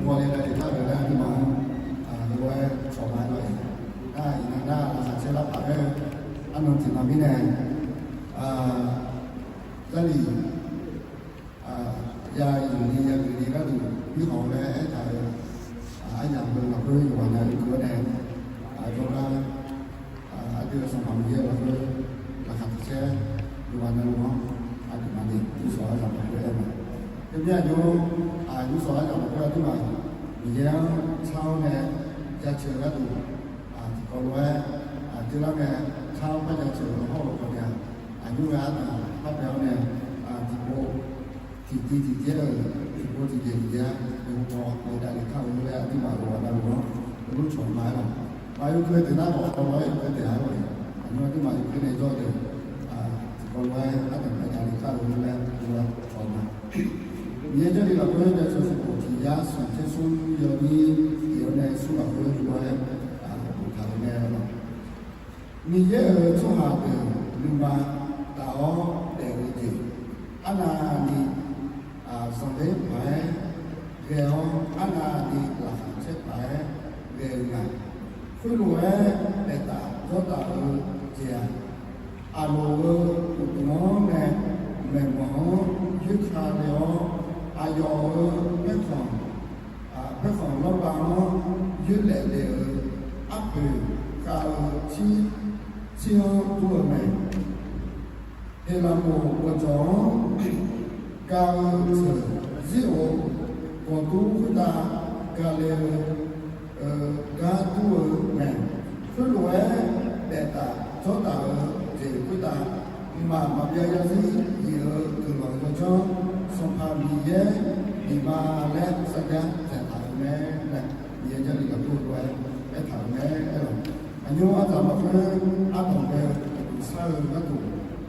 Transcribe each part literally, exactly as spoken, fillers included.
Mawqle nae tiqkar-euq laer aqduimaf-anr lof-aer cawq ma-aer lawr-iq. Nar iqnan nar laqkhaq caer lar paq-aer arnan tiqnan mirnae, Jarlif ya yuqni ya guiqni gharduq mirkhanq-eu laer aertaq-euq aryamq heu lafkhoer yawqghaq na uiqkeuv-awr nae, jawrgar aqdui-euq Sanqpaq Miqyaer lafkhoer laqkhaq tiq caer yawqghaq navluf-anr aqduimaf ni yawshawq aryamq lafkhoer aer ma. Teumirnae aqjox, yawshawq aryamq lafkhoer aqduimaf Miqyaer-anr tsar-awr nae jaceuq-eu gharduq tiqkawv lof-aer, aqdui lar nae tsar-awr par jaceuq-eu hawr-eu khawf nae, aqnymr ghae ardanq par bae-awr nae, tiqpov tiqtiv tiqjaer-euq, tiqpov tiqjaer tiqjaer-a, yawqghaq nae davlef kar-eu laer aqduimaf yawqghaq navluf-anr yawlof cawq ma-aer lawq. Maqya keuv deuq nar mawqkawv lof-aer yawkeuv taef-a lawq-iq. Aqnymr aqduimaf yawkeuv nae jawr-eu deuq, tiqkawv lof-aer ardanq bae davlef kar-eu laer yawlof cawq ma. Miqyaer Jarlif lafkhoer jaceuq sanqbof tiq yar smq tser smr yawnyir tiq-awr nae smr lafkhoer yawlof-aer boftaq-euq mae lawq. Miqyaer-euq tsawrhaq deuq nuima taf-awr daef-eu jeq, arnavni zanqler paq-aer ghae-awr, arnavni laqkhaq caer paq-aer ghae-eu nga. Khoerlof-aer daeftaf dzawrtaf-eu jeq-aq, Aqloq-euq uqduq-anr nae maeqmawq-anr yoerka le-awr, aqyawf-euq paerkhanq paerkhanq lawrbav-anr yoerlaef le-eu arpoeq khav-eu tsir, tsir-anr dur-eu mae. Heqlaqmoq gawqjawq-anr gav-eu teuq zir-or, gawqdur khoertav gale-eu gar dur-eu mae. Khoerlof-aer daeftaf dzawrtaf-eu jeq khoertav, mqmaq maqbyav yarzir yif-eu guiqlanq yawdzanr Sanqpaq Miqyaer bif ma laer sarjax dzaqtaq-euq mae laer, Miqyaer Jarlif lafkhoer lof-aer aertaq-euq mae aer-awq. Aqnymr ardzaq lafkhoer ardanq bae-eu uqduq sar-eu gharduq,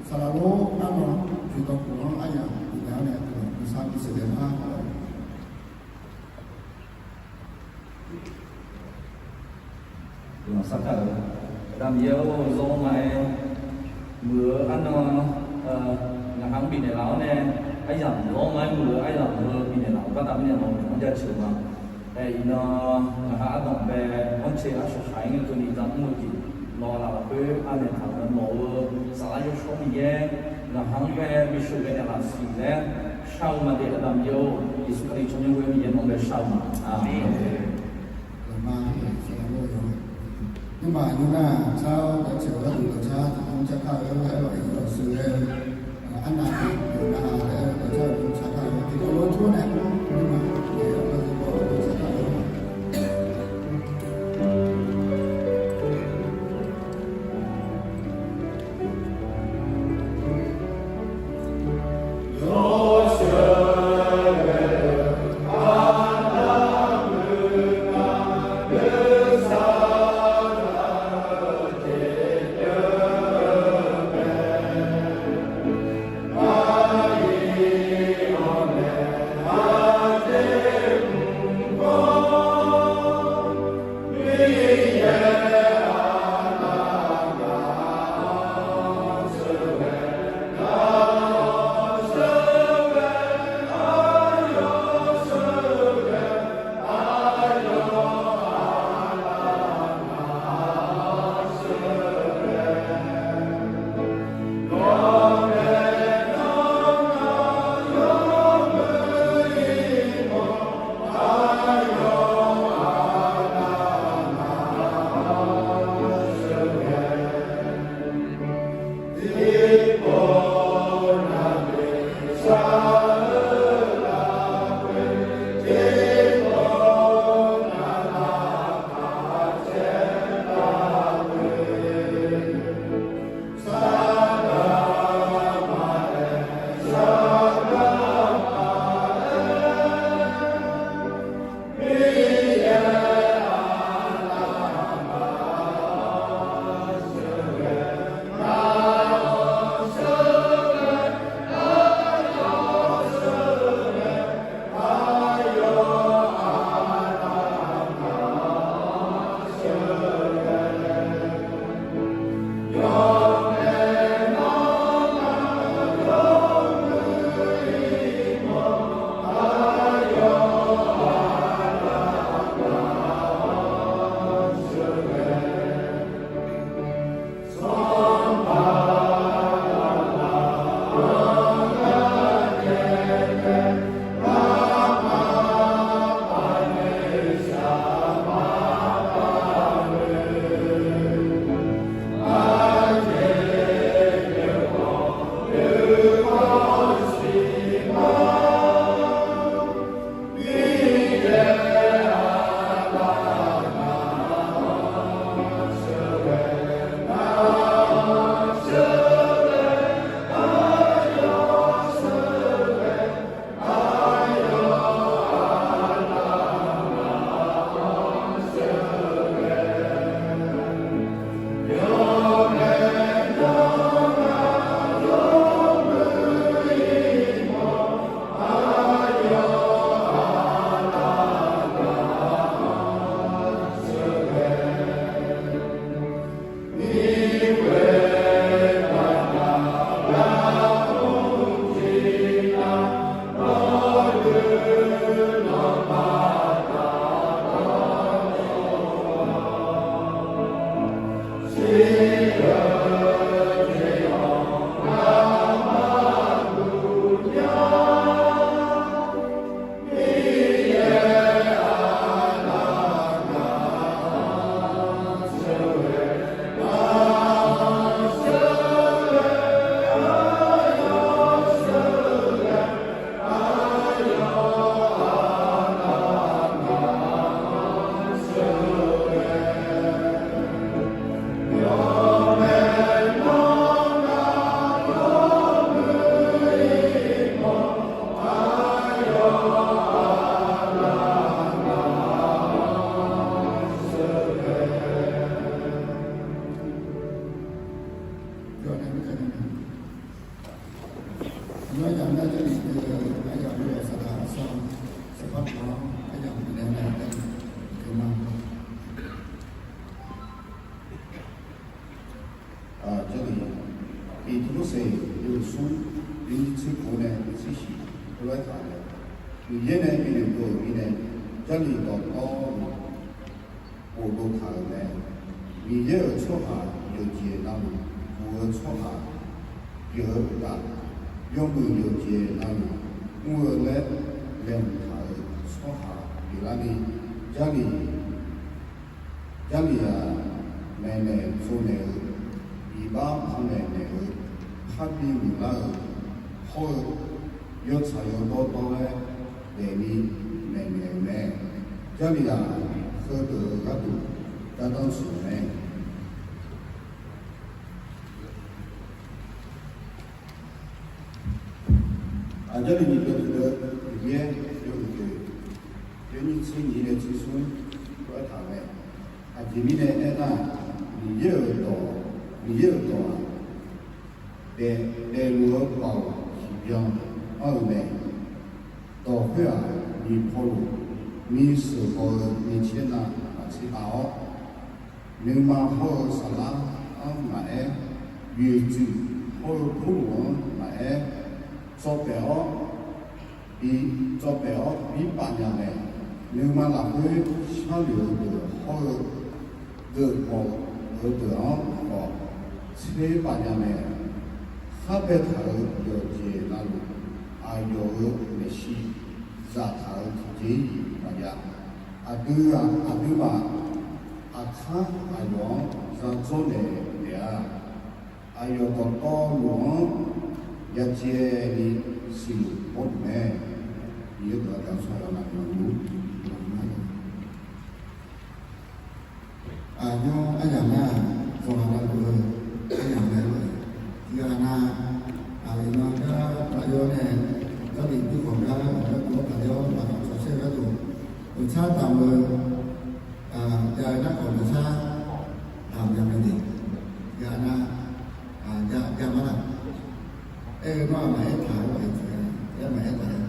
saqlaq lor arnan poeqdawq khof-anr aryamq uqdaq-anr nae uqduq sar bisheuq laer ma. Guiqlanq sar kar-euq Aqda Miqyaer-or, zawr ma-aer muiq-eu arnan ngaq ha-anr bifnaeq laf-awr nae, aryamq zawr ma-aer muiq-eu aryamq heu bifnaeq laf-awr gardav mirnae nawq-anr jaceuq ma. Ae, iqnan ngaq ha ardanq bae-anr cae aqcawq khaq-ir ngae keuvni zaq mr-eu jeq, nawq-aq lafkhoer anaeq taq-euq nawq-euq saflar yawshawr Miqyaer, ngaq ha-anr bae bisheuq ghae naeq laf siq laer shar-eu ma de. Aqda Miqyaer-or, Yeqsur Kali tsawrmyanr ghoe-aer Miqyaer nawq-anr bae shar-eu ma. Aqmeq. Nymrma nymr nar tsar-awr dawqtsaeq-eu gharduq dawqtsar tiqkawv car kar-eu aer-awr, iqdawq sheuqghae-eu arnavni dawqnar-a laer-eu dawqtsar-eu dawqtsar kar-eu tiqkawv lof-aer tur nae, nymrma nae dawqtsar kar-eu Jarlif, Tiq Morseq yawhuiq smr, yawnyir tser khof nae tser shif heulof-aer taq-euq mae. Miqyaer nae binoeq dov-euq mirnae, Jarlif dawqtawvluf pofdov taq-euq mae. Miqyaer-euq tsawrhaq yawqjeq navluf, puq-eu tsawrhaq pyeuf-eu uqtaf, yawmuiq yawqjeq navluf mr-eu laer laeqhmq taq-euq tsawrhaq pyeuflarni, Jarlif Jarlif-aq, maeqnaeq tsovnaeq-eu, iqbax panmaeq naeq-eu, parbi muiqlar-euq hawr-eu, yawtsaq yawdawr dawr-aer daefni maeqnaeq-euq mae. Jarlif-aq, heudeuq-euq gharduq gardanr tsoeq-euq mae. Aqjarlif nyiq deuq tiq deuq, Miqyaer yawhuiq deuq, yawnyir tser nyiq nae tser smr lof-aer taq-euq mae. Aqjeq mirnae aernar, Miqyaer-euq dawq, Miqyaer-euq dawq-aq, daef, daefluf-eu baoq tiqbyan anr-eu mae. Dawq khoer-aq, nyiq pawloq, ni sheuqhaw-eu ni caer nav maqtser tav-awr, nuima hawr-eu saflar-anr maqaer, yoeqtsuif hawr-eu purluf-anr maqaer, tsawv paef-awr bi, tsawv paef-awr bi paf nya mae. Nuima lafkhoer sharnoeq-eu deuq hawr-eu, geufmawf-eu deuq-anr khawf tser paf nya mae. Khar baetaq-euq yawqjeq navluf, aqyawf-euq maeqshi zaftaq-euq tiqjeq-iq maqjav. Aqdui-aq, aqduimaf aqkar aqyawf-anr zadzawr naeq naeq-a. Aqyawf dawqtawvluf-anr yacaevni siqluf mawrluf mae. Miqyaer dawq-aq, Gaqshawq-eu navmaqya luf-ur. Aqnymr aryamq nar-aq, dzawqha lavluf-eu aryamq mae lor-eq. Tiqghaq nav, aqyawf nav gar tafler-awr nae, Jarlif bikhanq gar aqgar dov-awr tafler-awr, maqdawq tsawqsaer gharduq, meuqtsar damq-eu jav-eu narkhawf meuqtsar damq nya mae de. Tiqghaq nav, jav, jav mar-aq, aer-eu nar-aq maqaer taq-eu, aer maqaer taq-eu,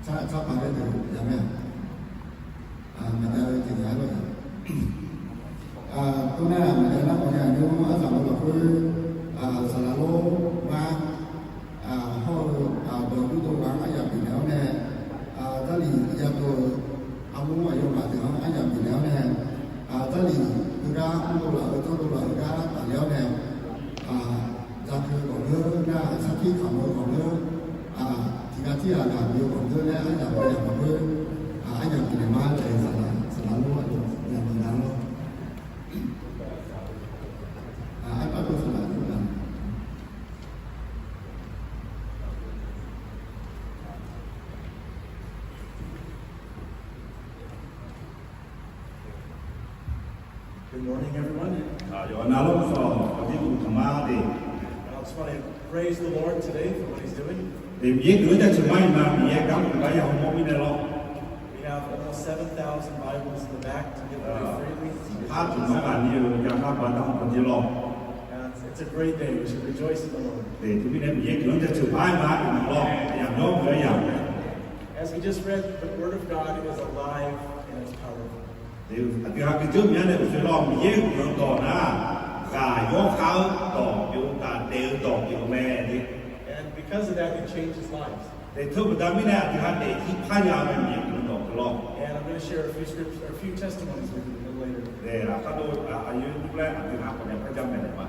tsar, tsar paq-aer deuq jav mae-aq. Maqjav-eu jeq nya-aer lor-eq. Tov nar-aq, maqjav nar khawf ni aqnymr aryamq-eu lafkhoer, saqlaq lor ngar hawr-eu dawq yurdov ghaq-anr aryamq bifnaeq-awr nae, Jarlif yadov-eu armur aqyawfmaf deuq-anr aryamq bifnaeq-awr nae, Jarlif heugar mrdov laf-eu jawrdov laf-eu gar tafler-awr nae, dzaqkeuv ghawqmyanr nar-aq, sarkir kamq-eu ghawqmyanr, tiqghaq tirghaq ghaq bi-eu ghawqmyanr laer aryamq aryamq lafkhoer aryamq bifnaeq ma laer saqlaq, saqlaq lor aqyawf yamq nar lor. Arbar dov saqlaq lor nar. Good morning, everyone. Yawqha navluf-anr khawf, aqdir uqtaq mar de. I just want to praise the Lord today for what He's doing. Miqyaer guiqlanq jaceuq ma iqnan, Miqyaer gar mq gar ya hawmawr mirnae lawr. We have almost seven thousand Bibles in the back to give away freely. Par tiq mawr ghaq ni-eu yaqhar baqda hawmawr jeq lawr. And it's, it's a great day. We should rejoice in the Lord. Teumirnae Miqyaer guiqlanq jaceuq ma iqnan lawr, yamq yawr mq-aer yamq. As we just read, the Word of God is alive and it's powerful. Aqdui ha guiqlanq jaceuq mirnae uqshoe lawr, Miqyaer-euq guiqlanq dawq nar-aq, ghaq yawkhav-eu dawq pyeuf-eu taf daef-eu dawq pyeuf-eu mae. And because of that, it changes lives. Teu baqda mirnae aqdui ha daefzir parya-eu mae, Miqyaer guiqlanq dawq teu lawr. And I'm gonna share a few scriptures, a few testimonies with you a little later. Aqkar dov aqyawf nymr laer aqdui ha khawf nae par jar maeqnaeq ma.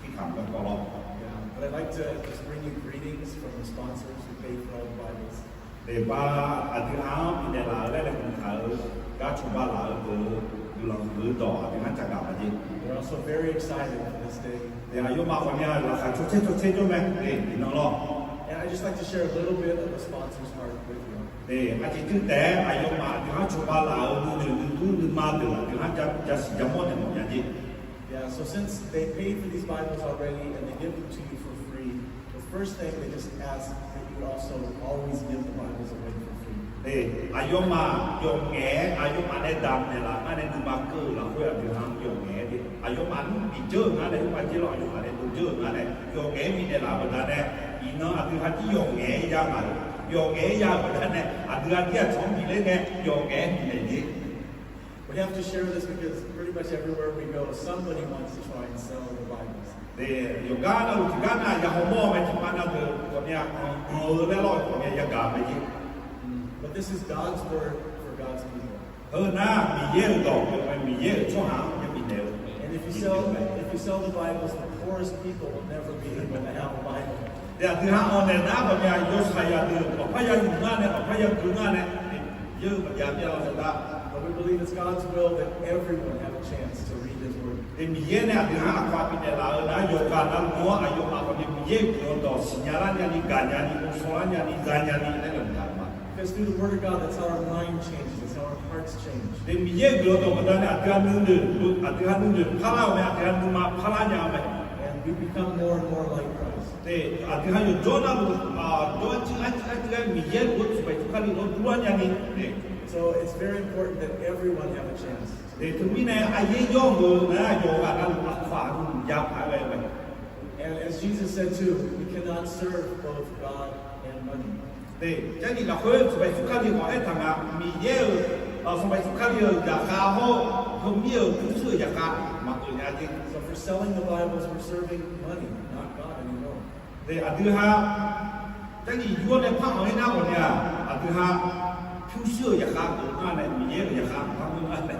Tirkaq garkawv lawr. Yeah, but I'd like to just bring you greetings from the sponsors who paid for all the Bibles. Teqpav aqdui ha-anr bifnaeq laf-eu laer laeqhmq taq-euq gar cawba laf-eu deuq-eu guiqlanq huiq-eu dawq aqdui ha-anr caqgaq ma jeq. They're also very excited for this day. Aqyawfmaf khawf ni-a laqkhaq cawtser cawtser jawr mae. Iqnan lawr. And I'd just like to share a little bit of the sponsor's heart with you. Aqjeq dui taef-aer aqyawfmaf aqdui ha-anr cawba laf-euq nuinoeq nuidur nuima deuq aqdui ha-anr jasiq jamawr naeq mawf nya jeq. Yeah, so since they paid for these Bibles already and they give them to you for free, the first thing they just ask that you would also always give the Bibles away for free. Aqyawfmaf yawf ngaef-aer aqyawfmaf nae damq naeqlaf ngar nae nuima keuv-eu lafkhoer aqdui ha-anr yawf ngaef-aer, aqyawfmaf nmr bif dzeur-euq ngar nae, nmr ma dzer lawr aqyawfmaf nae dov dzeur-euq ngar nae yawf ngaef-aer bifnaeq laf-eu baqdanae, iqnan aqdui ha jir yawf ngaef-aer ya ngaq-euq Yawf ngaef-aer ya-euq baqdanae, aqdui aqdir aqcawq-anr bifler ngae, yawf ngaef-aer bifnaeq-ir. We have to share this because pretty much everywhere we go, somebody wants to try and sell the Bibles. Yawqgar navluf tiqgar nav ya hawmawr-eu mae, tiqpav nav deuq khawf ni-a, anq-eu laer lawr-eu khawf ni-a yagaq mae-ir. But this is God's word for God's people. Heu nar-aq, Miqyaer-euq dawq pyeuf-eu mae, Miqyaer-euq tsawrhaq-anr yabif naeq-eu. And if you sell, if you sell the Bibles, the poorest people will never be able to have a Bible. Aqdui ha-anr naeq nar khawf ni-a, yawshaq yadeuq maqpar ya yuf nar nae, maqpar ya gui nar nae, Miqyaer-euq maqjav myav-eu zaqdar. But we believe it's God's will that everyone have a chance to read His word. Miqyaer nae aqdui ha-anr aqkawq bifnaeq laf-eu nar, yawqghaq navluf-anr aqyawfmaf khawf ni Miqyaer-euq guiqlanq dawq siqnya lar nyani, gaqnya ni, ghovshaw lar nyani, gaqnya ni laer laeqhmq taq-euq ma. Because through the word of God, that's how our mind changes, that's how our hearts change. Miqyaer-euq guiqlanq dawq baqdanae aqdui ha nuinoeq, aqdui ha nuinoeq parlar-euq mae, aqdui ha nuima parlar nya-eu mae. And we become more and more like Christ. Aqdui ha yawqjawr navluf, jawr-aer jir-aer jir-aer jir-aer Miqyaer-euq guiqlanq-anr tsuqbaeq tsuqkar ni lawr durlar nyani. So it's very important that everyone have a chance. Teumirnae aryaer yawr-euq nar, yawqghaq navluf aqkawq-aq ya paq-aer ghae-eu mae. And as Jesus said too, we cannot serve both God and money. Jarlif lafkhoer tsuqbaeq tsuqkar ni khawf aertaq nga, Miqyaer-euq, tsuqbaeq tsuqkar ni-euq zaqkhav hawr-eu, heumir-euq pyurshuir-euq zaqkhav maqgeuf nya-a jeq. So if we're selling the Bibles, we're serving money, not God anymore. Aqdui ha Jarlif yur-awr nae par-anr aer nar khawf ni-aq, aqdui ha pyurshuir-euq zaqkhav geuf nar nae Miqyaer-euq zaqkhav maqpar geuf nar mae.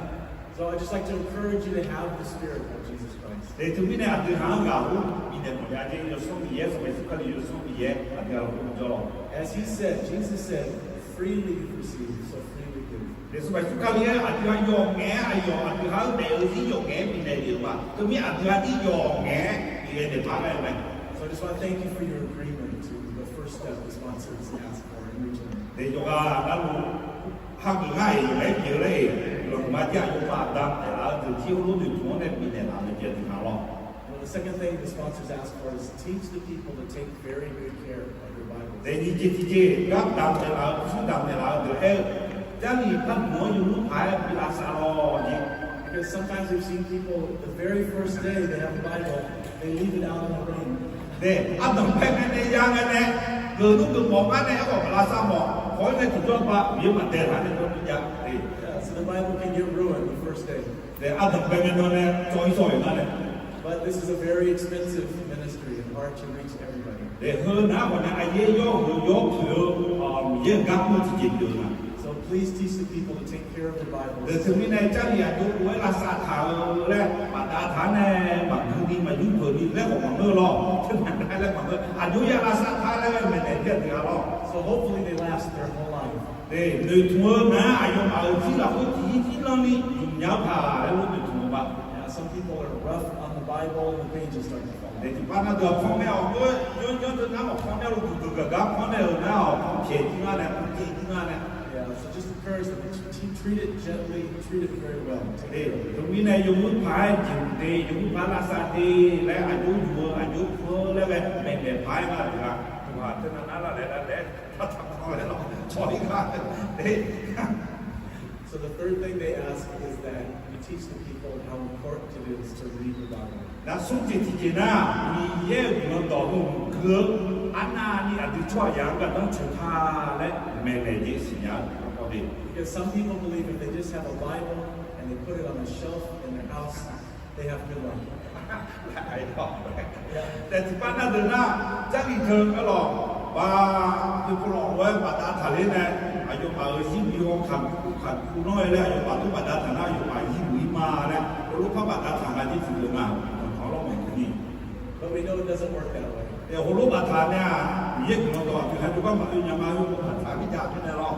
So I just like to encourage you to have the Spirit of Jesus Christ. Teumirnae aqdui ha-anr ghaq ur bifnaeq mawf nya jeq, Yawsanr Miqyaer, tsuqbaeq tsuqkar ni Yawsanr Miqyaer aqdui ha-anr ur jawr-awq. As he said, Jesus said, freely you've received, so freely give. Tsuqbaeq tsuqkar ni-aer aqdui ha yawf ngaef-aer aqyawf aqdui ha-anr daef-eu zir yawf ngaef-aer bifnaeq lef-euq ma. Teumir aqdui ha zir yawf ngaef-aer bifnaeq daef paq-aer mae. So I just want to thank you for your agreement to the first step the sponsors asked for in return. Yawqghaq navluf hageuf ngar-iq yawf ngaef-aer pyeuf-eu laer-iq, guiqlanq huiqma jir aqyawfmaf damq taef laf-eu deuq jir heulof noeqtmq-anr nae bifnaeq laf-eu jeq aqdui ha lawr. Well, the second thing the sponsors ask for is teach the people to take very good care of their Bibles. Nyiq jeq tiqjeq gar damq taef laf-eu, pyurshuir damq taef laf-eu deuq aer-eu, Jarlif par buq-anr yawmuiq paq-aer bi lavsav lawr jeq. Because sometimes we've seen people, the very first day they have a Bible, they leave it out in the rain. Ardanqbae ngae nae ya ngae nae, geuf nmr geuf mawf gar nae aerkhawf maq lavsav mawf, khawf-ir nae tiqjawr ba Miqyaer maqdae lar nae jawr bi jav. So the Bible can get ruined the first day. Ardanqbae ngae nan nae tsawv-ir tsawv-euq nar nae. But this is a very expensive ministry and hard to reach everybody. Heu nar khawf nae aqyaer yawr-euq yawr poeq-eu Miqyaer-euq gar mr-eu tiqjeq pyeuf-eu nga. So please teach the people to take care of their Bibles. Teumirnae Jarlif aqjox lof-aer lavsav taq-eu laer bafdav taq-anr nae maqgui ni maqyur peuq ni laer khawf maqngeur lawr. Teumirnae laer maqngeur, aqjox ya lavsav taq laer ghae maeqnaeq jir aqdui ha lawr. So hopefully they last their whole life. Noeqtmq-eu nar aqyawfmaf-euq jir lafkhoer tiqyir jir lanr ni yuf nya-eu paq laer lof noeqtmq-eu ma. Some people are rough on the Bible, the pages start to fall. Tiqpav nar deuq-aq panmaeq-awq khoer, yanr yanr deuq nar-awq panmaeq-awq, duqduq gaqgar panmaeq-euq nar-awq, pyaeq jir nar nae, pyaeq jir nar nae. So just encourage them to treat it gently, treat it very well. Teumirnae yawmuiq paq-aer jeqhuq de, yawmuiq paq-aer lavsav de laer aqjox yuf-eu aqjox pu-eu laer ghae maeqnaeq paq-aer nga deuq-aq, duqhaq teunav nar lar laer lar laer taqtaq-awr laer lawr, cawq-ir gar. So the third thing they ask is that we teach the people how important it is to read the Bible. Nar smr jeq tiqjeq nar, Miqyaer-euq guiqlanq dawq heu gui-eu arnavni aqdui tsawrhaqzaq-anr gardanr tsoeq ta laer maeqnaeq jeq siqnya-eu garkawv de. Because some people believe if they just have a Bible and they put it on a shelf in their house, they have good luck. Taef tiqpav nar deuq nar, Jarlif deuq-anr lawq, ba, deuq pulawq lof-aer bafdav taqler nae, aqyawfmaf-euq zir bi haw kaqkuv kaqkuv lanr-aer laer aqyawfmaf tov bafdav taq nar aqyawfmaf zir buq-ir ma laer heulof par bafdav taq nga jir tiqdeuq nga, tanqtanq lawr maeqnaeq ni. But we know it doesn't work that way. Heulof baftaq nae-aq, Miqyaer guiqlanq dawq aqdui ha jawrgar maqoe nya nga, heulof baftaq mirjav mirnae lawr.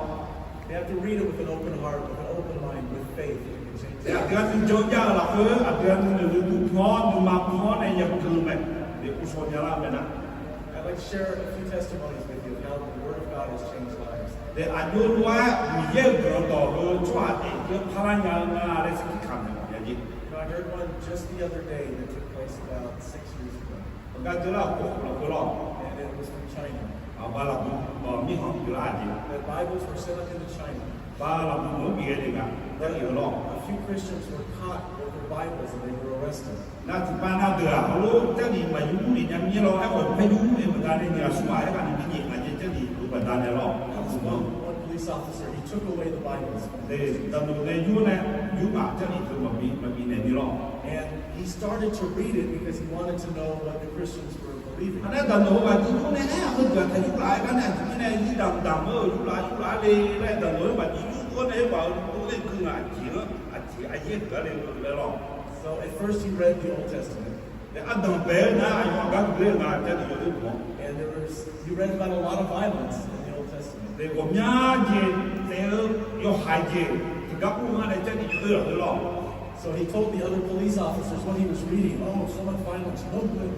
They have to read it with an open heart, with an open mind, with faith. Aqdui ha nuijan jav-eu lafkhoer aqdui ha nuinoeq nuijan-awr nuima pan-awr nae yagaq-eu mae. Ghovshaw nya lar-eu mae nar. I'd like to share a few testimonies with you of how the Word of God has changed lives. Aqjox lof-aer Miqyaer-euq guiqlanq dawq heu tsawrhaq daef-eu parlar nya-eu nga laer sarkir kamq naeq mawf nya jeq. You know, I heard one just the other day that took place about six years ago. Aqgar deular-euq khawf lafkhoer lawr. And it was from China. Aqbaq lafbuq mirkhanq pyeuflar-aq jeq. The Bibles were sent up into China. Baq lafbuq meuq-anr bif ghae le nga, Jarlif-eu lawr. A few Christians were caught with their Bibles and they were arrested. Nar tiqpav nar deuq-aq heulof Jarlif maqyur lef nya mir lawr, aerkhawf paer yur lef baqdanae ni aqsur ghaq-aer ghaq ni bi nyaef nga jeq Jarlif-eu baqdanae lawr. One police officer, he took away the Bibles. Daqnoeq nae yur nae, yur ngaq Jarlif teu maqbi maqbi naeq ni lawr. And he started to read it because he wanted to know what the Christians were believing. Aqnae daqnoeq-eu maqbi yur nae aer-aq, heudeuq-aq taqyur laf-aer gar nae aqjeq mirnae irdamq damq-eu yur laf yur laf le laer daqnoeq-eu maqbi yur-awr nae aermawf-eu ghoer nae gui ngaq aqjeq-anr aqjeq aqyaer huiq gar le-eu laer lawr. So at first he read the Old Testament. Ardanq bae-eu nar aqyawf-anr gar gui-eu nga Jarlif yawdoer-anr. And there was, he read about a lot of violence in the Old Testament. Ghawqmya jeq taef-eu yawhaiq jeq tiqgar ur ngar nae Jarlif yawdoer-anr lawr. So he told the other police officers what he was reading. Oh, so much violence, no good.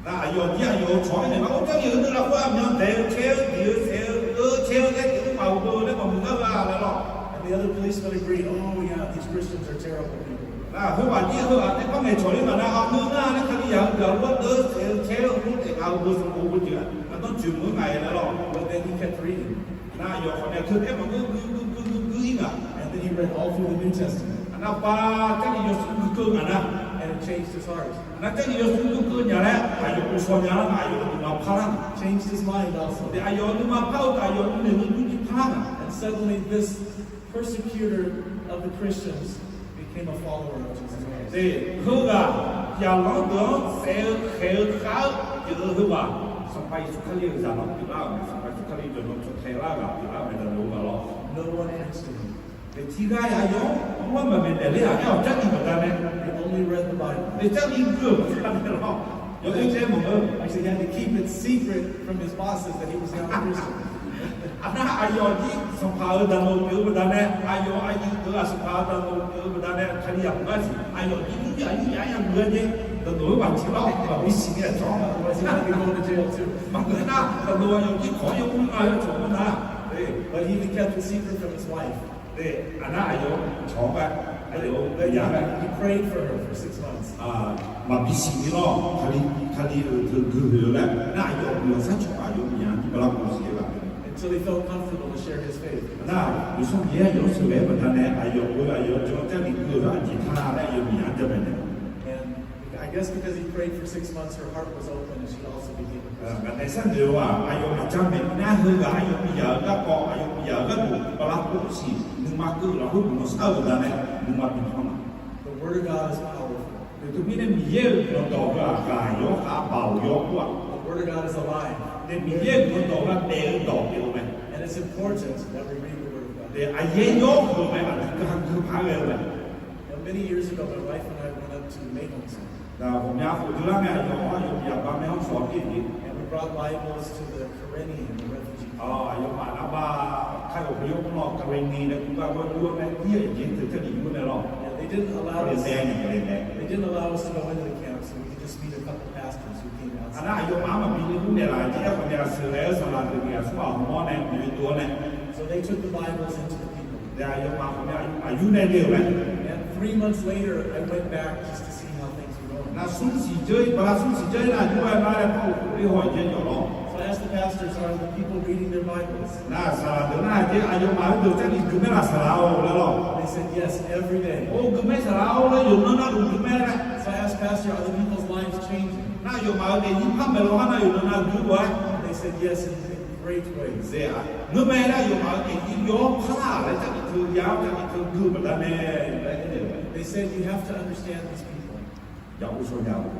Nar aqyawf jir aqyawf-eu tsawq-anr naeq nar, or, Jarlif yawdoer lafkhoer aqmyan taef-eu caer-eu diq-eu saef-eu geur caer-eu laer tiq ur maqghoe laer maqmuiq gar gha laer lawr. And the other policemen agreed, oh yeah, these Christians are terrible people. Nar khoerghaq jir khoerghaq nae par ngaeqcawq ler ngaq nar, aqmyan nar nae Kalizaq-eu deuq-aq lof-aer deuv saef-eu caer-eu lof taef ngaq-eu beu sanqbof beu jeq-aq, aqdanr joeq meuq-eu ngaq-aer laer lawr. But then he kept reading. Nar aqyawf khawf nae teu taef maqngeur gui gui gui gui gui-ir ngaq. And then he read all through the New Testament. Aqnav paq Jarlif yawshuif gui keuv ngaq nar. And it changed his heart. Aqnav Jarlif yawshuif gui keuv nya laer aqyawf ghovshaw nya-anr aqyawf nuima parlar-aq. Changed his mind also. Aqyawf nuima par-eu taf aqyawf nuinoeq nuidur jir parlar-aq. And suddenly this persecutor of the Christians became a follower of Jesus Christ. Heughaq yaqlanr deuq-anr saef-eu khaeq-eu khav-eu pyeuf-eu heughaq, Sanqpaq Yeqsur Kali-euq zaqlanr pyeuflar-euq mae. Sanqpaq Yeqsur Kali-euq jawqnan tsawrtae lar-eu ghaq pyeuflar-eu mae daqnoeq-eu ghaq lawr. No one preached to him. Tiqghaq-aq aqyawf-anr mr-anr maqmaeq naeq ler-aq, aer-awq Jarlif baqdanae. He only read the Bible. Jarlif gui-euq baqdanae lawr. Yawdoer caer maqngeur. Actually, he had to keep it secret from his bosses that he was now a Christian. Aqnar aqyawf jir sanqpaq-euq daqnoeq pyeuf-eu baqdanae, aqyawf aqyuif deuq-aq sanqpaq-euq daqnoeq pyeuf-eu baqdanae, Kalizaq maqgar siq, aqyawf jir yur yaf yur yaf-aer yagui-aer jaer daqnoeq-eu baqtiq lar-awq maqbi siqnya-a cawq. Maqngeur nar daqnoeq aqyawf jir kawq-anr yawmuiq-eu nga-eu cawq-anr nar. But he even kept it secret from his wife. Aqnar aqyawf cawq-anr gar, aqyawf-eu yaq-anr gar, he prayed for her for six months. Maqbi siq ni lawr, Kali, Kali-euq teu gui-eu laer nar, aqyawf-euq guiqlanq sharcawq aqyawf-euq miqyaer-anr jir bala kov siq-aer gaq. Until he felt comfortable to share his faith. Nar, Yawsanr Miqyaer aqyawf-anr sheuqghae-aer baqdanae aqyawf-euq aqyawf jawr Jarlif gui-eu ghaq aqjeq ta laer aqyawf miqyaer-anr jamaeq naeq. And I guess because he prayed for six months, her heart was open and she also became a Christian. Ngaq nae sharnoeq-eu-aq, aqyawf maqjamaeq nar heughaq aqyawf miqyaer-euq garkawv, aqyawf miqyaer-euq gharduq bala kov siq nuima keuv lafkhoer guiqlanq shar-eu baqdanae nuima bi pan-a. The word of God is powerful. Teumirnae Miqyaer-euq guiqlanq dawq heu-aq, ghaq yawr khav baoq yawr kur-aq. The word of God is alive. Nae Miqyaer-euq guiqlanq dawq heu-aq daef-eu dawq pyeuf-eu mae. And it's important that we read the word of God. Aqyaer yawr-eu mae, aqdui kakeuv paq ghae-eu mae. Now, many years ago, my wife and I went up to Mekongsan. Ghawqmya khof dui lar ngae aqyawf-anr aqyawf miqyaer baqmae-anr shawq-awr pir-euq jeq. And we brought Bibles to the Karenni and the refugees. Aqyawfmaf navmaqtser yawf-anr yawr mr-awr Karenni nae guv gar gawr yur-awr nae ir-eu jeq teu Jarlif yur nae lawr. Yeah, they didn't allow us, Karenni nae, Karenni nae. They didn't allow us to go into the camp, so we could just meet a couple pastors who came outside. Aqnar aqyawfmaf-anr maqbi ni mr naeqlaf-eu jeq-aer khawf nae aqsur laer-eu saqlaq deuq ni aqsur ghaq hmq-awr nae noeqdov-awr nae. So they took the Bibles into the people. Nae aqyawfmaf khawf nae aqyur nae le-euq mae. And three months later, I went back just to see how things were going. Nar smr siq dzeur-ir, bala smr siq dzeur-ir nar, aqyur-aer nar laer par-awr khof ler haw-iq jaer jawq lawr. So I asked the pastors, are the people reading their Bibles? Nar saqlaq deuq nar-aq, aqyawfmaf heudeuq Jarlif gui mae laf saqlaq-or laer lawr. They said, yes, every day. Or gui mae saqlaq-or laer, yawqnan navluf gui mae laer. So I asked pastor, are the people's lives changing? Nar aqyawfmaf-euq daefzir par maeqlaw-aer nar yawqnan navluf gui-awr. They said, yes, in great ways. Ngeur mae laer, aqyawfmaf-euq daefzir yawr par-aq laer Jarlif teu ya-awr Jarlif teu gui-eu baqdanae laer aer-eu mae. They said, you have to understand these people. Yaqkov shawnya-eu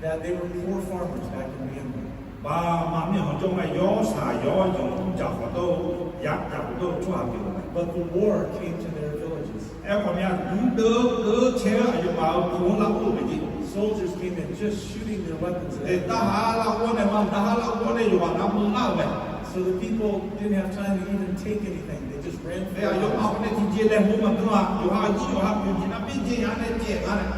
that they were poor farmers back in Myanmar. Baqmaf mirkhanq jawr ngae, yawshaq yawr-awr yawq mrjaq khawqdawr-eu, yaq, yaq khawqdawr-eu tsawrhaq pyeuf-eu mae. But the war came to their villages. Aerkhawf mya guirdeuv deuv caer-eu aqyawfmaf-euq pu-anr lavkov-euq mae jeq. Soldiers came in just shooting their weapons at them. Dawqha lavkov-awr nae ma, dawqha lavkov-awr nae yawqghaq navmaqlar-euq mae. So the people didn't have time to even take anything. They just ran for their lives. Aqyawfmaf khawf nae tiqjeq laeqhmq maqdmr-aq, yawqha-euq jir yawqha pyeuf jeq nar, byaerdzae nya nae daef-eu nga nae.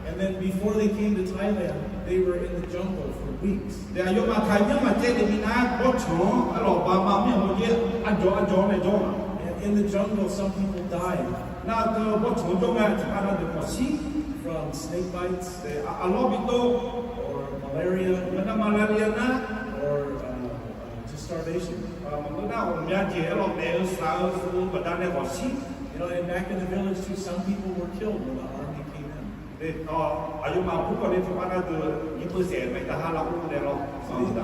And then before they came to Thailand, they were in the jungle for weeks. Aqyawfmaf taqnymr maqtsaev daefni nar, bawrtsanq-anr aerlawq baqmaf mirkhanq jawr-aer arjawq arjawq-anr nae jawr-aq. And in the jungle, some people died. Nar teu bawrtsanq-anr jawr ngae tiqpav na deuq khawf shir. From snake bites, aqlawr bi dov, or malaria, nar malaria nar, or just starvation. Maqngeur nar ghawqmya jeq aerlawq daef-eu shaq-eu shuf-eu baqdanae khawf shir. You know, and back in the village too, some people were killed when the army came in. Aqyawfmaf bur khawf nae tiqpav na deuq nyiq peuv saef-euq mae, dawqha lavkov nae lawr.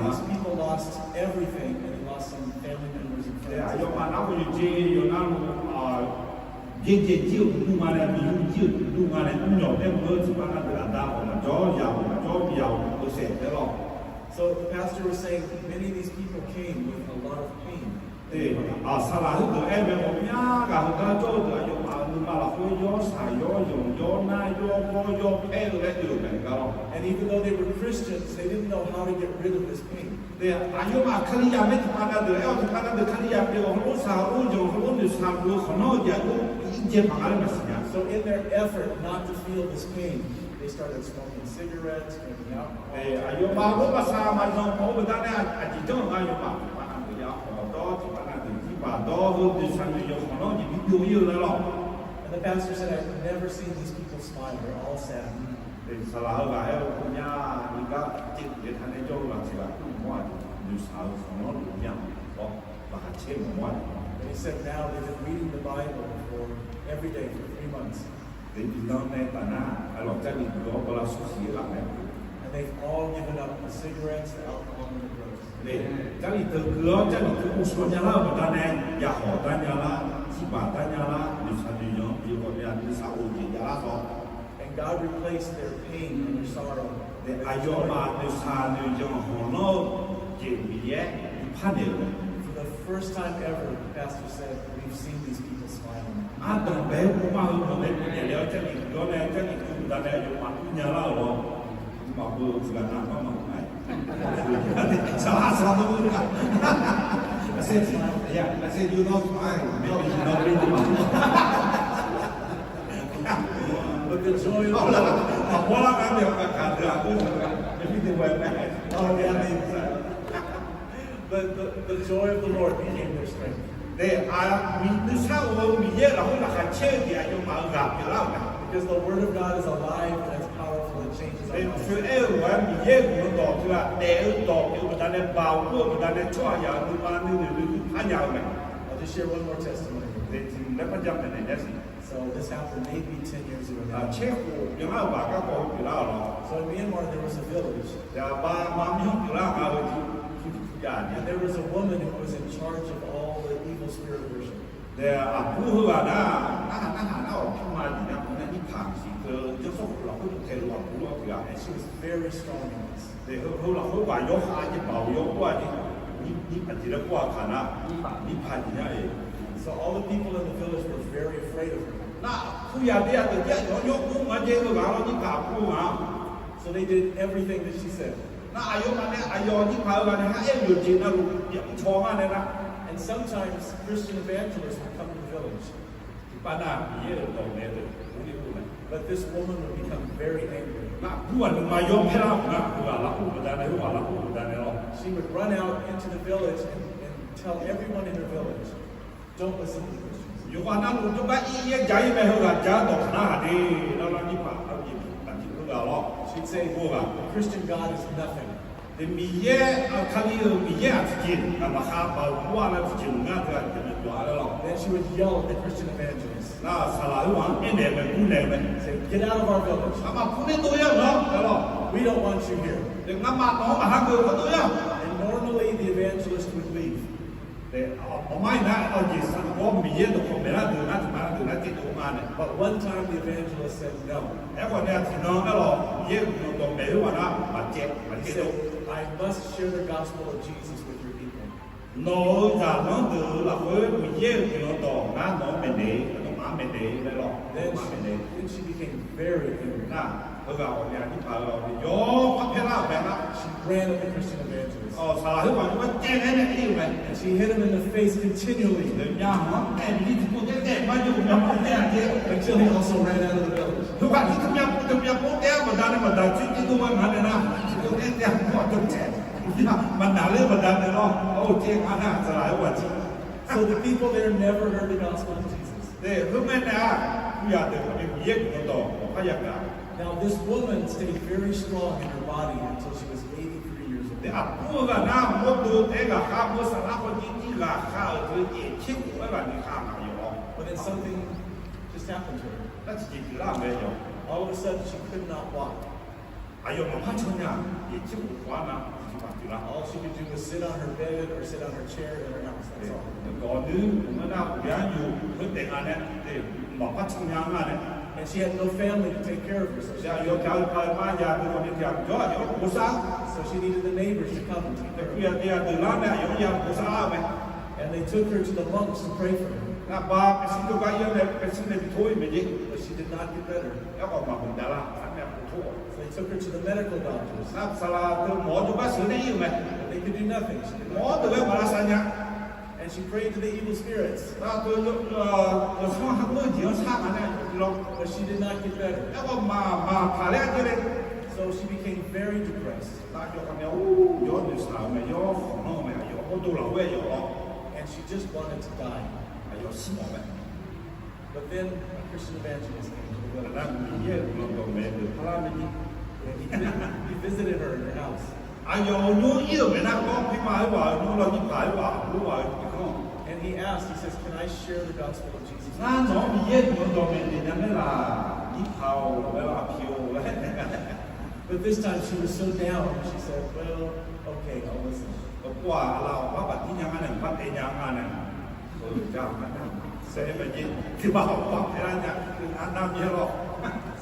These people lost everything and they lost some family members. Aqyawfmaf narhaq yawqjeq yawqnan-aq, byaerdzae jir-euq uqduq nga nae, miqyur jir-euq uqduq nga nae, mrmyawq paer mr-eu tiqpav na deuq aqda khawf maqjawr ya-euq, maqjawr bi ya-euq heusaef tae lawr. So the pastor was saying many of these people came with a lot of pain. Saqlaq heudeuq aer mae, ghawqmya ghaq heugar jawr-eu deuq aqyawfmaf-euq nuima lafkhoer yawr shaq yawr yanq yawr nar yawr gawr yawr paer-eu laer oe-euq mae gar lawr. And even though they were Christians, they didn't know how to get rid of this pain. Aqyawfmaf Kalizaq mae tiqpav na deuq aer-awr tiqpav na deuq Kalizaq pyeuf-awq, heulof shaq heulof yanq heulof noeqshaq luf-eu khawqnanr-eu jeq aqjox-aer jae paq nga laer maqsiq nya. So in their effort not to feel this pain, they started smoking cigarettes, drinking alcohol. Aqyawfmaf lof maqshaq maqyanq mawf-eu baqdanae aqjeq janr-euq nga yawfmaf tiqpav na deuq ya hawq dawr tiqpav na deuq jirbaq dawr heu noeqshaq noeqyanq khawqnanr jeq bi byov-ir-eu laer lawr. And the pastor said, I've never seen these people smile. They're all sad. Saqlaq heughaq aer-eu ghawqmya iqgar tiqjeq tiqjeq taq nae jawr-eu ghaq tiq ghaq kur mawr-aq jeq noeqshaq-eu khawqnanr lof mya-awr baqkhaq caer mawf mawr-aq jeq. But he said now they've been reading the Bible for every day for three months. Iqnan nae taf nar, aqlawq Jarlif guiq-awr bala smrsiq-eu ghaq mae. And they've all given up the cigarettes, the alcohol, and the drugs. Jarlif teu guiq-awr Jarlif teu uvshaw nya lar-euq baqdanae, yaqhawq dar nya lar, jirbaq dar nya lar, noeqshaq noeqyanq-anr bi ghawqmya noeqshaq-eu jeq jav lar-awr. And God replaced their pain and their sorrow. Aqyawfmaf noeqshaq noeqyanq hawqlanr-eu jeq Miqyaer bi parnaeq-euq mae. For the first time ever, the pastor said, We've seen these people smiling. Ardanqbae-aer uvmar-eu mawq nae bifnaeq le-awr Jarlif guiq-awr nae Jarlif teu baqdanae aqyawfmaf mr nya lar-euq lawr. Maqbeu-eu tiqghaq nav gar maqngeur-a. Saqlaq saqlaq dawr-eu nar. I said, yeah, I said, you know, smile. Maybe you know, read the Bible. But the joy of the Lord, maqbawr lar gar nae aqkaq deuq aqdui-aq, maybe they were mad. Oh, yeah, they, but the, the joy of the Lord became their strength. Aqdui nuisar of-eu Miqyaer-euq lafkhoer laqkhaq caer-eu jeq aqyawfmaf-euq ghaq pyeuflar-euq mae. Because the word of God is alive and it's powerful, it changes our lives. Aqyawf aer-eu lof-aer Miqyaer-euq guiqlanq dawq teu-aq, daef-eu dawq pyeuf-eu baqdanae, baoq kur-eu baqdanae, tsawrhaqzaq-euq nuima nuinoeq nuiduq parnya-eu mae. I'll just share one more testimony. Tiq mq laer par jamaeq naeq nya siq. So this happened maybe ten years ago now. Caer khof byanlar-euq baq garkawv-eu pyeuflar-euq lawr. So in Myanmar, there was a village. Aqba Myanmar pyeuflar-euq nga-eu jeq, tiqtiqjav-aq, and there was a woman who was in charge of all the evil spirit worship. Aqbur heughaq nar, narhaq narhaq nar-awq pyur ma jeq nar, nar nyir paq siq teu janrsawr khof lafkhoer dawqtaeq lof aqbur-anr pyeuf-a. And she was very strong in this. Heu lafkhoer baq yawkhav jeq baq-awr yawkhav jeq, nyir paq jeq laer kur-aq kaq nar, nyir paq jeq nar-e. So all the people in the village were very afraid of her. Nar, puqyaq daeyaq deuq jaer-aq yawr yawr kur nga jaer-eu ghaq-anr nyir paq kur-eu ghaq-anr. So they did everything that she said. Nar, aqyawfmaf nae aqyawf nyir paq-eu ghaq nae ha aer-eu yawqjeq navluf yamq caw-eu nga nae nar. And sometimes Christian evangelists would come to the village. Tiqpav nar Miqyaer-euq dawq naeq-eu deuq ur ni ur mae. But this woman would become very angry. Nar, aqbur ghaq nuima yawpaer lar-euq nar, aqbur ghaq lafkhoer baqdanae, ur ghaq lafkhoer baqdanae lawr. She would run out into the village and, and tell everyone in her village, Don't listen to the Christians. Yawqghaq navluf jawrgar ir-ir-aer ja-ir mae, heughaq ja-eu dawq taq nar haq de lar lar nyir paq aqjeq aqjeq heughaq lawr. She'd say, ur ghaq, The Christian God is nothing. Miqyaer, Kali-euq Miqyaer-aq tiqjeq-iq maqkhav, baoq ur-a laer tiqjeq maqngeur-a teu-aq tiqjeq maqjawr-a laer lawr. Then she would yell at the Christian evangelist. Nar, saqlaq heughaq-anr aernaeq mae, gurnaeq mae. Say, Get out of our village. Ngamaf pur nae dov-ir-awq nawr laer lawr. We don't want you here. Ngamaf nawq-anr maqha geuf-eu khawf dov-ir-awq. And normally the evangelist would leave. Aqmar iqnar-aq, jeq saqlaq-awr Miqyaer dawqkawq maeqlar deuq nar tiqma deuq nar tiqdov ma nae. But one time the evangelist said no. Aerkhawf nae tiqnan aer lawq, Miqyaer-euq guiqlanq dawqmaeq-eu ghaq nar maqcaev, maqcaev dov. He said, I must share the gospel of Jesus with your people. Nawq-euq zaqlanr deuq-euq lafkhoer Miqyaer-euq guiqlanq dawq ngar nawq-anr maeqnaeq, nawmaf-anr maeqnaeq laer lawq. Then she became very angry. Nar, heughaq ghawqmya nyir paq-eu lawr, yawkhav paerlar-euq mae nar. She ran at the Christian evangelist. Saqlaq heughaq-anr caev nae nae ir-euq mae. And she hit him in the face continually. Aqmyanluf-anr taef-aer tiqpov taef-aer taef-aer maqjawr-eu myanluf-anr taef-aer taef-aer. Until he also ran out of the village. Heughaq tiqpov myanluf teu myanluf taef-aer baqdanae baqda tsoer tiqdov-aer nga nae nar, tiqpov taef-aer taef-aer maqjawr taef. Maqnaqler baqdanae lawr, or caev nga nar saqlaq heughaq tiq. So the people there never heard the gospel of Jesus. Teumir nae-aq, mr yadeuq khawf ni Miqyaer guiqlanq dawq maqpar yagaq. Now this woman stayed very strong in her body until she was eighty-three years old. Aqbur-eu ghaq nar mawrdo taef-aer ghaqkhav, mawr saflar khawf jir jir ghaqkhav-euq teu yaeq tser khof-aer ghaq ni khav ngaq yawf-awr. But then something just happened to her. Nar tiqjeq pyeuflar-euq mae yawf. All of a sudden she could not walk. Aqyawf maqpar can nya, yaeq tser khof-aer nar. All she could do was sit on her bed or sit on her chair in her house. That's all. Dawq nuir maqngeur nar, uqbya yuf khoertaef nga nae, maqpar can nya nga nae. And she had no family to take care of her, so she, aqyawf gaq-eu paq-eu ma yaq deuq ghawqmya tiq ghaq jawr-aq, aqyawf-anr bosav-ar. So she needed the neybours to come and take care of her. Aqyawf aqdui lar nae aqyawf-anr ya bosav-ar-eu mae. And they took her to the monks to pray for her. Ngar ba paefsir jawrgar ir-awr nae paefsir nae bi tor-ir mae jeq. But she did not get better. Aerkhawf maqmuiq dav lar, sar nae tor-awq. So they took her to the medical doctors. Nar saqlaq teu mawq-awr jawrgar sheuq nae ir-euq mae. But they could do nothing. She did not get better. Mawq-awr deuq ghae maqlav sar nya. And she prayed to the evil spirits. Nar teu yawsanr hageur-eu jeq-anr shar nga nae bi lawr. But she did not get better. Aerkhawf maqmaq taq laer arjeur le. So she became very depressed. Nar yawqha nae ur yawr noeqshaq-eu mae, yawr khanqlanr-eu mae, aqyawf mawrdov lafkhoer aqyawf-awr. And she just wanted to die. Aqyawf shir mawf mae. But then a Christian evangelist came to the village. Nar Miqyaer-euq guiqlanq dawqmaeq deuq parlar mae ni. And he vi-, he visited her in her house. Aqyawf-euq nymr ir-euq mae nar, gawr pirma-euq ghaq-euq nymr lawr, nyirpaq-euq ghaq, ghaq-euq nymr. And he asked, he says, "Can I share the gospel of Jesus?" Ngar nawq-anr Miqyaer-euq guiqlanq dawqmaeq naeq nya maer laq, nyirpaq-or, laer lar, aqpiq-or laer. But this time she was so down, she said, "Well, okay, I'll listen." Aqpov-aq, aqlaf aqpar baqdir nya nga nae, aqpar taev nya nga nae, jar-eu nar, saef-aer maeq jeq tiqpav aqpar paeq lar nya, arnav byaer lawr.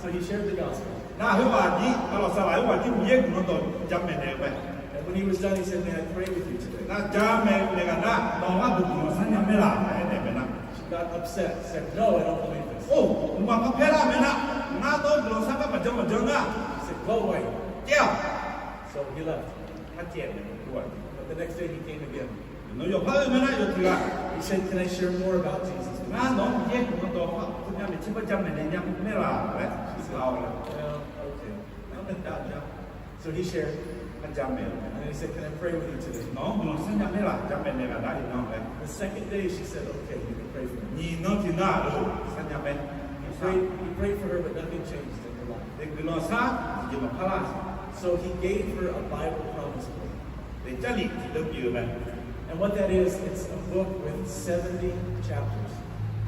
So he shared the gospel. Nar khoerghaq jir, aqlaf saqlaq khoerghaq jir Miqyaer-euq guiqlanq dawq jamaeq naeq-eu mae. And when he was done, he said, "May I pray with you today?" Nar jamaeq naeq ghaq nar, nawq-anr gharduq guiqlanq sharnya maer laq laer aernaeq mae nar. She got upset, said, "No, I don't believe this." Or, mqmaq par paer lar mae nar, ngar nawr guiqlanq shar gar maqjan maqjan nar. He said, "Go away." Caev-awq. So he left. Par caev mae. But the next day he came again. Nawr yawqpar oe mae nar yawf tiq ghaq. He said, "Can I share more about Jesus?" Ngar nawq-anr Miqyaer-euq guiqlanq dawq-anr aqmya maeqtser par jamaeq naeq nya maer laq laer siqsaq-awq laer. Well, okay. So he shared, par jamaeq-eu. And he said, "Can I pray with you today?" Nawq-anr guiqlanq sharnya maer laq, jamaeq naeq ghaq nar iqnan laer. The second day she said, "Okay, you can pray for me." Nyiq nan tiq nan-euq sharnya mae. He prayed, he prayed for her, but nothing changed in her life. Guiqlanq shar tiqjeq maqpar lar. So he gave her a Bible promise book. Jarlif tiqdeuv bif-euq mae. And what that is, it's a book with seventy chapters.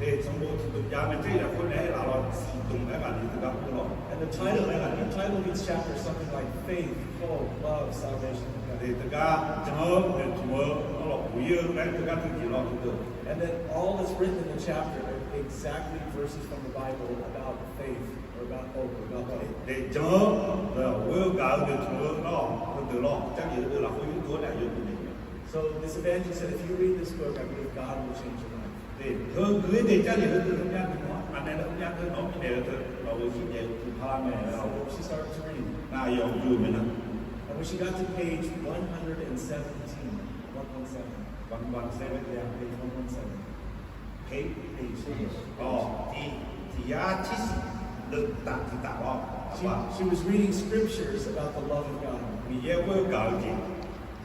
Sanqbof tiqdmq jav mae, Jarlif lafkhoer nae aer laf lawr, tiqdmq aer ghaq ni teugar kur lawr. And the title, the title of each chapter is something like Faith, Hope, Love, Salvation, and Death. Teugar jan-eu, noeqtmq-eu, arlawq puq-ir-eu laer teugar teujeq lawr teu. And then all that's written in the chapter are exactly verses from the Bible about faith, or about hope, or about love. Jan-eu, ghoer-eu gaq-eu noeqtmq-eu lawr, heudeuq lawr, Jarlif heudeuq lafkhoer yurdov-awr nae aqyawf bifnaeq-eu mae. So this evangelist said, "If you read this book, I believe God will change your life." Heu gui-aer nae Jarlif heudeuq heumyav duq-anr aqnaeq-aer heumyav teu nawq-anr bifnaeq-eu teu nawq-euq zir naeq-eu tiqpav lar mae. So she started to read. Nar aqyawf gui-euq mae nar. And when she got to page one hundred and seventeen, one one seven. One one seven, yeah, page one one seven. Page, page, tiq, tiq yar tser siq, leutaf tiqtaf lawr. She, she was reading scriptures about the love of God. Miqyaer ghoer-eu gaq-eu jeq.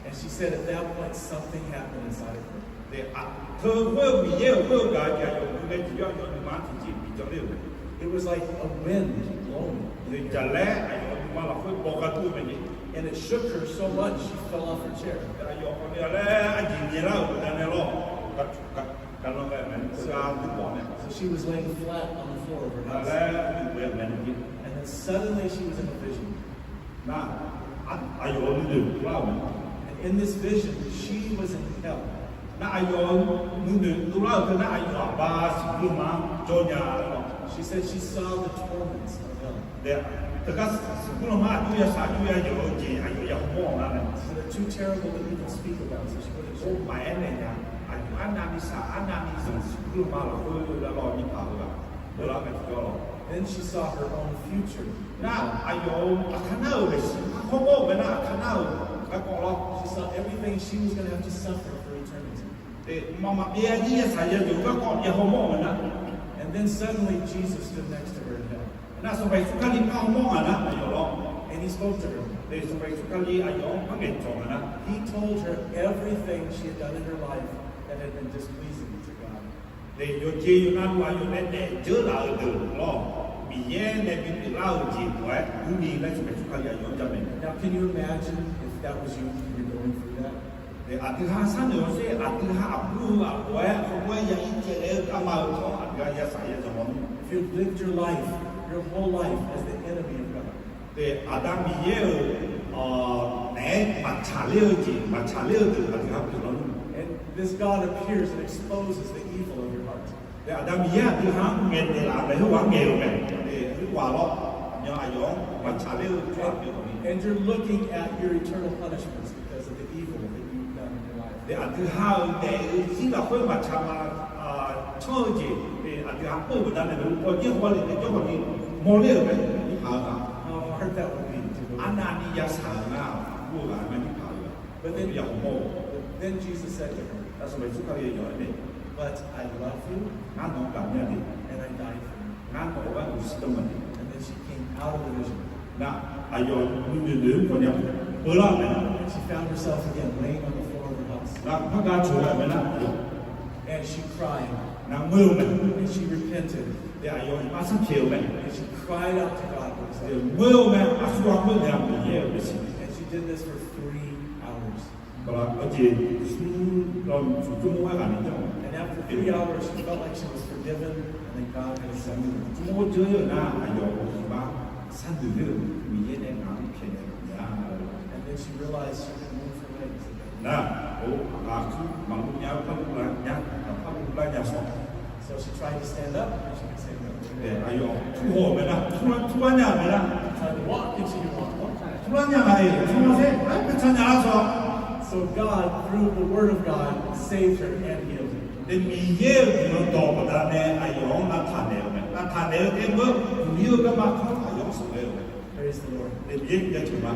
And she said at that point, something happened inside of her. Teu khoer-eu Miqyaer-euq ghoer-eu gaq-eu jeq aqyawf gui nae tiqbyan aqyawf nuima tiqjeq bicawv ler-euq mae. It was like a wind blowing. Noeqjaq laer aqyawf nuima lafkhoer baw gar dur-eu mae jeq. And it shook her so much, she fell off her chair. Aqyawf khawf ni laer arjeq nyaelar-euq baqdanae lawr, garlanr ghae-euq mae, teugar nuirkawv nae. So she was laying flat on the floor of her house. Laer uqghae-euq mae nar. And then suddenly she was in a vision. Nar, aqyawf nuinoeq dovlar-euq mae. And in this vision, she was in hell. Nar aqyawf nuinoeq dovlar-euq teu nar aqyawf aqba siqbur lanma-anr jawr nya-eu lawr. She said she saw the torments of hell. Teugar siqbur lanma aqjox yasaq aqjox ya yawf-eu jeq aqyawf ya hawmawr-euq nar mae. So they're too terrible to even speak about, so she wouldn't share. Or maqaer naeq nya. Aqjox arnavni shaq arnavni zanq siqbur lanma lafkhoer lar lawr nyirpaq-eu ghaq dovlar mae tiqjawr lawr. Then she saw her own future. Nar aqyawf-euq aqkar nar-euq maeqshi hawmawr-euq mae nar aqkar nar-euq garkawv lawr. She saw everything she was gonna have to suffer for eternity. Mqmaq maqbyav-aer yasaq yadeuq-eu garkawv ya hawmawr-euq mae nar. And then suddenly Jesus stood next to her in heaven. Nar Sanqpaq Yeqsur Kali par hawmawr ngaq nar aqyawf lawr. And he spoke to her. Sanqpaq Yeqsur Kali aqyawf-anr par ngaeqcawq ngaq nar. He told her everything she had done in her life that had been displeasing to God. Yawqjeq yawqnavluf aqyawf nae daefdzeur laf-euq deuq lawr, Miqyaer nae bipyeuf lar-euq jeq lof-aer gurni laer Sanqpaq Yeqsur Kali aqyawf-anr jamaeq. Now, can you imagine if that was you, you're going through that? Aqdui ha sharnoeq-awr sher, aqdui ha aqbur-eu aqlof-aer hawmawr-aer ya ir taev laer-eu garma-eu tawr aqdui ha yasaq yazanq mawf-eu. If you've lived your life, your whole life as the enemy of God. Aqda Miqyaer-euq naeq-aer maqtsaq ler-eu jeq, maqtsaq ler-eu deuq aqdui-anr pyeuf lawr. And this God appears and exposes the evil of your heart. Aqda Miqyaer aqdui-anr ngaeqnaeq laf-euq mae, khoerghaq-anr ngaeq-euq mae. Khoerghaq lawr, aqmyan aqyawf-anr maqtsaq ler-eu tsawrhaq pyeuf-eu ni. And you're looking at your eternal punishments because of the evil that you've done in your life. Aqdui ha-euq daef-eu zir lafkhoer maqtsaq ma canr-eu jeq, aqdui ha pov-eu baqdanae, kawv jir kawv lef nae jawr khawf ni mawrler-euq mae, aqdui ha-eu ghaq. How hard that would be to go. Arnavni yashaq-euq nar, ur-eu ghaq ngar nyiq paq-eu ghaq. But then, yamawr-eu. Then Jesus said to her, Sanqpaq Yeqsur Kali yawf-aer nae, But I love you. Ngar nawq-anr gaq mya de. And I died for you. Ngar nawq-euq gharduq shirdan ma de. And then she came out of the vision. Nar, aqyawf nuinoeq noeq-anr pawnya beular-euq mae. And she found herself again laying on the floor of her house. Nar, par gaq cawq-aer mae nar, aqyawf. And she cried. Nar, ngoer-eu mae. And she repented. Aqyawf iqbax sanrpyaeq-eu mae. And she cried out to God. Ngoer-eu mae, aqsur ghaq khoer nae Miqyaer-euq maeqshi. And she did this for three hours. Aqjeq smr lawq smq jmr-aer ghaq ni janr. And after three hours, she felt like she was forgiven, and then God had accepted her. Jmr-aer janr-eu nar, aqyawf-euq iqbax sharnoeq ler-eu Miqyaer nae ngaq-anr pyaeqnaeq laf nya. And then she realized she could move her legs again. Nar, ghaq kur maqluf nya-eu par luf lar nya, par luf lar nya sawq. So she tried to stand up, but she could stand up. Aqyawf turhaw-euq mae nar, turlar nya-euq mae nar. She tried to walk, and she could walk. Turlar nya-euq mae, turlar sher, aer, pyaeqtaq nya-a sawq. So God, through the word of God, saved her and healed her. Miqyaer-euq guiqlanq dawq baqdanae aqyawf-anr navtaq naeq-eu mae. Navtaq naeq-eu taef-aer meuq-eu Miqyaer-euq garma khanr aqyawf-anr sheuqghae-eu mae. Praise the Lord. Miqyaer jaceuq ma.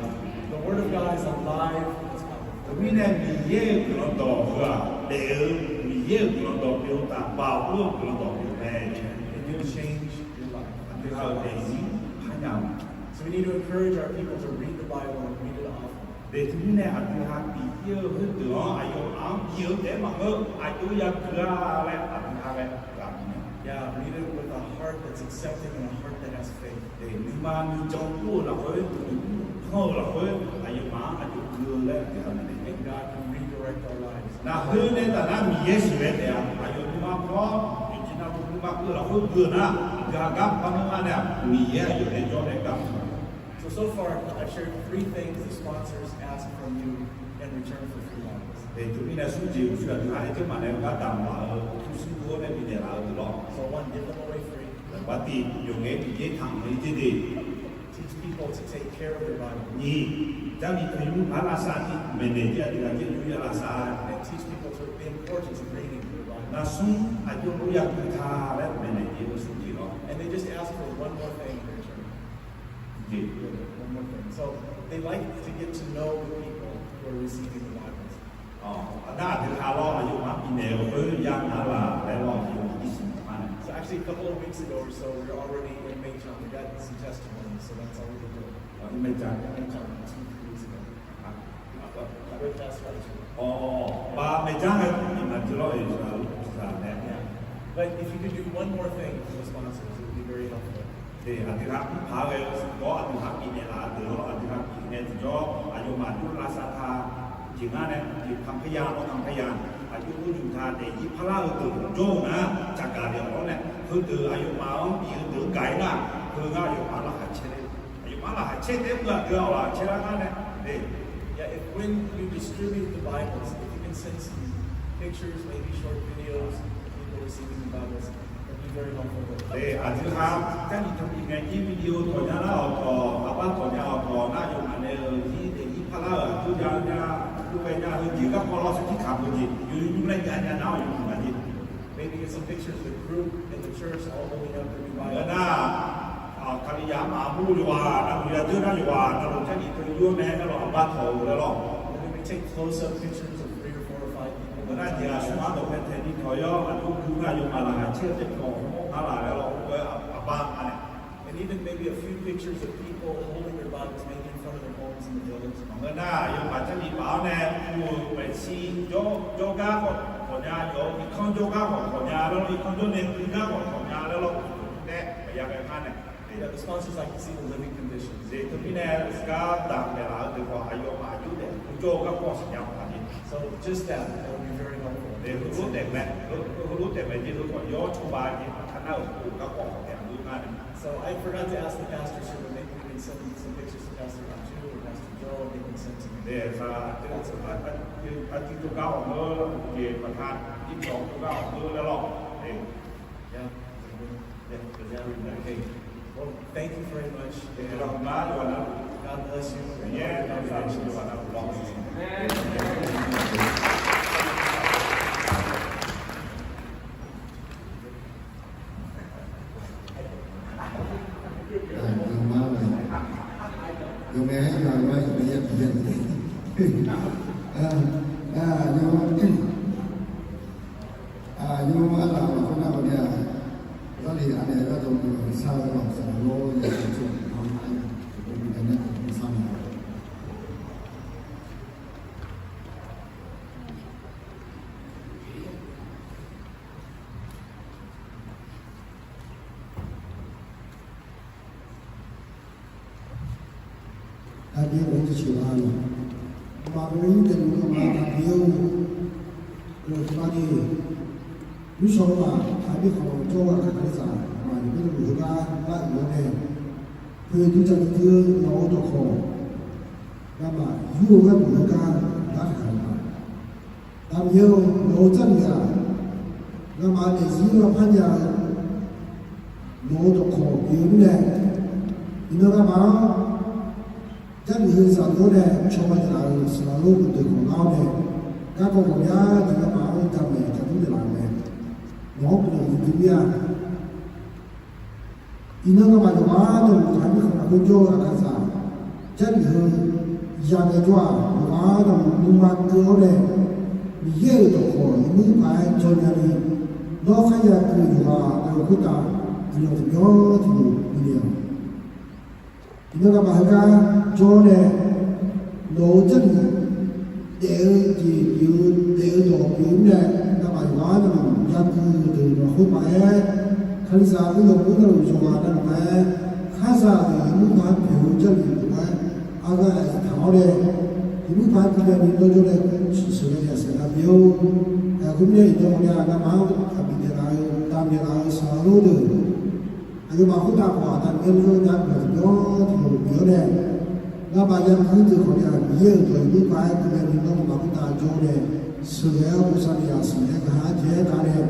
The word of God is alive and it's powerful. Teumirnae Miqyaer-euq guiqlanq dawq heu-aq, daef-eu Miqyaer-euq guiqlanq dawq pyeuf-eu taf, baoq ur-eu guiqlanq dawq pyeuf mae. It will change your life. Aqdui ha-euq daefzir parnya-eu mae. So we need to encourage our people to read the Bible and read it often. Teumirnae aqdui ha bif-ir-eu khoerdeuq-anr aqyawfmaf-anr bif-eu taef-aer maqngeur, aqjox yagui-a laer aqdui ha ghae ghaq bif-a. Yeah, read it with a heart that's accepting and a heart that has faith. Nuima nuijan ur-eu lafkhoer, nuima nuijan ur-eu lafkhoer aqyawfmaf-anr aqjox gui-eu laer aqdui ha bif-a. And God can redirect our lives. Naqkhoer nae taf nar Miqyaer sheuqghae taef-a. Aqyawf nuima paw-awr yawqjeq navluf nuima keuv-eu lafkhoer gui-eu nar, aqdui ha gar par nar ngar nae-aq, Miqyaer aqyawf nae jawr nae gar mr-eu. So, so far, I've shared three things the sponsors ask from you in return for free Bibles. Teumirnae smr jeq uqshoe aqdui ha aer jawr maqnaeq-eu gar damq laf-eu pyurshuir dur-awr nae bifnaeq laf-eu deuq lawr. So one, give them away free. Aqbar tiq, yawqngaef-aer Miqyaer taq-anr-ir jer de. Teach people to take care of their Bible. Nyiq, Jarlif teu yur nar lavsav ni maeqnaeq jir aqdui ghaq jaer yur ya lavsav. And teach people to the importance of reading the Bible. Navsmr aqjox lof yagui ta laer maeqnaeq jir-eu smr jeq lawr. And they just ask for one more thing in return. One more thing. So they like to get to know the people who are receiving the Bibles. Nar aqdui ha lawr aqyawfmaf bifnaeq-eu khoer ya naq laf laer lawr aqyawf-anr jir siqnya ma nae. So actually, a couple of weeks ago or so, we were already in Meichang. We got some testimonies, so that's already good. Meichang. Meichang, two, three weeks ago. Awq, ba maeqdzar ghae-eu iqnan jir lawr-eu iqnan luf tiqzaq nae. But if you could do one more thing for the sponsors, it would be very helpful. Aqdui ha mrpaq-aer ghae-eu dawr aqdui ha bifnaeq laf-eu deuq-anr aqdui ha bifnaeq tiqjawr aqyawfmaf jawr lavsav ta jeq ngar nae jeq kamqpar ya lawr kamqpar ya aqjox khoer yuf ta daefzir parlar-eu deuq jawr-eu nar, tsaqgaq daef-awr nae heudeuq aqyawfmaf-anr bif-eu deuq-anr gaq-ir nar, heu ngar aqyawfmaf laqkhaq caer ler. Aqyawfmaf laqkhaq caer taef-aer meuq aqdui-aq laqkhaq caer lar ngar nae. If when you distribute the Bibles, if you can send some pictures, maybe short videos of people receiving the Bibles, that'd be very helpful. Aqdui ha Jarlif teu bif ngae jir video tawq nya lar-awq tawq, aqbar tawq nya-awq tawq nar, aqyawfmaf nae-euq zir daefzir parlar-euq aqjox ya nya, aqjox ghae nya heujeq garkawv lawr sarkir kaq-eu jeq yawqnymr laer ya nya nar-awq yawqnymr ghaq jeq. Maybe get some pictures of the group in the church all holding up their Bible. Nar, Kalizaq armaf armur yawqghaq navluf yadeur nar yawqghaq navluf Jarlif teu yur-awr nae aerlawq aqbar tawq-eu laer lawr. Maybe take close-up pictures of three or four or five people. Nar jeq aqsur ghaq dawqpae taeq ni tawq-ir-awr aqjox gui nar aqyawfmaf laqkhaq caer-eu taef-aer tawq-awr nar laf laer lawr, aqbar nga nae. And even maybe a few pictures of people holding their Bibles, maybe in front of their homes in the village. Maqngeur nar, aqyawfmaf Jarlif paf-awr nae pu-euq maeqshi jawrgar khawf tawq nya, yawf-euq irkanr jawrgar khawf tawq nya, lawr irkanr jawr nae gui gar khawf tawq nya laer lawr, taef maqya ghae ngar nae. Yeah, the sponsors like to see the living conditions. Teumirnae gar damq naeqlaf-eu deuq khawf aqyawfmaf aqjox daef jawr-eu garkawv siqnya-awq paq-aer. So just that, that would be very helpful. Heulof taef mae, heulof taef mae jeq heu khawf yawr cawba jeq maqkar nar-euq garkawv khawf taef-a ngar nae. So I forgot to ask the pastors here, but maybe we can Send some pictures to Pastor Raju or Pastor Joe, they can send to me. เออ ครับ เออ ครับ ที่ตัวเก้าของเออ โอเค ประธานที่สองตัวเก้าของเออ แล้วหรอ เออ Yeah. Yeah, yeah, okay. Well, thank you very much. เออ ขอบคุณมาก God bless you. Yeah, God bless you. Aqyawf arlaq khoernar-aq, Jarlif anaeq-aer gharduq maqsar-eu lawq, saqlaq lor, yawqjeq tsov-anr arya, aqyawf maqbyav nar, sar ma. Aqdui-euq ghoe-eu jeqciq ghaq-a lawq. Maqghoe-ir daefluf-eu ma taqbi-eu, lawq tiqpav ni, nuisar-eu ghaq aqbir khanq jawr-eu ghaq kalizaq maqyawf mirnae luf heugar lar-euq-awr nae, poeqdui dzaqdui dui-eu nawq-eu dawqkawq ngamaf yur-eu gharduq heugar lartaq-euq ma. Daqmir-eu nawq-eu Jarlif-aq, ngamaf daefzir-anr parnya-eu nawq-eu dawqkawq pyeuf-eu mirnae, iqnan ngamaf-anr Jarlif heu zaqdeuq-anr nae cawba naeqlaf-euq saqlaq lor uqdeuq khanq lar-awr nae, garkawv ghawqmya jeq ngamaf-anr jamaeq jaqdur naeqlaf-eu mae. Nawq-anr guiqlanq huiqdui mir-a. Iqnan ngamaf yawqghaq navluf taqmir khanqnav khoerjawr-eu aqkaqzaq, Jarlif heu yaghae jawr-aq, yawqghaq navluf nuima keuv-awr nae, Miqyaer-euq dawqkawq yawmuiq paq-aer jawrnya ni, nawr kharya keuv yawqghaq navluf khoertav guiqlanq tiqbyan tiqlof bifnaeq-awq. Iqnan ngamaf heugar jawr nae, nawq-eu Jarlif daef-eu jeq pyeuf-eu, daef-eu dawq pyeuf-eu mirnae, ngamaf yawqghaq navluf yagui deuq lafkhoer paq-aer, kalizaq khoer yawqghaq navluf yawqghaq navluf-aer, kharzaq deuq yawmuiq paq-aer pyeuf-eu Jarlif deuq-aer, arghaer-aer taq-awr nae, yawmuiq paq-aer guiqlanq ni dawr jawr nae, sheuqghae ni aqsaq nar bi-or. Khoermirnae iqnan ghawqmya ngamaf-anr aqbif naeqlaf-eu, dav naeqlaf-eu saqlaq lor deuq, aqyawfmaf khoertav khawf aqda Miqyaer lor nar guiqlanq tiqbyan tiqlof bif-awr nae, ngamaf yagui deuq khawf ni-aq, Miqyaer-euq dawq yawmuiq paq-aer guiqlanq ni nawr ngamaf khoertav jawr-awr nae, sheuqghae-awr bosav ni aqsaq nae gaq-aer jaev-aer gaq nae,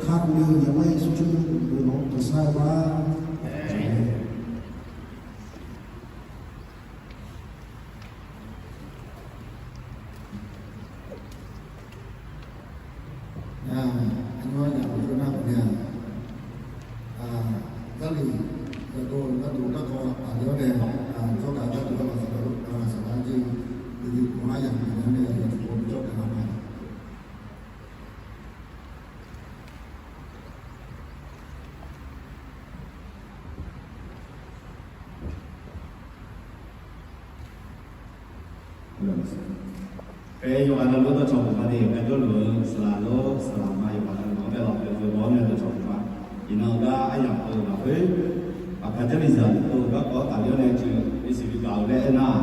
kakhof le-eu Miqyaer-anr Yeqsur Kali-euq guiqlanq-anr dawqsar-eu ma. Aqyawf-anr yaqmr khoernar-aq, Jarlif yawqdov gharduq garkawv taqler-awr nae, jawrgaq gharduq garkawv taqler-awr, saqlaq-aer jir-eu, uqduq khanqlar yamq naeq-awr nae, yawqjeq pov jawrgaq lar ma. Khaer yawqghaq navluf-anr dawqcawq maqma ni, khaer jawrluf-eu saqlaq lor saqlaq ma yawqghaq navluf-anr bae lawq, yawqjeq baw-awr nae dawqcawq maqma. Iqnan-eu gar aryamq-eu lafkhoer, Aqkaq Jarlif zaq deuq garkawv taqler-awr nae, jeq bisiq bigaq-eu laer aernar,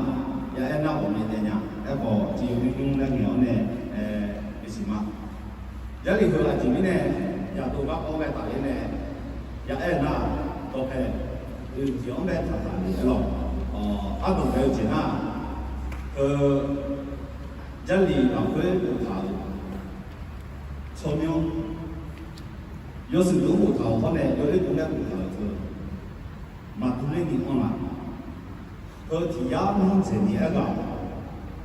ya aernar ghawqmya jaev nya. Aerkhawf, jeq yawmyanr nymr laer ngaeq-awr nae, bisiq ma. Jarlif heu aqjeq mirnae, yaqdov garkawv bae taqler nae, ya aer nar, dawqpae oeq jeq-anr bae taqtaq le aer lawq. Ardawq ghae-eu jeq nar, heu, Jarlif lafkhoer boftaq-euq tsawrmyanr, yawshuif deuq-anr boftaq-euq hawr nae, yawoer deuq-anr bae boftaq-euq teu, maqdur ler ni anr laf. Heu tiq yar mr dzaeq ni aer ghaq,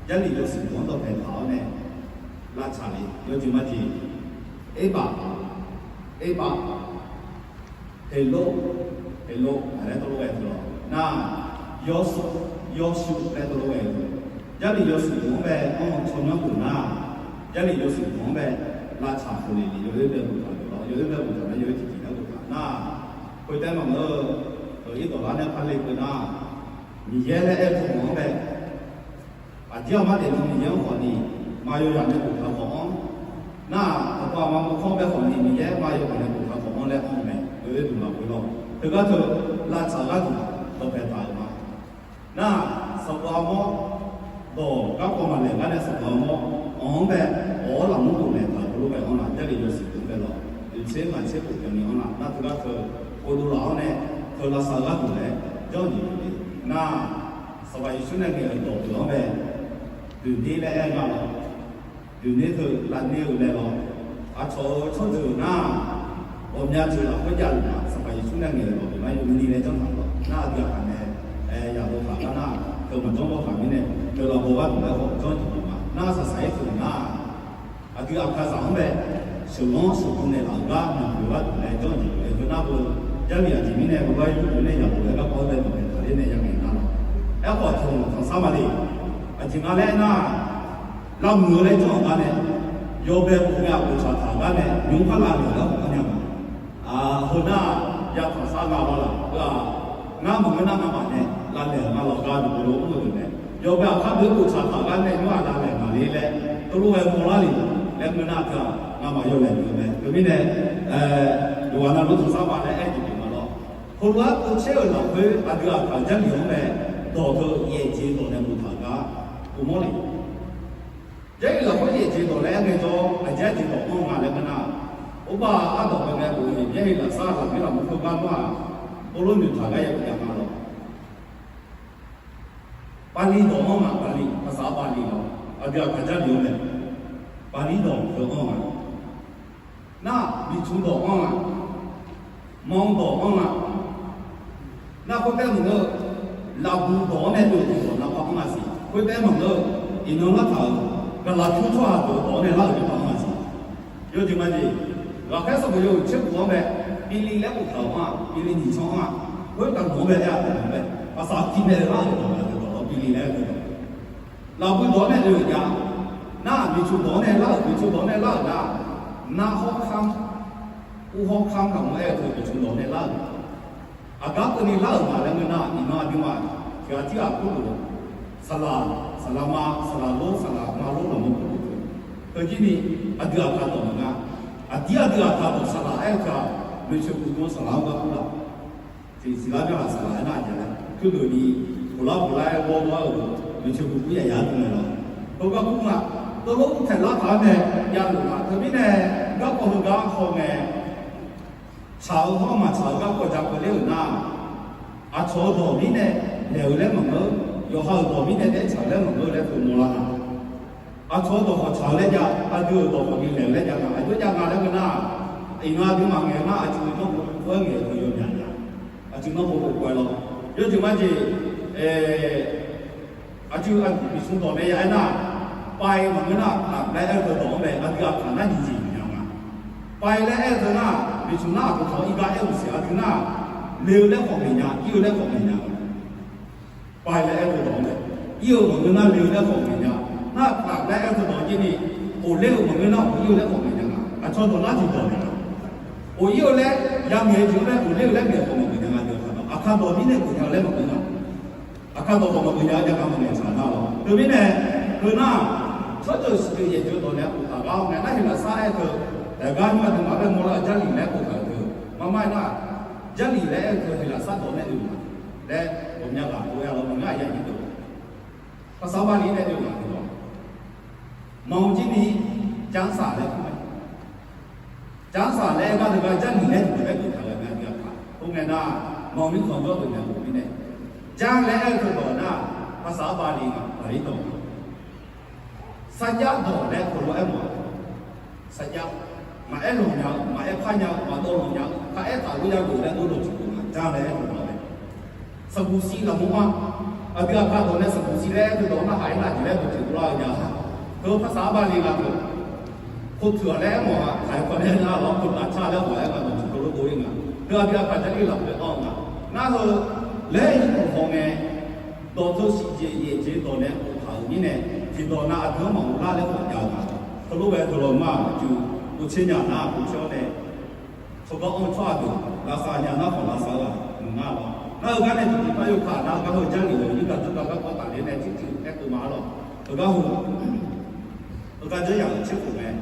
Jarlif yawshuif deuq-anr dawqpae taq-awr nae, lavtsaq le yawjeq majeq, erbaf, erbaf, heqlov, heqlov laer tov lof ghae teu lawq nar, yawshuif, yawshuif laer tov lof ghae-eu, Jarlif yawshuif deuq-anr bae anr-eu tsawrmyanr deuq nar, Jarlif yawshuif deuq-anr bae lavtsaq taq le ni yawoer bae boftaq deuq lawr, yawoer bae boftaq nar, yawoer tiqjeq-aer boftaq nar, khoertav maqngeur-eu, dawq-ir dawqlar nae par le keuv nar, Miqyaer laer aer-eu tsawrmyanr-anr bae, aqdir aqmar daefluf Miqyaer-anr khawf ni, maqyaw yaq nae boftaq khawf-anr nar, aqkawq aqma mawrkawr-anr bae khawf ni, Miqyaer maqyaw yaq nae boftaq khawf-anr laer anr-eu mae. Yawoer deuq lafkhoer lawr, teugar teu lavtsaq gharduq dawqpae taq-euq ma. Nar, sanqbof armawr, dawq garkawv maqlaeq gar nae sanqbof armawr, anq-anr bae awq-awr lafmur dov naeq taq-euq heulof ghae anr laf, Jarlif yawshuif deuq-anr bae lawr, oeqtser ngaq tser khof byanni anr laf nar, teugar teu ghovdov laf-awr nae, teu lavsav gharduq laer janr-eu jeq pyeuf le. Nar-aq, Sanqpaq Yeqsur nae ngaeq-euq dawq deuq-anr bae, doeqner laer aer nga lawr. Doeqner teu lavner-eu laer lawr. Aqcawq-euq tsawrjeuq nar-aq, ghawqmya jeq lafkhoer javluf-aq, Sanqpaq Yeqsur nae ngaeq-euq dawq deuq-anr yawmuiq ni laer janr taq lawr. Nar aqdui aqkaq nae, yaqdawq taq gar nar-aq, teu maqjanr bawr taq mirnae, teu lavbaw gharduq laer khawf janr tiqdawq ma. Nar-aq, saqsaq-aer teuq nar-aq, aqdui aqkaqzaq-anr bae sheuqlanr sheuqdm naeqlaf-euq gar maqpyeuf gharduq laer janr-eu jeq-aer, heu nar-aq, Jarlif aqjeq mirnae, heu gar yurgeuf nae yaqdawq laer garkawv-anr bae dawqpae taqler nae ya ngaeq nar lawr. Aerkhawf, tanqsar ma le. Aqjeq nga laer nar-aq, lavmuiq-eu laer janr-euq gar nae, yawbae khof ngae aqghof tsaq taq-euq gar nae nymr par lavnaeq-eu gar khawf gar nya ma. Heu nar-aq, ya tanqsar nga lawr laf-eu-aq, ngar maqngeur nar ngamaf nae lavnaeq-euq nga lawq gar duq lo mr-eu deuq mae. Yawbae aqkar deuq-anr bof tsaq taq-euq gar nae nymr-aq lavnaeq nga le laer, teulof ghae mawrlar le laer ngeur nar-aq, ngamaf yawlaeq-eu mae. Teumirnae, yawqghaq navluf tanqsar ma laer aer jeq pyeuf nga lawr. Heulof-aer povcaer-euq lafkhoer aqdui aqkaq Jarlif-anr bae dawq teu yaeq jeq dawq nae boftaq-euq gar uvmawr le. Jarlif lafkhoer yaeq jeq dawq laer aer ngaejawr, aqjeq-aer jeq dawq anr nga laer ngeur nar-aq, orbaq ardawq bae ngae bof-eu Jarlif lafsar lafmir lafmur khoergar nar-aq, bawrlor noeqtaq gar ya bif jav nga lawr. Bali dawq anr nga, Bali, aqsaq-aer Bali lawr, aqdui aqkaq Jarlif-anr mae. Bali dawq heu anr nga. Nar-aq, miqtmq dawq anr nga. Manq dawq anr nga. Nar khoertaer maqngeur-eu, lafbuq dawq-anr nae dov-eu dawq nar par anr nga siq. Khoertaer maqngeur-eu, iqnan lartaq-euq gaqlaq pyur tsawrhaq deuq-eu dawq-anr nae lar-euq jeq par anr nga siq. Yawjeq majeq, ghaqkhaer sanqbof yawhuiq tserkhof-anr bae, Bili laer boftaq-euq anr-aq, Bili nyiq tsanr anr-aq, khoertav nawq-anr bae aer-aq, taq nawq-anr bae aqsaq tiq naeq-eu lar-euq dawq-anr nae dov dawq-anr Bili laer aer-eu dawq. Lafbuq dawq-anr nae dov-eu jav. Nar-aq, miqtmq dawq-anr nae lar-euq, miqtmq dawq-anr nae lar-euq nar-aq, nar hawr kamr, ur hawr kamr taq mawr aer-eu teu miqtmq dawq-anr nae lar-euq. Aqgar keuvni lar-euq nga laer ngeur nar-aq, iqnan aqduimaf tiqghaq tirghaq kurluf-eu saqlaq, saqlaq ma, saqlaq lor, saqlaq ma lor lafmawr kurluf-eu teu jir ni, aqdui aqkaq dawq maqnga. Aqdir aqdui aqkaq dawq saqlaq aer-eu teu-aq, maeqtsoeq buq dm-anr saqlaq-anr gar kur laf. Tiqsiq lar myanrhaq saqlaq aer nar-aq, aqjeq laer kurluf ni, khof lar khof lar-aer ghawrmawr-eu maeqtsoeq buq kur yaya dm naeq lawr. Heugar kur nga, teulof taeq lar taq-anr nae javluf nga. Teumirnae, garkawv heugar hawngae, tsaq-eu hawr maqtsaq-eu garkawv ja keuvler-euq nar-aq, aqcawq-eu dawq mirnae naeq-eu laer maqngeur, yawqha-euq dawq mirnae daef tsaq-eu laer maqngeur laer teu mawrlar nga. Aqcawq-eu dawq khawf tsaq-eu laer jav, aqdui-euq dawq khawf ni naeq-eu laer jav nga. Aqjox jav nga laer ngeur nar-aq, iqnan aqduimaf ngaeq-eu nar-aq, aqcawq-eu dawq khawf khoer ngaeq-eu teu yawmyaq nya. Aqcawq-eu dawq khawf khoer khoer-aer lawr. Yawjeq majeq, aqcawq-eu aqduq miqsmq dawq nae ya aer nar-aq, pai maqngeur nar-aq, taf laer aer-eu teu dawq-anr bae aqdui aqkaq nar nyiq jeq nya nga. Pai laer aer-eu teu nar-aq, miqsmq nar-aq, aqkaq-anr irgar aer-eu siq aqdui nar-aq, le-eu laer khawf ngaeq nya, ir-eu laer khawf ngaeq nya nga. Pai laer aer-eu dawq-anr bae, ir-eu maqngeur nar le-eu laer khawf ngaeq nya. Nar-aq, taf laer aer-eu teu dawq jir ni, of ler-eu maqngeur nar of ir-eu laer khawf ngaeq nya nga. Aqcawq dawq nar tiqdawq naeq nga. Of ir-eu laer ya ngaeq-eu jeq-anr bae of ler-eu laer ngaeq khawf maqgeuf nya nga. Aqkaq dawq, aqkaq dawq mirnae geuf nya-eu laer maqngeur nga. Aqkaq dawq khawf maqgeuf nya-eu jav nga maqngaeq tsaq nar lawr. Teumirnae, heu nar-aq, tsawrjeuq siqjeuq yaeqjeuq dawq naeq-aer boftaq gar-awr ngae nar, Heqlaqsar aer-eu teu, daeq gar nymr aqduimaf-anr bae mawrlar-eu Jarlif laer boftaq-euq teu, marmar-aer nar-aq, Jarlif laer aer-eu teu Heqlaqsar dawq nae oe-eu nga laer ghawqmya ghaq tov-aer-a lawr, maqngeur-aq ya nyiq deuq. Aqsaq Bali nae oe-eu nga deuq-awr, manq jir ni Jarsaq laer kur mae. Jarsaq laer aer gar deuq gar Jarlif laer tiqdeuq laer geuf taq-euq mae, aqdui aqkaq. Khoerngae nar-aq, manq mirkhanq jawr deuq naeq-aer bof mirnae, Jar laer aer-eu teu dawq nar-aq, Aqsaq Bali nga, Bali dawq nga. Sarjax dawq laer heulof-aer mawf-a. Sarjax, maqaer lanq nya-eu, maqaer par nya-eu, maqdawv lanq nya-eu, kar aer taq-euq lof ya lof laer dov dawq tiqkawv nga, Jar laer aer-eu dawq mae. Sanqbuq siq lafmur-a, aqdui aqkaq dawq nae sanqbuq siq laer aer-eu dawq narhaq-ir nar jeq laer dawq tiqkawv lar-eu jav-a. Teu Aqsaq Bali nga deuq, khof teuq-aq laer aer mawf-a, taq-aer kawv nae nar-aq lawr, khof taf tar laer ghawq-aer nga dawq tiqkawv lof dov-ir nga. Teu aqdui aqkaq Jarlif lafkhoer anr-eu nga. Nar heu laer yurkhanq hawngae, dawq teu siqjeq yaeqjeq dawq nae boftaq-euq mirnae, tiqdawq nav aqdui-anr maqmr lar laer khawf jav-eu nga. Heulof ghae deuq lawq ma-aq, aqjeq povtser nya nar povtser-awr nae, tsawrganr anr-eu tsawrhaq deuq lavsav nya nar khawf lavsav-eu-aq maqnga lawr. Nar heugar nae tiqjeq par yawkaq nar gar heu Jarlif-euq yurgaq dawrgaq garkawv tafler nae tiqjeq aer keuv ma-ar lawq. Heugar heu, heugar dzeur yaq-euq tserkhof mae.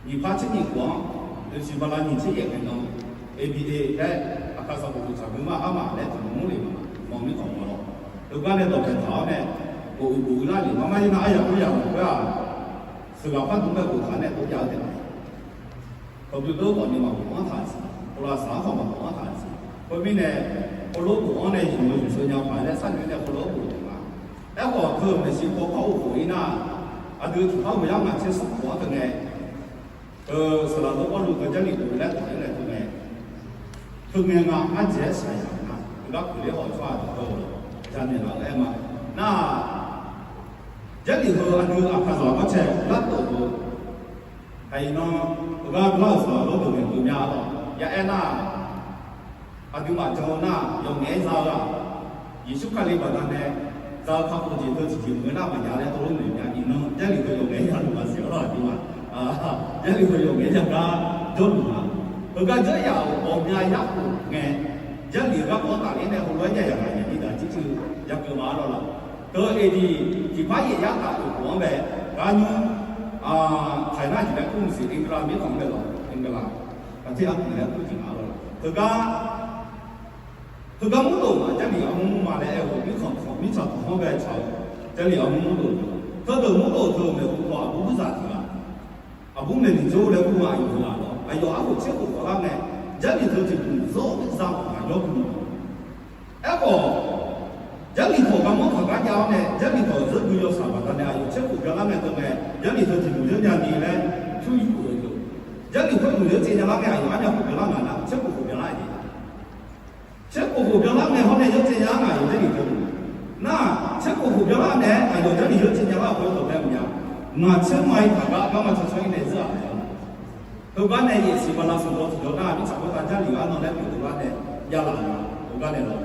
Nyiq par tser nyiq khof-anr, yawsiq bala nyiq tser yaef ngae nan, A B A laer, Aqkaq sanqbof uqtsaq gui mar armaf laer taqmr mr le ma, manq mirkhanq mawf lawr. Heugar nae dawqpaeq taq-awr nae, bof uiq bof uiq lar le ma, mar-ir nar aryaq khoeryaq khoer-aq, sheuqghaq par dm bae boftaq nae bof jav-eu taef ma. Computer khawf ni maqbof anr taq-euq siq, โทรศัพท์-anr khawf maqbof anr taq-euq siq. Khoermirnae, Khoerlof bof-anr nae yawqnan yawqnan nya paq-aer laer sharnoeq nae khoerlof bof-eu ma. Aerkhawf teu-euq maeqshi paw kawr-eu khof-ir nar, aqdui tiqpar uqyar ngaq tser smr khof-anr teu ngae, teu saqlaq dawr Pawrluv teu Jarlif bof-eu laer taq-aer nae teu ngae, teu ngae nga arjeq-aer shaqyaq nga, teugar puqler haw-eu tsawrhaq deuq-eu, janaeq laf-eu aer ma. Nar-aq, Jarlif heu aqdui aqkaqzaq gawrcae lar teuv-eu, haiq nan, teugar lar-euq saqlaq dawr deuq ngaeqkeuv mya-awr, ya aer nar-aq, aqduimaf jan-eu nar-aq, yawqngaef-aer za-eu-aq, Yeqsur Kali baqdanae za-eu kakhof jeq teu tiqjeq meuq-eu nar maqjav laer teulof noeq mya. Iqnan Jarlif heu yawqngaef-aer ya luf maqsiq-awr laq aqduimaf, Jarlif heu yawqngaef-aer ya gar jawrluf ma. Heugar janr yaf-euq ghawqmya yarkhof ngae, Jarlif-eu garkawv-anr tafler nae heulof-aer jav yaf ngaq nyaf ni daq jircuiv ya keuv ma-ar lawr laq. Teu eqdiq tiqpar yaef yar taf-euq khof-anr bae, gar nymr, taiq nar jeq laer kur mqsiq England mirkhanq-anr bae lawq, England, aqter arkuq laer kur tiq nga-ar lawr laq. Heugar Heugar murlof-aq Jarlif armur mur ma laer aer-eu mirkhanq mirtsaq tanq-anr bae tsaq-eu, Jarlif armur murlof-eu, teudeuq murlof teu-euq maeqhu paw aqbur burzaq tiq ghaq, aqbur maeqniq jawr-eu laer kur ma. Aqyawf-aq aqyawf arhof tser khof khawf lar ngae, Jarlif teu tiq duq zawr za khawf ghaq yawr gui ma. Aerkhawf, Jarlif tawq garmanr taq gar jav-awr nae Jarlif tawq zeur gui yawshaq baqdanae aqyawf tser khof byanlar ngae teu ngae, Jarlif teu tiq duq zeur nya ni laer pyur yur-euq-eu jeq. Jarlif khoer duq zeur tsaev nya lar ngae aqyawf arnya khof byanlar ngaq nar tser khof khof byanlar-a jeq. Tser khof khof byanlar ngae hawr nae yawr tsaev nya-ar ngaq yawf Jarlif teu nar-aq, tser khof khof byanlar nae-aer aqyawf Jarlif yawr tsaev nya lar-euq khoer dawq bae maqya. Ngaq tser ma-ir taq gar garma tsawrshawr-ir nae zeur-aq mae-a. Heugar nae yaef siq bala smq dawr tiqdawr nar mirtsaq khoertav Jarlif arnan laer pyeuf deuq lar nae javlaf-euq heugar nae lawr.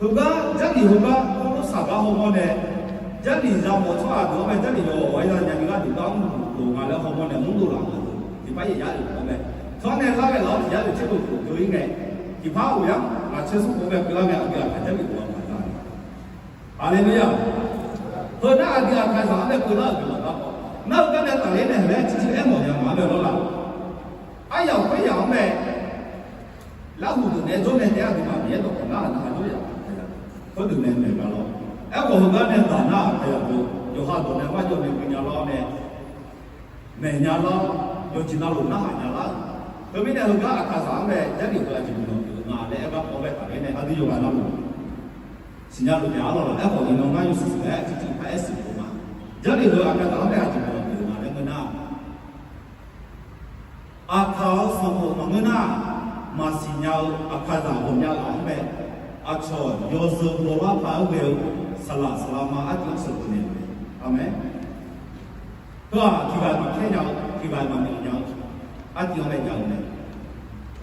Heugar Jarlif heugar khoerlof saqgar hawmawr nae, Jarlif yamawf tsawrhaq deuq-anr mae Jarlif yawf-awq-aer ya nya ni gharduq gar mrluf loq nga laer hawmawr nae mrlof laf-euq deuq tiqpar yaef yar-euq-anr mae. Tawr nae lar ghae laf-awr tiq yar-euq tser khof khof deuq-ir ngae, tiqpar uqyar ngaq tser smr khof-anr bae keuvlar ngae aqdui aqkaq Jarlif khof-anr maqza-a. Haleluya! Heu nar aqdui aqkaqzaq-anr bae keuvlar-euq guiqlanq gar khawf nar-eu gar nae tafler nae haeq laer ciqciv aermawf nya ma-ar bae lawr laf. Aryamq khoeryamq-anr mae, larhuq deuq nae jawr nae taef-aer aqduimaf Miqyaer dawqkawq nar-euq nar-aq jawr yaf-a. Khoerdeuq nae maeq ga lawr. Aerkhawf heugar nae daq nar-aq aqyawf deuq yawqha dawq nae marjawv nae gui nya lawr nae maeq nya lawr, yawqjeq navluf narhaq nya lar-euq. Teumirnae heugar aqkaqzaq-anr bae Jarlif heu aqjeq guiqlanq pyeuf-eu nga laer aer garkawv bae tafler nae aqdui yawqghaq navluf siqnya luf taef-a lawr laf. Aerkhawf iqnan ngar yawshuif shuif-aer tiqtiq par aer siq-eu ma. Jarlif heu aqkaqzaq-anr bae aqjeq guiqlanq pyeuf-eu nga laer ngeur nar-aq, aqkaq-euq sanqbof maqngeur nar-aq, maqsiq nya-eu aqkaqzaq ghawqmya ghaq-anr bae aqcawq yawzeu bawlar paq-aer ghae-eu saqlaq saqlaq ma artiv-anr sheuqbof naeq-euq mae. Aqmeq. Heu-aq tiqghaq maqkhaer nya-eu, tiqghaq maqnoeq nya-eu, artiv-anr bae jav-eu mae.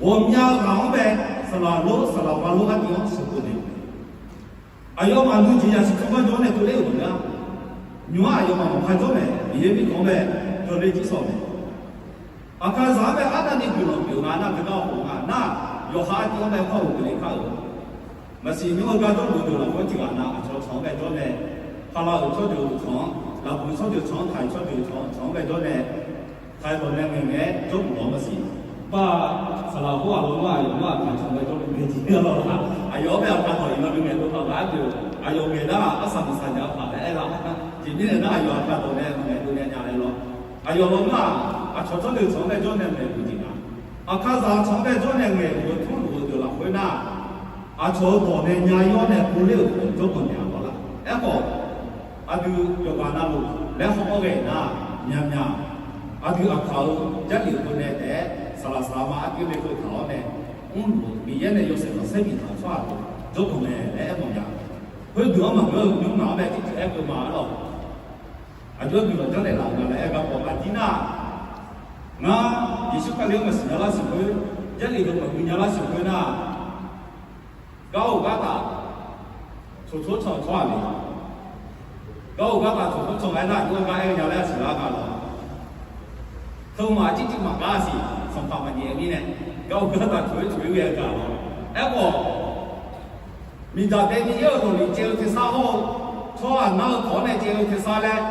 Ghawqmya ghaq-anr bae saqlaq lor saqlaq ma lor artiv-anr sheuqbof naeq-euq mae. Aqyawfmaf nuijeq yasiq tsanr gar jawr-awr nae keuvler-euq maqngeur-a. Nymq-mr aqyawfmaf maqpar jawr mae. Miqyaer mirkhanq-anr bae jawrler jir sawq mae. Aqkaqzaq-anr bae arnavni guiqlanq pyeuf nga nar teugar khof nga nar-aq, yawqha artiv-anr bae par-euq keuvle kar-euq. Maqsiq nymr-eu gar jawrluf-eu deuq lafkhoer tiqghaq nav aqcawq tsanq-anr bae jawr nae, pala-euq tsawrjeuq-euq tsanq-anr, lafkhoer tsawrjeuq tsanq-anr, taiq tsawrjeuq tsanq-anr bae jawr nae, taiq dawq nae ngaeq ngaeq-aer jawrluf-awr maqsiq. Bar-aq, saqlaq khoer-aq lawr nar-aq, yawqmar aqkaq tsanq bae jawr nae ngaeq jeq-a lawr laf. Aqyawf-anr bae aqkaq dawq iqnan bi ngaeqdov paq-aer deuq, aqyawf ngaeq nar-aq arsaq maqsaq nya-eu paq laer aer laf. Jeq mirnae nar aqyawf aqkaq dawq nae maqngaeq dov nae nya laer lawr. Aqyawf lawr nar-aq, aqcawq tsawrjeuq tsanq-anr bae jawr nae ngaeqluf jeq nga. Aqkaqzaq tsanq-anr bae jawr nae ngaeqluf-eu tmrluf-eu deuq lafkhoer nar-aq, aqcawq-eu dawq nae nya-ir-awr nae povler-euq khawf jawrganq naeq-a lawr laf. Aerkhawf, aqdui yawqghaq navluf laer haw-awr ghae nar-aq, myaqmyaq aqdui aqkaq-eu Jarlif-eu nae taef-aer saqlaq saqlaq ma artiv-anr bae keuvtaq-awr nae, mrluf-eu Miqyaer nae yawshaef lafsaer biftaq-euq tsawrhaq deuq jawrganq mae laer aermawf nya. Khoerdeuq-anr maqngeur-eu nymr ngaq-anr bae tiqjeq aer keuv ma-ar lawq. Aqjox-aer guiqlanq janrnaeq laf-euq nga laer aer garkawv aqdir nar-aq, ngar Yeqsur Kali-anr maqsiq nya lar siq khoer, Jarlif deuq maqgui nya lar siq khoer nar-aq, gar-euq gartaf tsawqtsawr can-eu tsawrhaq le. Gar-euq gartaf tsawqtsawr can-eu aernar-aq, aqjox-aer gar aer nya laer-a siq lar gaq lawq. Teumaf aqcir cir maqgar-a siq, sanqpaq maqnyaef-eu mirnae, gar-euq gartaf tsawq-aer tsawq-aer ghae-eu gaq lawq. Aerkhawf, miqdzaq dae Miqyaer-euq lawqliq caev-eu tersar hawr-eu, tsawrhaq nar-eu tawq-anr nae caev-eu tersar laer,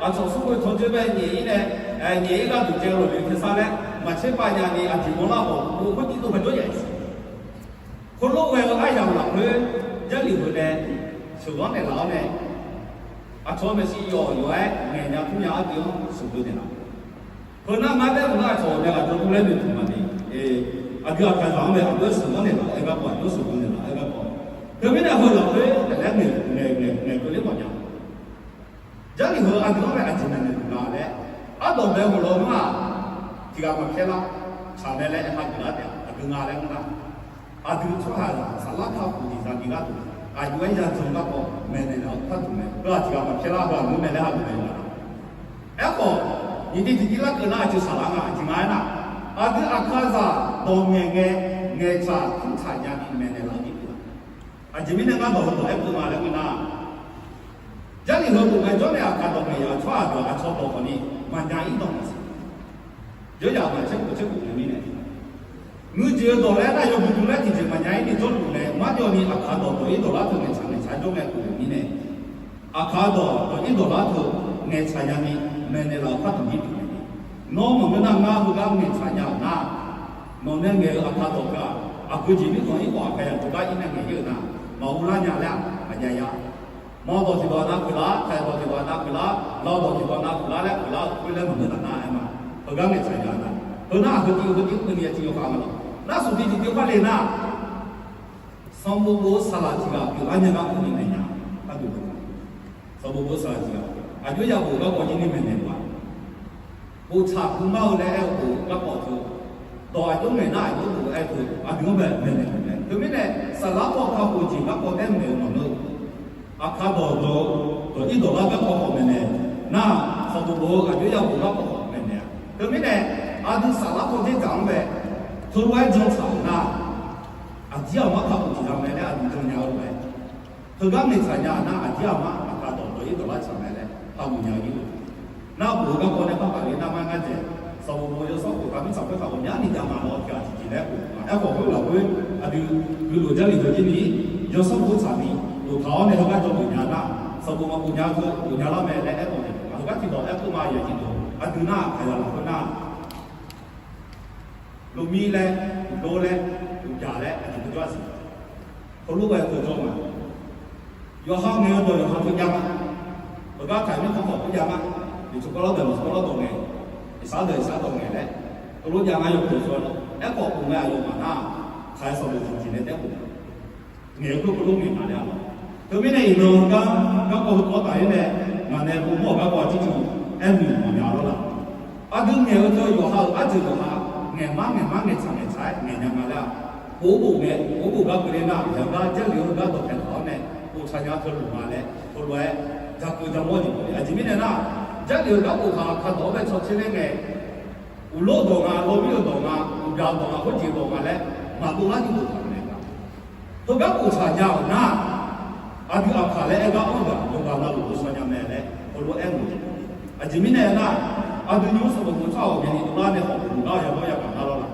aqcawq smrkhoeq tanqjoe bae nyaef-ir nae, nyaef-ir gharduq caev-eu lawqliq tersar laer, maqtser pav nya ni aqjeq mawrlar khawf, khoer tiqdov maqjawr yaf siq. Khoerlof ghae-eu aryamq lafkhoer, Jarlif heu nae sheuqghanr naeqlaf-awr nae, aqcawq maeqshi yawq yawq-aer ngaeqnya tmrnya artiv-anr sheuqghanr naeqlaf. Heu nar ngar daef-eu nar aqcawq nae ghaq jawr dur laer noeqtmq maqni. Aqdui aqkaqzaq-anr bae aqjox-aer sheuqghanr naeqlaf-aer garkawv, aqjox sheuqghanr naeqlaf-aer garkawv. Teumirnae heu lafkhoer taef laer ngaeq, ngaeq, ngaeq, ngaeq keuvler mawfnya. Jarlif heu aqdui-anr bae aqjeq naeq naeq duq nga laer, ardawq bae hawq lawnmr-aq, tiqghaq maqpyaer lar, tsaq mae laer aer hageuf lar taef-a, aqdui nga laer ngeur nar, aqdui tsawrhaqzaq saflar kakhof jeq zaqmiq gharduq, aqjox-aer yajan garkawv maeqnaeq laf-eu parduq mae. Heu-aq tiqghaq maqpyaer lar, heu aqdui-anr mae laer hageuf mae-a. Aerkhawf, nyiq diq tiqdir larkeuv nar aqjeq saqlar nga, aqjeq nga aernar, aqdui aqkaqzaq dawq ngaeq ngae, ngaeqtsaq tmrtsaq nyani maeqnaeq laf-eu nir pyeuf-a. Aqjeq mirnae ngar dawq heudawq aerkeuv ma laer ngeur nar, Jarlif heu bof ngae jawrnae aqkaq dawq ngaeq yaf-eu tsawrhaq deuq-aq aqcawq dawq khawfni maqnya-ir dawq maqsiq. Jawryaf maq caerkhof caerkhof nae mirnae, muiqjeq-eu dawq laer nar yawbui dui laer tiqjeq maqnya-ir ni jawrluf nae marjawvni aqkaq dawq dawq-ir dawq lar teu ngaeqtsaq ngaeqtsaq-aer jawr ngae khof-euq mirnae, aqkaq dawq dawq-ir dawq lar teu ngaeqtsaq nyani maeqnaeq laf-eu parduq nir pyeuf mae. Nawr maqngeur nar ngar heugar ngaeqtsaq nya-euq nar, nawq nae ngaeq-eu aqkaq dawq teu-aq, aqgeu jeq mirkhanq-ir khawf aqkaqzaq deuq gar ir nae ngaeq-ir-euq nar, maqur lar nya laer-aq maqjav ya. Mawr dawq tiqdawq nav pyeuflar, taiq dawq tiqdawq nav pyeuflar, law dawq tiqdawq nav pyeuflar laer pyeuflar-eu khoer laer maqngeur taf nar aer ma. Heugar ngaeqtsaq nya nar, heu nar aqheu tiv heu tiv keuvni aqjeq yawkhav nga lawq. Nar smq tiv tiqtiv par le nar, sanqbof bof-eu saqlaq tiq ghaq pyeuflar nya gar keuvni naeq nya. Ardov sanqbof bof-eu saqlaq tiq ghaq, aqjox yabof garkawv jir ni maeqnaeq ma. Boftaq guvmar-eu laer aer-eu bof-eu garkawv teu, dawq aqjox ngaeq nar aqjox bof-eu aer teu, aqdui-anr bae maeqnaeq-euq mae. Teumirnae saflar paw kakhof jeq garkawv taer maeq-eu maqngeur. Aqkaq dawq dawq-eu dawq-ir dawq lar garkawv khawf maeqnaeq nar, sanqbof bof-eu aqjox yabof garkawv khawf maeqnaeq-a. Teumirnae aqdui saflar paw dzer dzaq-anr bae teulof-aer jan tsaq-euq nar, aqdir aqmar kakhof jeq za mae laer aqdui jan nya-eu lof-aer, heugar ngaeqtsaq nya-euq nar aqdir aqmar aqkaq dawq dawq-ir dawq lar tsaq mae laer hageuf nya-eu nir lo. Nar bof-eu garkawv nae par paf le nar mar ngar dzaeq, sanqbof bof-eu yawsanr khof taq mirtsaq khoertaq ghawqmyani jav ma law tiq ghaq tiqjeq laer khof ma. Aerkhawf khoerghaq khoer aqdui gui lof Jarlif deuq jir ni yawsanr khoer tsaq ni boftaq-awr nae heugar jawr geuf nya nar, sanqbof maqbof nya-eu teu bof nya lar mae laer aertawq naeq-euq ma. Heugar tiqdawq aerkeuv ma yaqjeq deuq aqdui nar aqkaqzaq lafkhoer nar Lomir laer, uqdor laer, uqjaq laer aqjeq teu jawr-a siq. Heulof-aer teu jawr ma. Yawqha ngaeq-eu dawq yawqha teu jav ma. Heugar taq-euq mirkhanq khawf khoer jav ma. Yeqsur kawrlawr deuq Yeqsur kawrlawr dawq ngaeq, iqsar deuq iqsar dawq ngaeq laer, heulof jav ngar yawkhof-eu tsawrhaq-anr aerkhawf khof ngae aqyawfmaf nar, taq-aer sanqbof tiqjeq nae taef khof ngaeq-eu khoer khoerlof ngaeq nga laer-a lawq. Teumirnae iqnan gar garkawv heukawv taf-aer nae ngaq nae povmawr-euq garkawv-aq jirjur aermuiq mawfnya lawr laf. Aqdui ngaeq-eu teu yawqha-euq arjeuq yawqha ngaeqmar ngaeqmar ngaeqtsaq ngaeqtsaq-aer ngaeq nya nga laer-aq, bof-eu bof ngae bof-eu bof gar keuvle nar, yawqgar Jarlif-eu gar dawqpaeq taq-awr nae boftaq nya teu luf nga laer heulof-aer jakeuv jamawr jeq mawf le. Aqjeq mirnae nar, Jarlif-eu gar boftaq aqkaq dawq-anr bae caw tser ler ngae, uqlor-eu dawq nga, lawmir-eu dawq nga, uqbyaq-eu dawq nga, khoerjeq dawq nga laer maqdov lar ni boftaq-euq mae. Heugar boftaq nya-euq nar, aqdui aqkaq laer aer gar anr-eu ghaq yawqghaq navluf bosaw nya mae laer heulof-aer mawf-eu jeq. Aqjeq mirnae aernar, aqdui nymr sanqbof bof tsawrhaq ghawqmyani dovlar nae khawf bof gar yawqghaq yagaq nar lawr laf.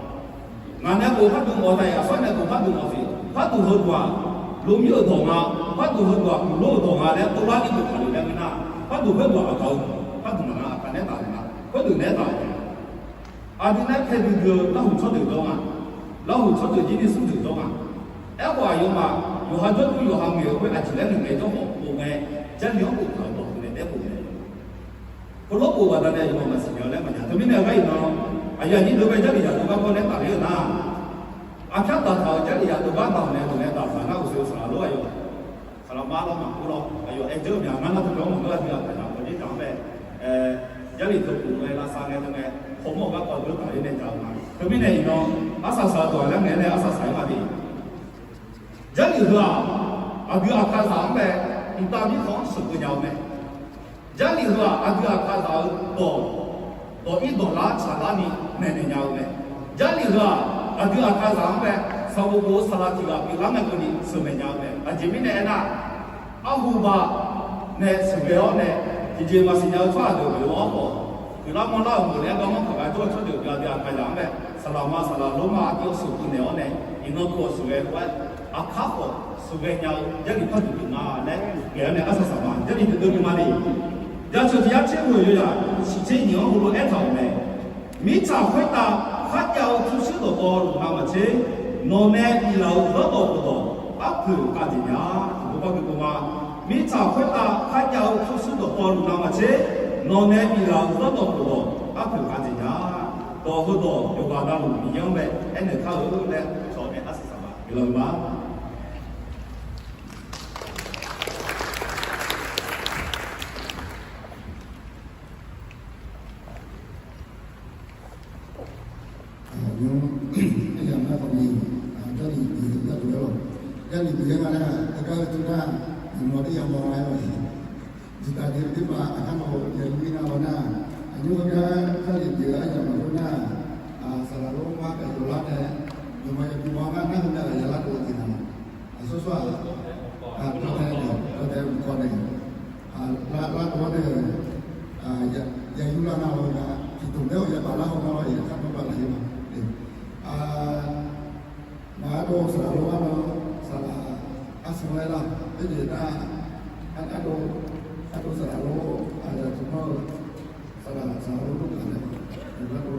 Ngaq nae bof parduq mawf-eu taf-iq aqsur nae bof parduq mawf-eu siq. Parduq heuduq-aq, lomir-euq dawq nga, parduq heuduq-aq, uqlor-eu dawq nga laer dovlar ni boftaq le laer ngeur nar, parduq khoerdawq aqkaq-eu, parduq maqnga aqkaq nae taf le nga, khoerdeuq nae taf le nga. Aqdui nae pae duidui-eu larhuq tsawrdeuq jawr nga. Larhuq tsawrdeuq jir ni smrdeuq jawr nga. Aerkhawf aqyawfmaf yawqha jawrduq yawqha ngaeq-eu khoer aqjeq laer ngaeq ngae jawr khawf bof ngae, Jarlif-anr boftaq-euq dawq teu nae taef bof mae. Khoerlof bof baqdanae aqyawfmaf maqsiq nya laer maqnya. Teumirnae aqgar iqnan aqyuif aqnyir deuq bae Jarlif yaqdeuq garkawv nae tafler-eu nar, aqpyar daqtaq-euq Jarlif yaqdeuq gar daq-awq nae dawq nae daqtaq nar uqshoe saqlaq lor aqyawf. Saqlaq mar lawr maqkur lawr aqyawf aer dzeur-eu mya ngar nar teu jawr maqngeur aqdui aqkaq yaq khawf jir taq-anr bae, Jarlif teu khof ngae lavsav ngae teu ngae, hawmawr-eu garkawv deuq tafler nae jav-eu ma. Teumirnae iqnan arsaq saq-eu dawq-aq laer ngaeq-aer nae arsaq saq-ir ma de. Jarlif heu-aq, aqdui aqkaqzaq-anr bae mqtav mirkhanq-anr sheuqkeuv nya-eu mae. Jarlif heu-aq aqdui aqkaqzaq-eu dawq, dawq-ir dawq lar tsaqlar ni maeqnaeq nya-eu mae. Jarlif heu-aq aqdui aqkaqzaq-anr bae sanqbof bof-eu saqlaq tiq ghaq pyeuflar ngae keuvni sheuqmaeq nya-eu mae. Aqjeq mirnae aernar, arhu ba nae sheuqghae-awr nae, tiqjeq maqsiq nya-eu tsawrhaq deuq pyeuf-awr khawf, pyeuflar manrlar-euq meuq laer garmanr kaq gar jawr-eu tsawrjeuq byav deuq aqkaqzaq-anr bae saqlaq ma saqlaq lor ma artiv-anr sheuqkeuv naeq-awr nae, iqnan keuv-awq sheuqghae lof-aer, aqkar khawf sheuqghae nya-eu Jarlif par duq pyeuf nga laer ghae-awr nae arsaq saq ma. Jarlif pyeuf deuv nuima le. Jaceuq tiq yar tser ghoeq yawzaq shiq tser nyiq-anr heulof-aer taq-euq mae. Mirtsaq khoertav kharjav-eu pyurshuir dawqtawvluf navmaqtser, nawqnae biflaf-euq zanrdawq khofdawq arpoeq khavjeq nya. Tiqpov par gui pov ma. Mirtsaq khoertav kharjav-eu pyurshuir dawqtawvluf navmaqtser, nawqnae biflaf-euq zanrdawq khofdawq arpoeq khavjeq nya. Dawq heudawq yawqghaq navluf Miqyaer-anr bae aernaeq kar-eu laer cawq-awr nae arsaq saq ma. Guiqlanq ma. Jarlif bif-aer nga nar, heugar-eu teu nar, iqnan tir yamawr-aer lawr-iq. Tiqtaq tiq terbaq aqkar nawq-eu yaqyir nar-awr nar, aqnymr heugar Jarlif bif-eu aryamq maqlof nar, saqlaq lor bar gaq yawqlar nae, yawqma yawbi ma ngar nar heugar ghaq ya lar dov-eu tiqnan, aqsur sawr-aq, dawqtae dawqtae mq kawv nae, lar lar dov-awr nae, yaqyur lar nar-awr nar, tiqdmq nae-awr yabaf lar haw nar-awr iq aqkar dawrbaf laf-ir ma. Ngaq ardov saqlaq lor arnan, saqlaq arsan laer lar, aerjeq nar, ardov, ardov saqlaq lor, aqyawf tmq-anr-eu saqlaq, saqlaq lor lorgaq nae, ardov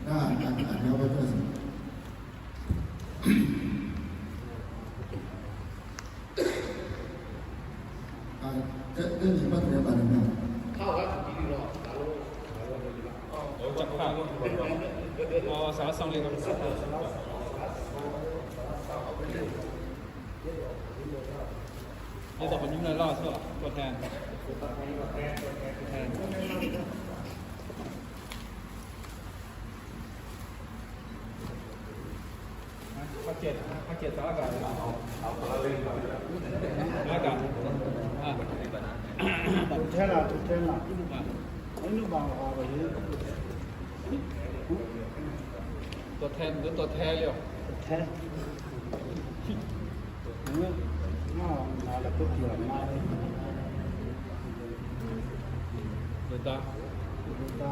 nar, aqyawf-anr bar jawr-a siq. Tawqtae laf, tawqtae laf. Tawqtae, tawqtae le-awq. Tawqtae. Ngar lafkhoer tiq ghaq ma le. Dawqda. Dawqda.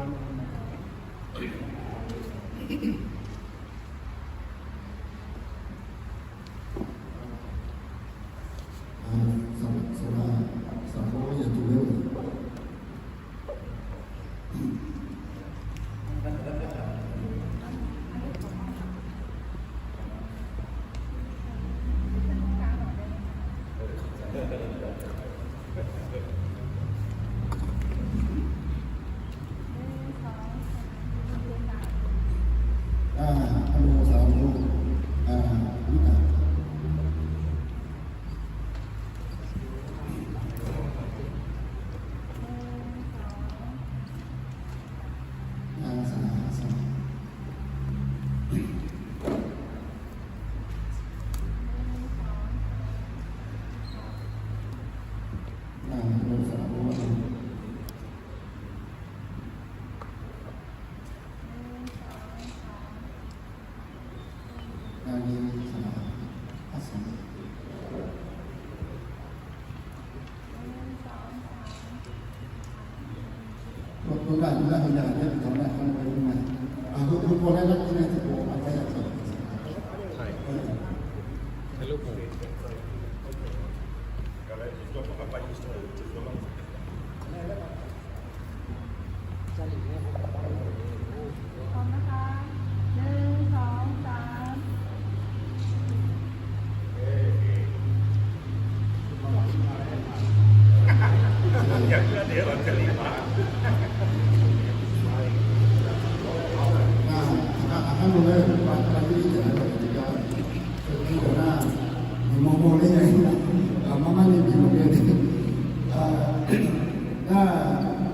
Nar,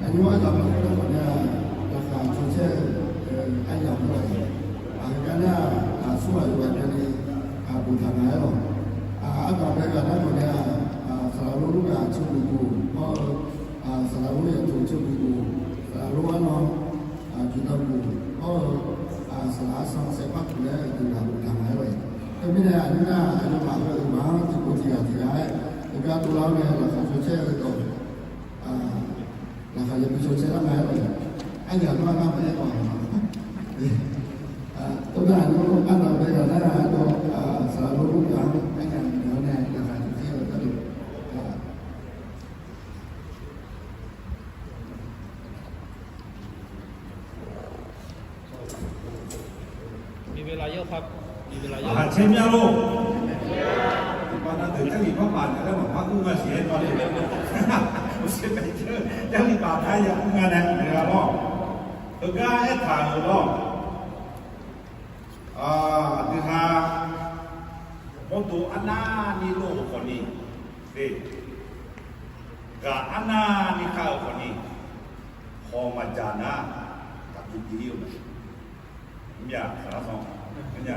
aqnymr aryamq lafkhoer nar khawf nar, laqkhaq cawcaer-eu aryamq lor-aq, aqgeu gar nar, aqsur ghaq yawqghaq byanni boftaq nga-aer lawq. Aqdaq bae ghaq nar khawf nar, saqlaq lor lor ghaq ceuqbof bof hawr-eu, saqlaq lor yaqtoq ceuqbof bof, saqlaq lor arnan, juqdan bof hawr-eu, saqlaq arsan saevpar puq laer uqduq ghaq boftaq nga-aer lawq. Teumirnae aqnymr nar, aqyawfmaf heu-euq maq-anr tiqkhof tiqghaq tiqghaq-aer, heugar dovlar-awr nae laqkhaq cawcaer-eu dawq, laqkhaq yabi cawcaer lar nga-aer lawq. Aryamq nar nar maqaer khawf, tov nar aqnymr arnaq bae ghaq nar-aq dawq, saqlaq lor lor ghaq-anr aryamq maqaer-awr nae laqkhaq cawcaer-eu dawq. Aqkaq caer mya lor. Baqdanae deuq Jarlif par baf naeq laer maqpar ur nga siq-aer dawr le. Jarlif baf nar ya ur nga nae noeq-a lawr. Heugar aertaq-euq lawr. Aqdui ha, mawrdo arnavni dov-euq khawfni, ghaq arnavni kar-euq khawfni, haw maqjaq nar, taqbi bi-ir-eu mae. Mr nya, saqlar sanr, mr nya.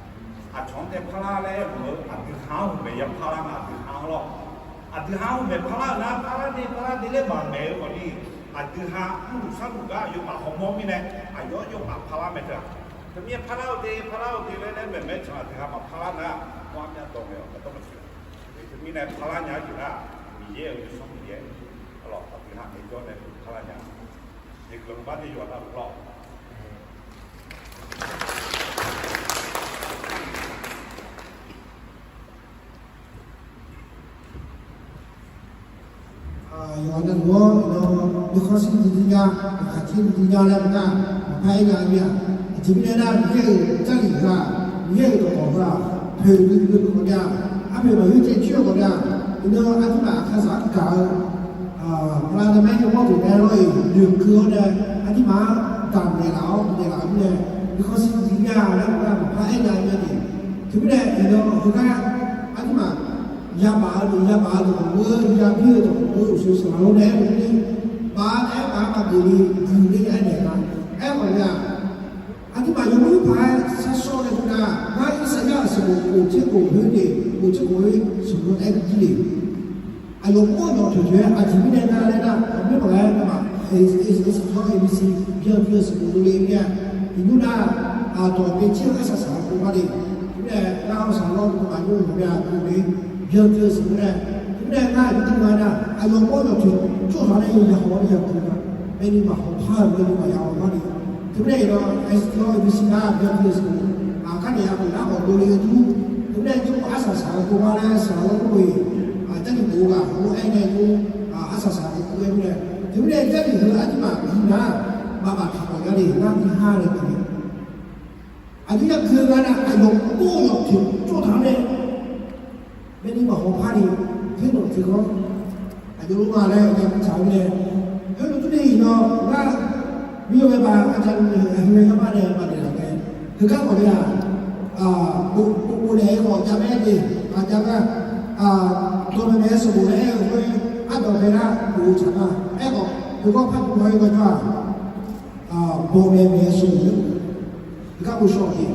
Aqcawq-anr tae parlar laer aer-eu aqdui ha-anr hmq maeq ya parlar nga, aqdui ha-anr lawr. Aqdui ha-anr hmq maeq parlar-euq nar, parlar de parlar de laer maqmaeq-eu khawfni, aqdui ha mrluf sharluf gar aqyawfmaf hawmawr mirnae, aqyawf-anr yawkhav parlar mae teu-aq. Teumirnae parlar-eu de parlar-eu de laer laer maeqmaeq can aqdui ha maqparlar nar, mawr armyav dawq ngaeq-awq, maqdawr maqsiq. Teumirnae parlar nya-eu jeq nar, Miqyaer-euq yawsanr Miqyaer, aqlawq aqdui ha naeq jawr nae parlar nya. Iqnan bar de yawqha navluf lawr. Yawqha navluf-anr iqnan nuikhanr shir duidui nya, yaqkaq jir duidui nya laer nar, maqpar aer nya-eu mir-a. Aqjeq mirnae nar, Miqyaer-euq Jarlif heu-aq, Miqyaer-euq dawqkawq heu-aq, poeqdui dui-eu khawf nya, arpoeq maqghoer caev coer-eu khawf nya, iqnan aqduimaf aqkaqzaq-anr gaq-eu, lavdamaer yawmawr deuq nae lawr-iq noeqkeuv-awr nae, aqduimaf-anr damqnaeq laf-awr naeqlaf-eu mirnae, nuikhanr shir duidui nya laer nar, maqpar aer nya-eu mir-a jeq. Teumirnae iqnan heugar aqduimaf yabaf-eu deuq yabaf-eu dawqkawq heu, yabir-eu dawqkawq heu, uqshoe saqlaq lor nae aer-eu mirnae, baf-a nae aer baf-a maqgeuf ni guiqle aer naeq ma. Aerkhawf nya, aqduimaf yawmuiq paq-aer sharshawr nae teu nar, ngar Irsaqyar-euq sanqbof khof tser khof khoer nae, khof tser khof khoer sanqbof aer-eu jir le. Aqyawf mawr yawq toeq toeq-aer aqjeq mirnae nar laer nar, aqmyanr maqghae-aer nar ma, Eqsaqyawr-anr Eqsaqyawr byan dui-eu sanqbof dovle mir-a. Iqnmr nar, aqdawq byacaer-eu arsaq saq-eu dovlar le. Teumirnae ngar-awr saqlawr dov maqnymr-eu ghawqmya dovle, byan dui-eu sanqbof nae. Teumirnae ngar aqjeq mirnae nar, aqyawf mawr yawq toeq tsawrhaq nae yawqha haw-awr yadui ma. Aerni maqhaw par-euq mae ni maqya haw lar ni. Teumirnae iqnan Eqsaqyawr Eqsaqyawr byan dui-eu sanqbof, aqkar naeq ya meuq nar khawf dovle-eu dur. Teumirnae jawrgar arsaq saq-eu dovlar laer saqlawr dov-eu, Jarlif khof ghaq hawr-aer nae nymr arsaq saq-aer nae, teumirnae jarlif heu aqduimaf bi nar, maqbaf taq khawf nya le ngar bi ha nae teu-a. Aqdui yagui ghaq nar aqyawf mawr yawf tiq jawr taq-anr nae, maernmr maqhaw par ni, ternawq tiq ghanr aqjox lor ma laer ya tsaq-eu nae, heulof tmr ni iqnan ngar, miqyaer-eu ghae baq aqcawq-eu aqhmq-aer yawrmar nae baqdaef laf ngae, heugar khawf ni-aq, pov pov naeq-aer khawf javmaer jeq aqjav gar, dawqmaeq maeq-aer sanqbof laer aer-eu khoer, ardawq bae nar bof-eu tsaq ma. Aerkhawf heugar par bof-aer gawjawr-aq, bawmaeq maeq-aer sanqbof laer bof-eu gar bof shawq-iq,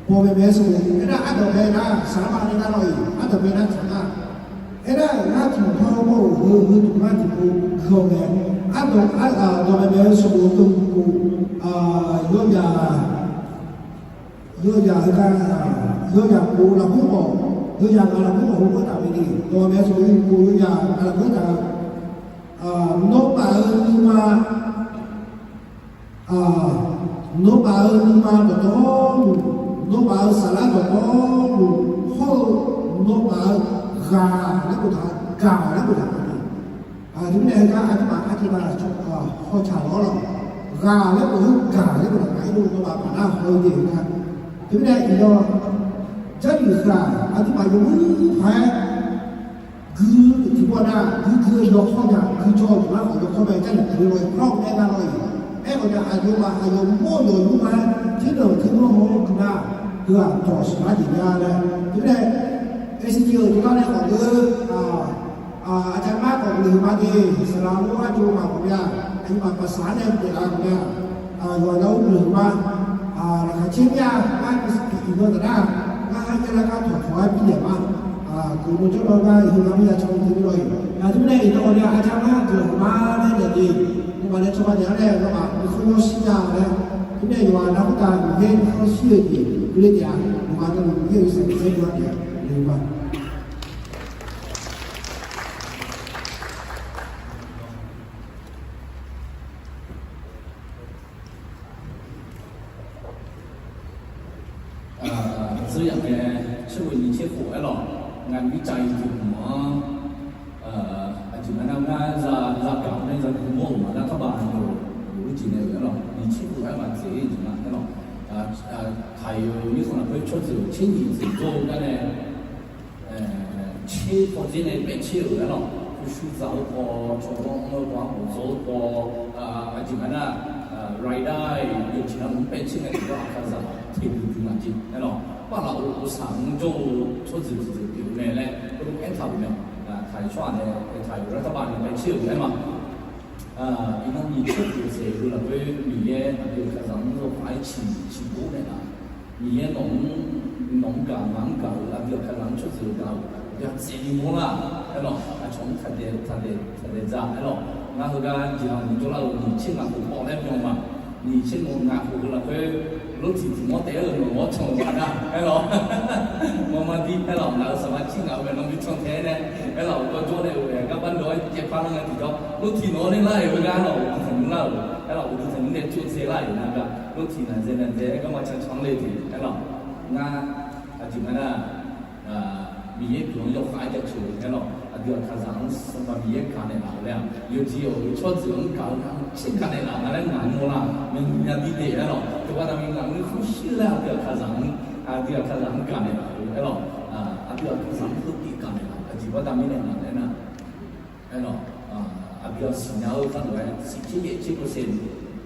bawmaeq maeq-aer sanqbof aernar, ardawq bae nar saqlar ma nae nar lawr-iq, ardawq bae nar tsaq ma. Aernar, ngar tiq hawr mawr-euq heu heu tiq ngar tiqpov guihaw mae. Ardawq, dawqmaeq maeq-eu sanqbof dov pov, yawzaq, yawzaq heugar, yawzaq pov lafkhoer khawf, yawzaq ngaq lafkhoer khawf heugar taf mae ni, dawqmaeq maeq-eu sanqbof dov pov yawzaq ngaq lafkhoer taf-eu, nawmaf-euq nuima Nawmaf-euq nuima dawqtawvluf, nawmaf-euq saflar dawqtawvluf hawr-eu, nawmaf-euq ghaq laer boftaq-a, gaq laer boftaq-a. Teumirnae heugar aqduimaf arjeuq nav hawtsaq lawr lawq. Ghaq laer bof-eu gaq laer boftaq-a, irnu nawmaf baqnar haw-eu jeq heugar. Teumirnae iqnan, Jarlif heu-aq aqduimaf yawmuiq paq-aer gui tiqpov nar, gui gui-eu yawkawr nya, gui jawr-eu tiqmar khawf yawkawr mae, Jarlif gui-eu lawr-iq, ghawr-eu aer nar lawr-iq. Aerkhawf nya aqyawfmaf aqyawf mawr-eu yawqyur ma-aer, ternawq ternawr haw-awr gui nar, heu-aq dawq siqlar jeq nya laer. Teumirnae, A C T-euq dovlar nae khawf deu, aqcawq ngar khawf guiqlanq huiqma de, saqlaq-anr arjov maqkhawf nya, aqyawfmaf baqsaq-anr nae daeflaf-eu nya, yawqghaq navluf guiqlanq huiqma. Laqkhaq caer mir-a, ngar bi siqtiq iqnan taf nar, ngar har jaer lar gar tawqtawq-aer bi naeq ma. Guiqlanq jawrlawr gar heu gar mir ya can teu lawr-iq. Teumirnae iqnan khawf nya aqcawq ngar guiqlanq huiqma laer naeq de, nawmaf nae cawba naeq-anr nae nawmaf nuikhanr yawshir nya laer. Teumirnae yawqghaq navluf khoertav Miqyaer nuikhanr shir-eu jeq guiqle taef-a. Yawqghaq navluf Miqyaer-euq saqdaq saer dov-a taef-a. Guiqlanq huiqma. Aqzeur yaq ngae, tser ghoe nyiq tser khof-aer lawq, ngaq mirtsaq-iq jeq mq-anr, aqjeq ma nar ngar za, za gaq-awr nae za gui mawr-euq ma nar karbaq-anr dawq-eu jeq nae-euq aer lawq, nyiq tser khof-aer maq dzaeq-ir jeq ma aer lawq. Taq-iq-eu mirkhanq lafkhoer tsawrjeuq tser nyiq dzaeq jawr-eu gar nae, tser paw dzer nae paev tser-euq aer lawq. Uqshu dzaq-eu paw, cawqgawr anr-eu paw, arbof dzaw-eu paw, aqjeq ma nar, raidar-iq yawqjeq navluf-anr paev tser nae tiqjawr aqkaqzaq teqdui dui nga jeq aer lawq. Baqlaf-euq uqsaq-anr jawr-eu tsawrjeuq tiqjeuq pyeuf-eu mae laer heulof-aer aertaq-euq mae. Taq-iq tsawrhaq nae aertaq-euq lar tarbaq nae paev tser-euq aer ma. Iqnan nyiq tser khof dzaeq-eu lafkhoer Miqyaer aqdui aqkaqzaq-anr zawqkhav-aer ciq ciqbov naeqlaf. Miqyaer nawq-anr, nawq-anr gaq ngaq-anr gaq-euq aqdui aqkaqzaq-anr tsawrjeuq gaq-euq yadzaeq ni mawr lar aer lawq. Aqcawq-anr taqdaeq taqdaeq taqdaeq dzaq aer lawq. Ngar heugar jeqnanq jawrlar-euq nyiq tser ngaq khof pawv laer byan ma. Nyiq tser ngaq khof-eu lafkhoer lortiq tiq mawr taef-aer-euq nawq-awr can-euq ma nar aer lawq. Mawrmar dir aer lawq, ngaq-euq saqma cir ngaq-euq maeqnan bi can tae-aer nae aer lawq, gawrjawr nae-euq gar bar dawq-aer caevpar lar ngae tiqjawr lortiq nawq-anr ler lar-euq heugar aer lawq, uqduq tanqnymr lar-euq aer lawq, uqduq tanqnymr nae tsovtsaev lar-euq nar gar lortiq naqdzae naqdzae-aer garma cancan ler tiq aer lawq. Ngar aqjeq ma nar Miqyaer guiqlanq-anr yawkhav-aer jaceuq-eu aer lawq, aqdui aqkaqzaq-anr Sanqpaq Miqyaer gaq naeqlaf-euq laer-aq, yawqjeq-awq tsawrjeuq-anr gaq-eu nar tser gaq naeqlaf nga laer ngaq-anr mawrlar-euq myavnuiv myavbi de aer lawq. Teubaqda mirnae ngaq-anr nuikhanr shir laer aqdui aqkaqzaq-anr, aqdui aqkaqzaq-anr gaq naeqlaf-eu aer lawq. Aqdui aqkaqzaq-anr heutiq gaq naeqlaf aqjeq baqda mirnae ngaq-anr aernar aer lawq, aqdui-aq siqnya-eu kharlof-aer siqtser yaef tser percent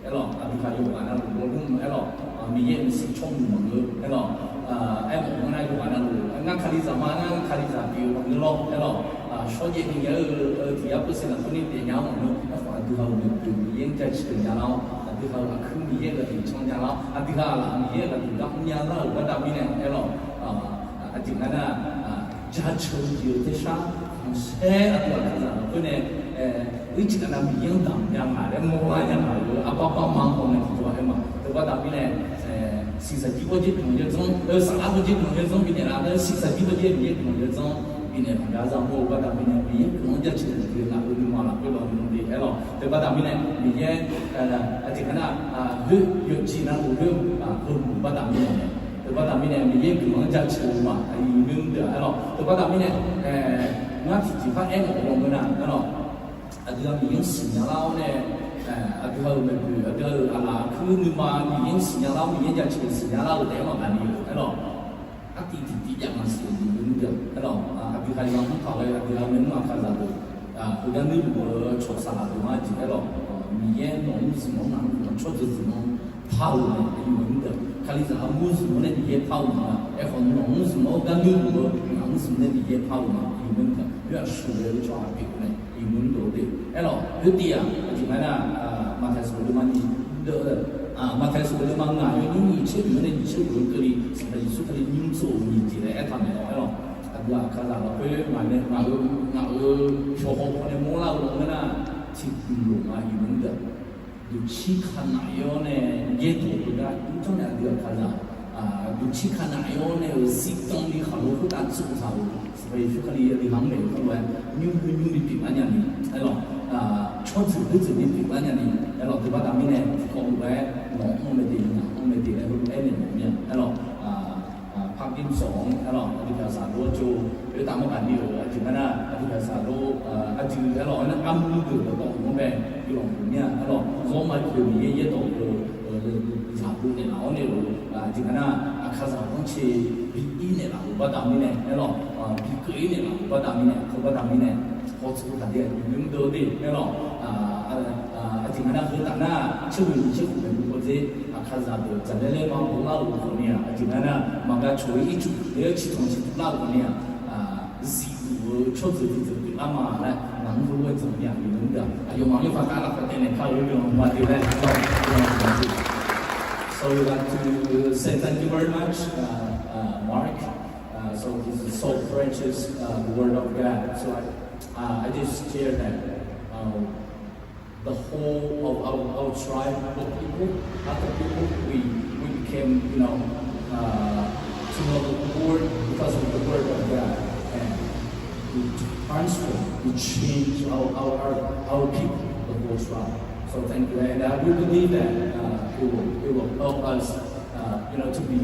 aer lawq, aqdui khaq yawqghaq navluf lawrlmr aer lawq, Miqyaer-euq maqsiq tsawrmuiq maqngeur aer lawq, aermawf-anr nar yawqghaq navluf ngar kalizaq ma, ngar kalizaq pyeuf-eu maqngeur lawr aer lawq, shawrjaev ni nya-eu tiq yar percent lafkhoer ni daefnya-anr maqngeur. Aerkhawf aqdui ghaq-euq maeqboeq Miqyaer-anr jaceuq nya lar-awr, aqdui ghaq-euq aqkuir Miqyaer-euq ghaqduq can nya lar-awr, aqdui ghaq-aq Miqyaer-euq ghaqduq gar mrnya lar-euq baqda mirnae aer lawq, aqjeq ngar nar jaceuq-eu jeq-eu tersar khanqsaer aqdui aqkaqzaq lafkhoer nae ircif ghaq nav Miqyaer-anr damq nya ngaq laer mawrlar nya ngaq-euq arbar barma-anr haw nae tiqjawr-aer ma. Teubaqda mirnae siqsaqjir bawrjir pyanq yawdzanr, saflar bawrjir pyanq yawdzanr bifnaeq laf laer siqsaqjir bawrjir Miqyaer pyanq yawdzanr bifnaeq laf gar za mawr-eu baqda mirnae Miqyaer guiqlanq-anr jaceuq-eu ghaq-euq nuima lafkhoer lawnmr de aer lawq. Teubaqda mirnae Miqyaer aqjeq ghaq nav khoer yawqjeq navluf khoer-eu baqda mirnae, teubaqda mirnae Miqyaer guiqlanq-anr jaceuq-eu ma aqyuif nymr deuq-aq aer lawq. Teubaqda mirnae Ngar tiqjeq par aermawf-eu lawnmr nar, aerlawq, aqdui-aq Miqyaer-anr siqnya lar-awr nae, aqdui-euq maeqboeq, aqdui-euq aqlaf kuir nuima Miqyaer-anr siqnya lar-awr, Miqyaer jaceuq siqnya lar-euq taef-aer maqgaq ni-eu, aerlawq, artiv tiqtiv jav maqsiq-eu Miqyaer-anr deuq, aerlawq, aqdui kalizaq mr paq ghae aqdui-euq nae mr-aq kalizaq deuq, heugar nuirluf-eu cawq saqlaq deuq-anr jeq, aerlawq, Miqyaer nawq-anr zmq-awr ngaq-anr zmq-awr tsawrjeuq zmq-awr par-eu mae, aqyuif-eu mr deuq, kalizaq-anr mr zmq-awr nae Miqyaer par-eu ma. Aerkhawf nawq-anr zmq-awr gar nuirluf-eu ngaq-anr zmq nae Miqyaer par-eu ma, aqyuif-eu mr deuq, yawhaq sheuqghae-eu tsawrhaq pyeuf-eu mae, aqyuif-eu mr deuq-eu te, aerlawq, yawtev-aq, aqjeq nga nar, Maqtaeq sanqbof deuvma nyiq, Maqtaeq sanqbof deuvma ngaq yawnyir nyiq tser oeq-anr nae nyiq tser oeq-anr keuvni Sanqpaq Yeqsur Kali nymr tsov-euq nyiq jeq laer aertaq maeq-awr, aerlawq, aqdui-aq kalizaq lafkhoer ngaq nae ngaq-euq ngaq-euq shawq haw paw nae mawrlar-eu lawnmr nar, tiqguiq loq nga, aqyuif-eu mr deuq. Duqcir kanav-ir-awr nae yaerdawq-eu gar mrjanr nae aqdui-aq kalizaq, duqcir kanav-ir-awr nae-euq zifdan ni khaqlo khoertav tsov taq-euq Sanqpaq Yeqsur Kali aqdui ghaq-anr maeq-eu khoerlof-aer nymr khoer nymr ni pyeuflar nya ni, aerlawq, tsawrjeuq khoerjeuq ni pyeuflar nya ni, aerlawq, deuq baqda mirnae tiqkawv lof-aer nawq-anr mae de, ngaq-anr mae de laer heulof-aer naeq mawf mir-a, aerlawq, Parkdimsawq-anr aerlawq, aqdui kalizaq lof-aer jov-eu oertav mawr ghaq ni-euq aqjeq nga nar, aqdui kalizaq lof, aqdui aerlawq, aernar armur deuq dawqtawvluf-anr bae guiqlanq huiq mir-a, aerlawq, zawr ma poeq Miqyaer yaerdawq-eu zaqguv naeqlaf-awr nae-euq aqjeq nga nar, aqkaqzaq ghanrcae bi ir naeqlaf-euq baqda mirnae, aerlawq, bi keuv ir naeqlaf-euq baqda mirnae, heu baqda mirnae, hawtsov taqde aqyuif-eu mr deuq-eu te, aerlawq, aqjeq nga nar, heu taf nar, tser ghoeq nyiq tser khof maeqhu pawdzer aqkaqzaq deuq dzaqlaer laer ma bawlar-euq khawfni-aq, aqjeq nga nar, maqgaq cawq-ir ircuf laer-aer ciqtanq ciqtuv lar-euq khawfni-aq, zifluf-eu tsawrjeuq tiqjeuq pyeuflar ma laer ngaq-anr heulof-aer dzanq nya, aqyuif-eu mr deuq-aq, aqyawfmaf lerpaq kar lafkhoer taev naeq kar-eu yawqha ma te laer. So we'd like to say thank you very much, uh, uh, Mark. Uh, so this is so precious, uh, the word of God. So I, uh, I just share that, uh, the whole of our, our tribe of people, other people, we, we became, you know, uh, to know the word because of the word of God. And it transformed, it changed our, our, our, our people, the whole tribe. So thank you. And, uh, we believe that, uh, it will, it will help us, uh, you know, to be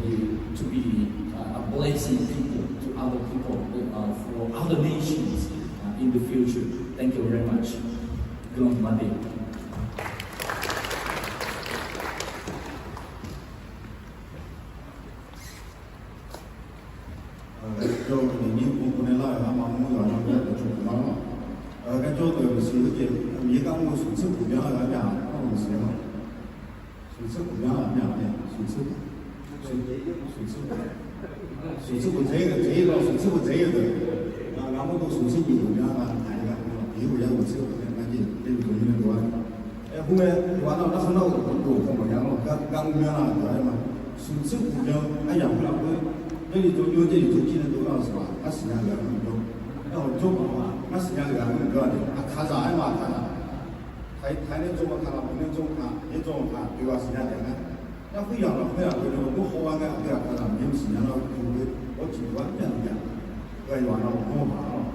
a, to be, uh, a blessing people to other people, uh, for other nations, uh, in the future. Thank you very much. Guiqlanq maqde. Garjawr-eu Miqyaer gar mr-eu smq tser khof byan-a ghaq mr-aq, smq tser khof byan-a ghaq mr-aq, smq tser khof, smq tser khof dzaeq-ir deuq, dzaeq-ir deuq, smq tser khof dzaeq-ir deuq, ngar mawrdo smq tser nyiq khof byan-a ghaq mr-aq, aqyuif-eu yar smq tser khof nae ngar jeq, jeq dov mirnae dov-a. Aer, khoerngae yawqha nar-eu narkhan nar-euq dov-eu khawf maqya-anr gar gar mr-a nar-aq deuq-aer ma. Smq tser khof byan-eu aryamq khoer lafkhoer, Jarlif jawr jawr Jarlif jawr jir nae dov nar-eu saqlaq ngar siqnya-eu ghaq mr-eu jawr. Aer, hawq jawr maq-a ngar siqnya-eu ghaq mr-eu jawr-a de, aqkaqzaq-aer ma aqkaqzaq. Taiq taiq nae jawr aqkaqzaq, peuq nae jawr aqkaq, yaer jawr aqkaq, oeq ghaq siqnya taef ngar. Nar khoeryamq lafkhoer aqgeu nae ghawrmawr haw-a ngae aqgeu aqkaqzaq Miqyaer-anr siqnya nar-eu jawr-eu, ghawr tiq ghaq myav myav. Ghae yawqha nar-euq ghawrmawr maq-a lawq.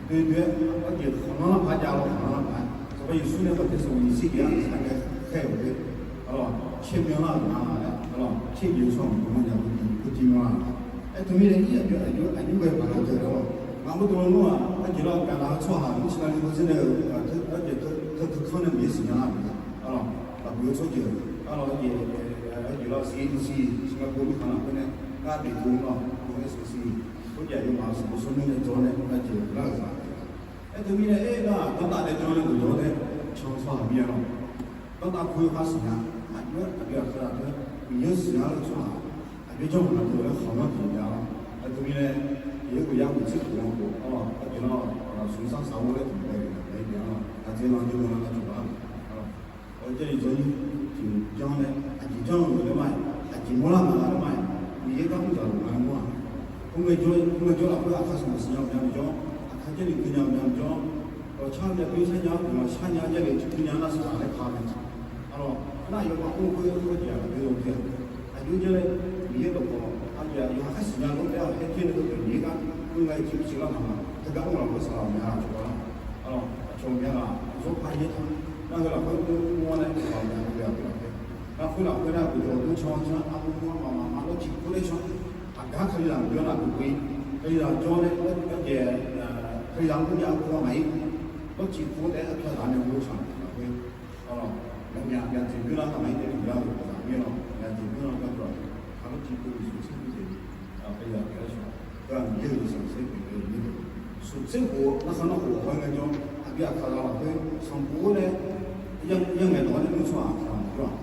Doe doe-aer arjeq khanqlanr lar paq jav lawq, khanqlanr lar paq. Sanqpaq Yeqsur nae Maqtae sanqbof nyiq tser jeq-anr saqgae khaer-euq khoer, arlawq, caer myanlar-euq ma laer, arlawq, caer jeq-eu tsawrhaq maqngeur nya-eu khoer jir myanlar-euq. Aer, teumirnae ir aqjox aqjox aqjox ghae paq-aer deuq-awq. Ngaq mawrdo lar nar-aq, arjeq lar-eu gaqlaq-eu tsawrhaq Irsaqleqlav-eu zir nae-euq arjeq teu teu khanr nae Miqyaer siqnya lar-euq mae, arlawq, lafbuiq-eu tsawrjeuq, arlawq, arjeq, arjeq lar-eu siqsiq siqnya pov mirkhanq lafkhoer nae gar daeq dov-eu nar-aq, SBC khoerjav yawmaf-euq sanqbof sanrmur nae dzawr nae arjeq lar-euq zaq. Aer, teumirnae aer nar-aq, danrtav daef jan nae guqdawq-awr nae can-eu tsawrhaq mir-a lawq. Danrtav pu-eu khar siqnya, aqjox-aer aqdui aqkaqzaq teu Miqyaer siqnya lar-eu tsawrhaq, aqjox janrmaf deuq-aer khanqlanr tiq nya-a lawq. Aer, teumirnae Miqyaer guq yar guq tser khof-anr khof, arlawq, arjeq lar-awq, smq sar sar-awr laer tiq bae-eu nae, aqjeq lar jawr-eu nar nar cawba-a. Arlawq, Jarlif jawr nymr tiq janr nae aqjeq janr-eu laer ma-iq, aqjeq mawrlar nga laer ma-iq, Miqyaer gar mr zaq luf nga mawr-aq. Khoerngae jawr, khoerngae jawr lafkhoer aqkar sanqbof siqnya maqnya maqjawr, aqkar Jarlif keuv nya maqnya maqjawr, ghawqshar myav doer shar nya-awr, guiqlanq shar nya-awr, Jarlif keuv nya nar saqlaq laer ka mae. Arlawq, nar yawma khoer khoer khoer jeq-aq, aqjox janr nae Miqyaer dawqkawq arjeq-aq, yawqha khar siqnya lof-aer-aq, khaer ter nae dawqkawq Miqyaer gar khoerngae ciqciq lar maq-aq, teugar mr lafkhoer saqlaq maqnya-a cawba-a. Arlawq, aqcawq maqnya laf, zawr par yaer taq, nar heu lafkhoer mr-awr nae saqlaq maqnya-a, aqdui lafkhoer lafkhoer. Nar khoer lafkhoer nar guqdawq dawr can can, armur mur-anr maqmaq maq lawr ciq kur laer can. Aqgar Kalizaq jawr nar guq gui, Kalizaq jawr nae arjeq Aqyawf-anr maqir, dawrciq kur-awr taef-aer arpyar zaq nae ghovsaq lafkhoer, arlawq, myaqmyaq jeq byanlar kaq maqir, daefluf lar-euq zaq mir-awr myaqjeq byanlar-eu garkawv-aq, kaqdawrciq kur-eu smq tser khof jeq, aqyawf-anr ghae-awr shawr-aq, Miqyaer-euq jeq sanqsaer pyeuf-eu mirnae, smq tser khof-eu narkhan narkhof haw-aer ngaejawr, aqdui aqkaq ghaq lafkhoer sanqbof-awr nae yangaeq dawq-awr nae mr tsawrhaq aqkaq ghaq maqjawr-aq,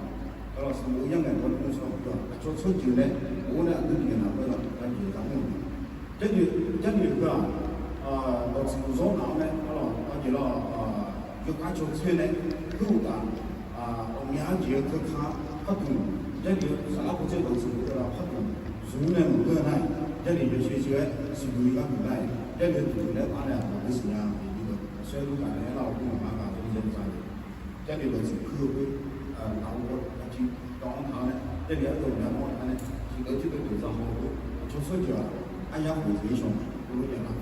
arlawq, sanqbof-eu yangaeq dawq-awr nae mr tsawrhaq maqjawr-aq, aqcawq tsawrjeuq nae bof-awr nae aqdui jeq naq khoer-aq, aqjeq gar mr-eu Jarlif, Jarlif khoer-aq, dawqtsuif zawr naq-awr nae, arlawq, aqjeq lawr, yawkhav cawtser nae, khoer uqtaf, ghawqmya-anr jeq-eu keuka parduq, Jarlif-eu saflar kawtser dawqtsuif-eu parduq zmq-awr nae maqngeur-eu nar-aq, Jarlif yawshuif shuif-aer siqduq-ir gar duq nar-aq, Jarlif-eu duq laer par nae aqdui siqnya-eu, aqsur-aer lurtaf nae aernar-awq khoer maqngeur-a gar-aer Jarlif Jarlif-eu Jarlif dawqtsuif kuir-eu khoer, naq-eu gawr aqciv dawv-anr taq-awr nae, Jarlif ardawq ghawqmya dawv-anr taq nae, tiqdeuq tiqdeuq deuq za haw-eu khoer, aqcawq tsawrjeuq-aq, aryar khof jeq-ir shaw-aq, khoerlof jav nar,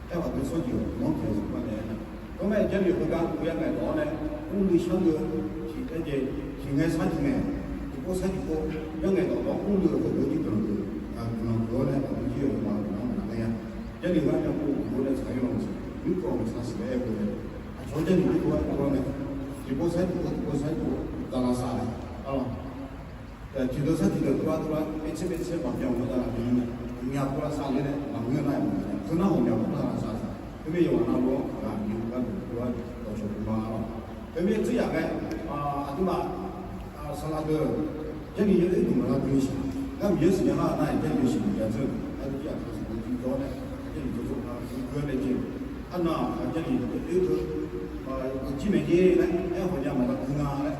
aerkhawf aqdui tsawrjeuq-aq, mawr taeq zmq gar nae aernar, khoerngae Jarlif khoergar uqyaer ngaeqdawq-awr nae, mrluiv shar-eu tiq aer jeq, tiq ngae sar tiq ngae, tiqpov sar tiqpov, yaer ngaeqdawq dawq-awr mrluiv-eu khoerdeuq jir guiqlanq deuq, guiqlanq deuq-awr nae aqdui jir-eu yawqghaq guiqlanq-anr maqnaq gar ya. Jarlif gar ya pov-eu khoer nae tsaq-ir lanq-eu jeq, mirkeuv-awq sar siq laer aer-eu nae, aqcawq-anr Jarlif mirkeuv-aer pov-awr nae, tiqpov sar tiqpov, tiqpov sar tiqpov, zaqlaq saf nae, arlawq, tiqdeuq sar tiqdeuq dovlar dovlar, pyaev tser pyaev tser maqbyan-eu daqlaq byan-ir nae, ghawqmya dovlar sar ler nae maqngeur nar-aq, khoernar ghawqmya dovlar sar saq, khoermir yawqghaq navluf-anr ghaq bif-eu gharduq dovlar dawqcawq buma-awq. Khoermir tser yaq ghae, aqduimaf saqlaq deuq, Jarlif yaer deuq maqlar dui shaq, gar Miqyaer siqnya lar nar-aq, Jarlif yawshuif maqya dzeur-euq, aqdui jir aqkaq sanqbof dui dawr nae, Jarlif dawr dawr-a dui dawr nae jeq, arnan-aq Jarlif yaer deuq, uqjir maeq jer laer aerkhawf nya maqlar dui nga laer,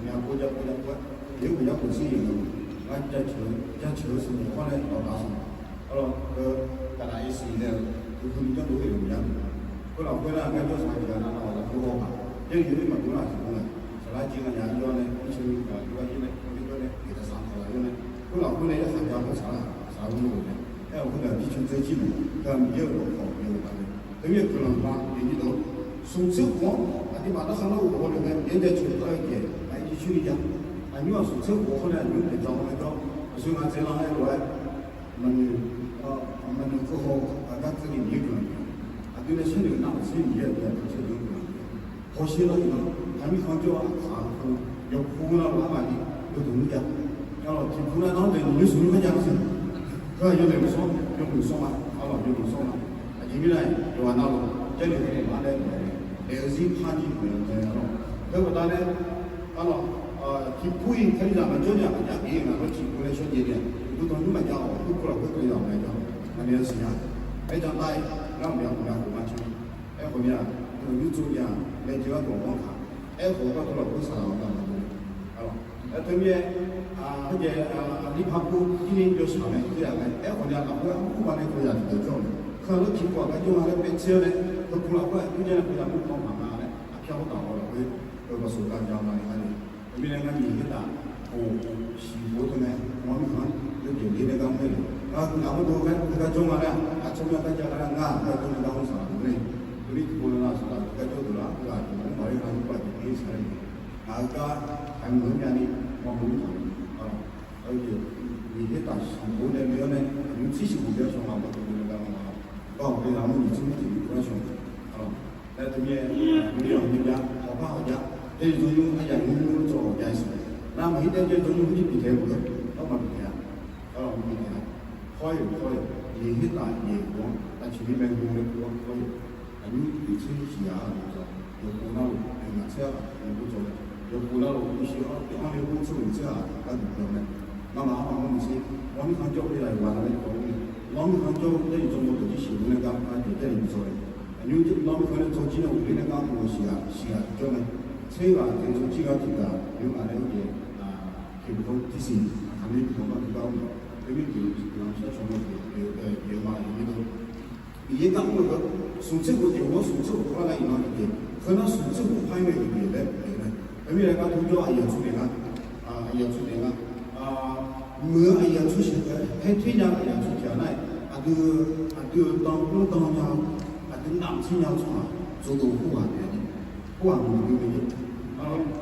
ghawqmya pov ja pov ja pov-aer, yaer ghawqya khof shir-euq, ngar jaceuq-eu sanqbof hawr nae dawqtaf sanq, arlawq, kaqlaq-ir siq nae-euq, uqduq ni janrdov-eu yawqmya, khoerlaf khoer nar-aq, garjawr saqlaq tiq ghaq nav nav-awq lafkhoer haw-aq, Jarlif yaer maqdov lar-aq tiqpov ngae, saqlaq jir nga nya-ir jawr nae, irsheuq ni gaq dov-ar jir nae, kawr jir dawr nae, iqtaf saq taq-a jawr nae, khoerlaf khoer nae yarkhaq jav-eu saqlaq saqlaq-eu nae, aer-awq khoerdeuq-aq jircoer dzoer jir mae, gar Miqyaer-euq dawqkawq bif-eu paq mae. Teumirnae guiqlanq ma, aqyuif nyir deuq-or, smq tser khof-anr aqduimaf narkhan narkhof haw lef ngae, Miqyaer jaceuq-eu taq-eu jeq aqyuif jircoer ni jav. Aqnymr-aq smq tser khof-anr nae aqnymr daeqdzaq-awr nae jawr, aqsur ngaq dzaeqlar-aer lof-aer maqnoeq, maqnoeq keuv haw-eu aqgar keuvni Miqyaer guiqlanq bif-a. Aqdui nae sharnoeq navmaqtser Miqyaer aqdui-aq taqcaer deuq-anr guiqlanq bif-a. Hawsher lar iqnan, taqmir kanr jawr-eu aqkaq-eu khoer, yawqpu navluf armaf ni yawduq mr jav. Arlawq, tiqpov nar nar-anr daeq nymr smq nymr par jav-eu siq. Heu-aq yawdaef maqsawr, yawmuiq sawr ma. Arlawq, yawmuiq sawr ma. Aqjeq mirnae yawqghaq navluf Jarlif khoer maqmar laer daef-eu zir par jir maeq-eu mae arlawq. Heu baqdanae arlawq, tiqpov-iq Kalizaq maqjawr nya maqjav pyeuf-eu ngaq lawr ciqpov laer shawrjaev ni-aq, uqduq tanqnymr maqjav-awq. Khoerkhof lafkhoer Kalizaq maqjav-awq. Ngaq nae-eu siqnya, aerjaq tar-aer ngar maqya maqya khof ma ca. Aerkhawf ni-aq, uqduq nymr tsov nya laer jeq gharduq-anr taq. Aerkhawf-eu garkawv lafkhoer saqlaq-awq gar maqdov-a. Arlawq, aer teumirnae, hawjae, lirpar kur jirni yawshaq mae, yawzaq mae. Aerkhawf ni-aq, lafkhoer armur ba nae Kalizaq tiqdeuq jawr-eu mae. Heu-aq lawr ciqpov-aq gar jawr nga laer paev tser-awr nae, heupov lafkhoer-aq yawjae nae Kalizaq mur tawr maqnga laer aqpyar hawr taf-awq lafkhoer, heu baqsoq gar jav ma ni-a ni. Teumirnae ngar nyiq khoertav khof siqbof-eu teu ngae, nawr mirkhanq-anr yawdaef ler nae gar mr-aer-euq, ngar guiqlanq mr dov-eu gar, heugar jawr nga laer, aqcawq mya gar jav gar laer, ngar-aq gar jawr nae gar mr saq laf-eu mae. Teumirnae tiqpov nav saqlaq gar jawr deuq lar, heughaq tiq mr maqler nar, yurbav tiq mr saq-aer-euq mae. Ngaq-euq gar haiq meuq-eu myavni maqmr taq-eu, nyiq khoertav siqbof nae le-awr nae aqnymr tser siqbof bya shawq nga, bawtov nae gar ma-awq. Gar-awq, Kalizaq mur nyiq tser mr tiq mr dovlar shawq-a. Laer teumirnae, nymr-anr nymr jav, hawpar hawjav, Jarlif dzawnymr aryaq nymr nymr tsawv hawjav-ir siq. Navmaqhir taef Jarlif dzawnymr hawjir bitaeq-eu maqngeur, nawr maqbif taef-a. Arlawq, maqbif taef-a. Hawr-eu hawr-eu, nyiq khoertav nyiq khof-anr aqcawq mirmae gov nae gov-awr hawr-eu, aqnymr tiq tser siq ghaq-a dawqdzawq, yawqpov navluf, ngaq tser-aq, yawqpov dzawq-a, yawqpov navluf, yawshuif-anr, yawqanr le gur tsawrhaq tser-aq, gharduq byan mae. Ngamaf armaf mawrni tser, nawr mirkhanq jawr-eu Kalizaq yawqghaq navluf-aer dawq-ir mae. Nawr mirkhanq jawr-eu Jarlif dzaw mawr dawq jir siq ler nae gar aqjox Jarlif dzaw-eu, aqnymr nawr mirkhanq nae dzaw jir nae uqler nae gar mawr-eu siq ghaq siq ghaq jawr mae. Tser ghaq taef dzaw jir ghaq tiq ghaq nymr ghaq nae-aer jeq, tiq mq dawr tirsiq aqkaq mir tiq dawq gar tiq gar-awr mae. Teumirnae tiq mq tiq mq-anr shar caw nae jeq pyeuf-eu ma-a. Miqyaer gar mr-eu geu, smq tser khof jeq-anr smq tser khof par nar iqnan tiqjeq, heu nar smq tser khof par-ir mae tiqjeq laer pyeuf mae. Teumirnae gar tov jawr-eu aqyuif aqtsu daef nga, aqyuif aqtsu daef nga, muiq-eu aqyuif aqtsu sheuq taef-aer paer ter nya-eu aqyuif aqtsu tiq ghaq nar-aq, aqdui, aqdui-euq dan mr dan nya-eu, aqdui navmaqtser nya-eu tsawrhaq dzawgeuf khoerghaq taef-a ni, khoerghaq muiq dui mae.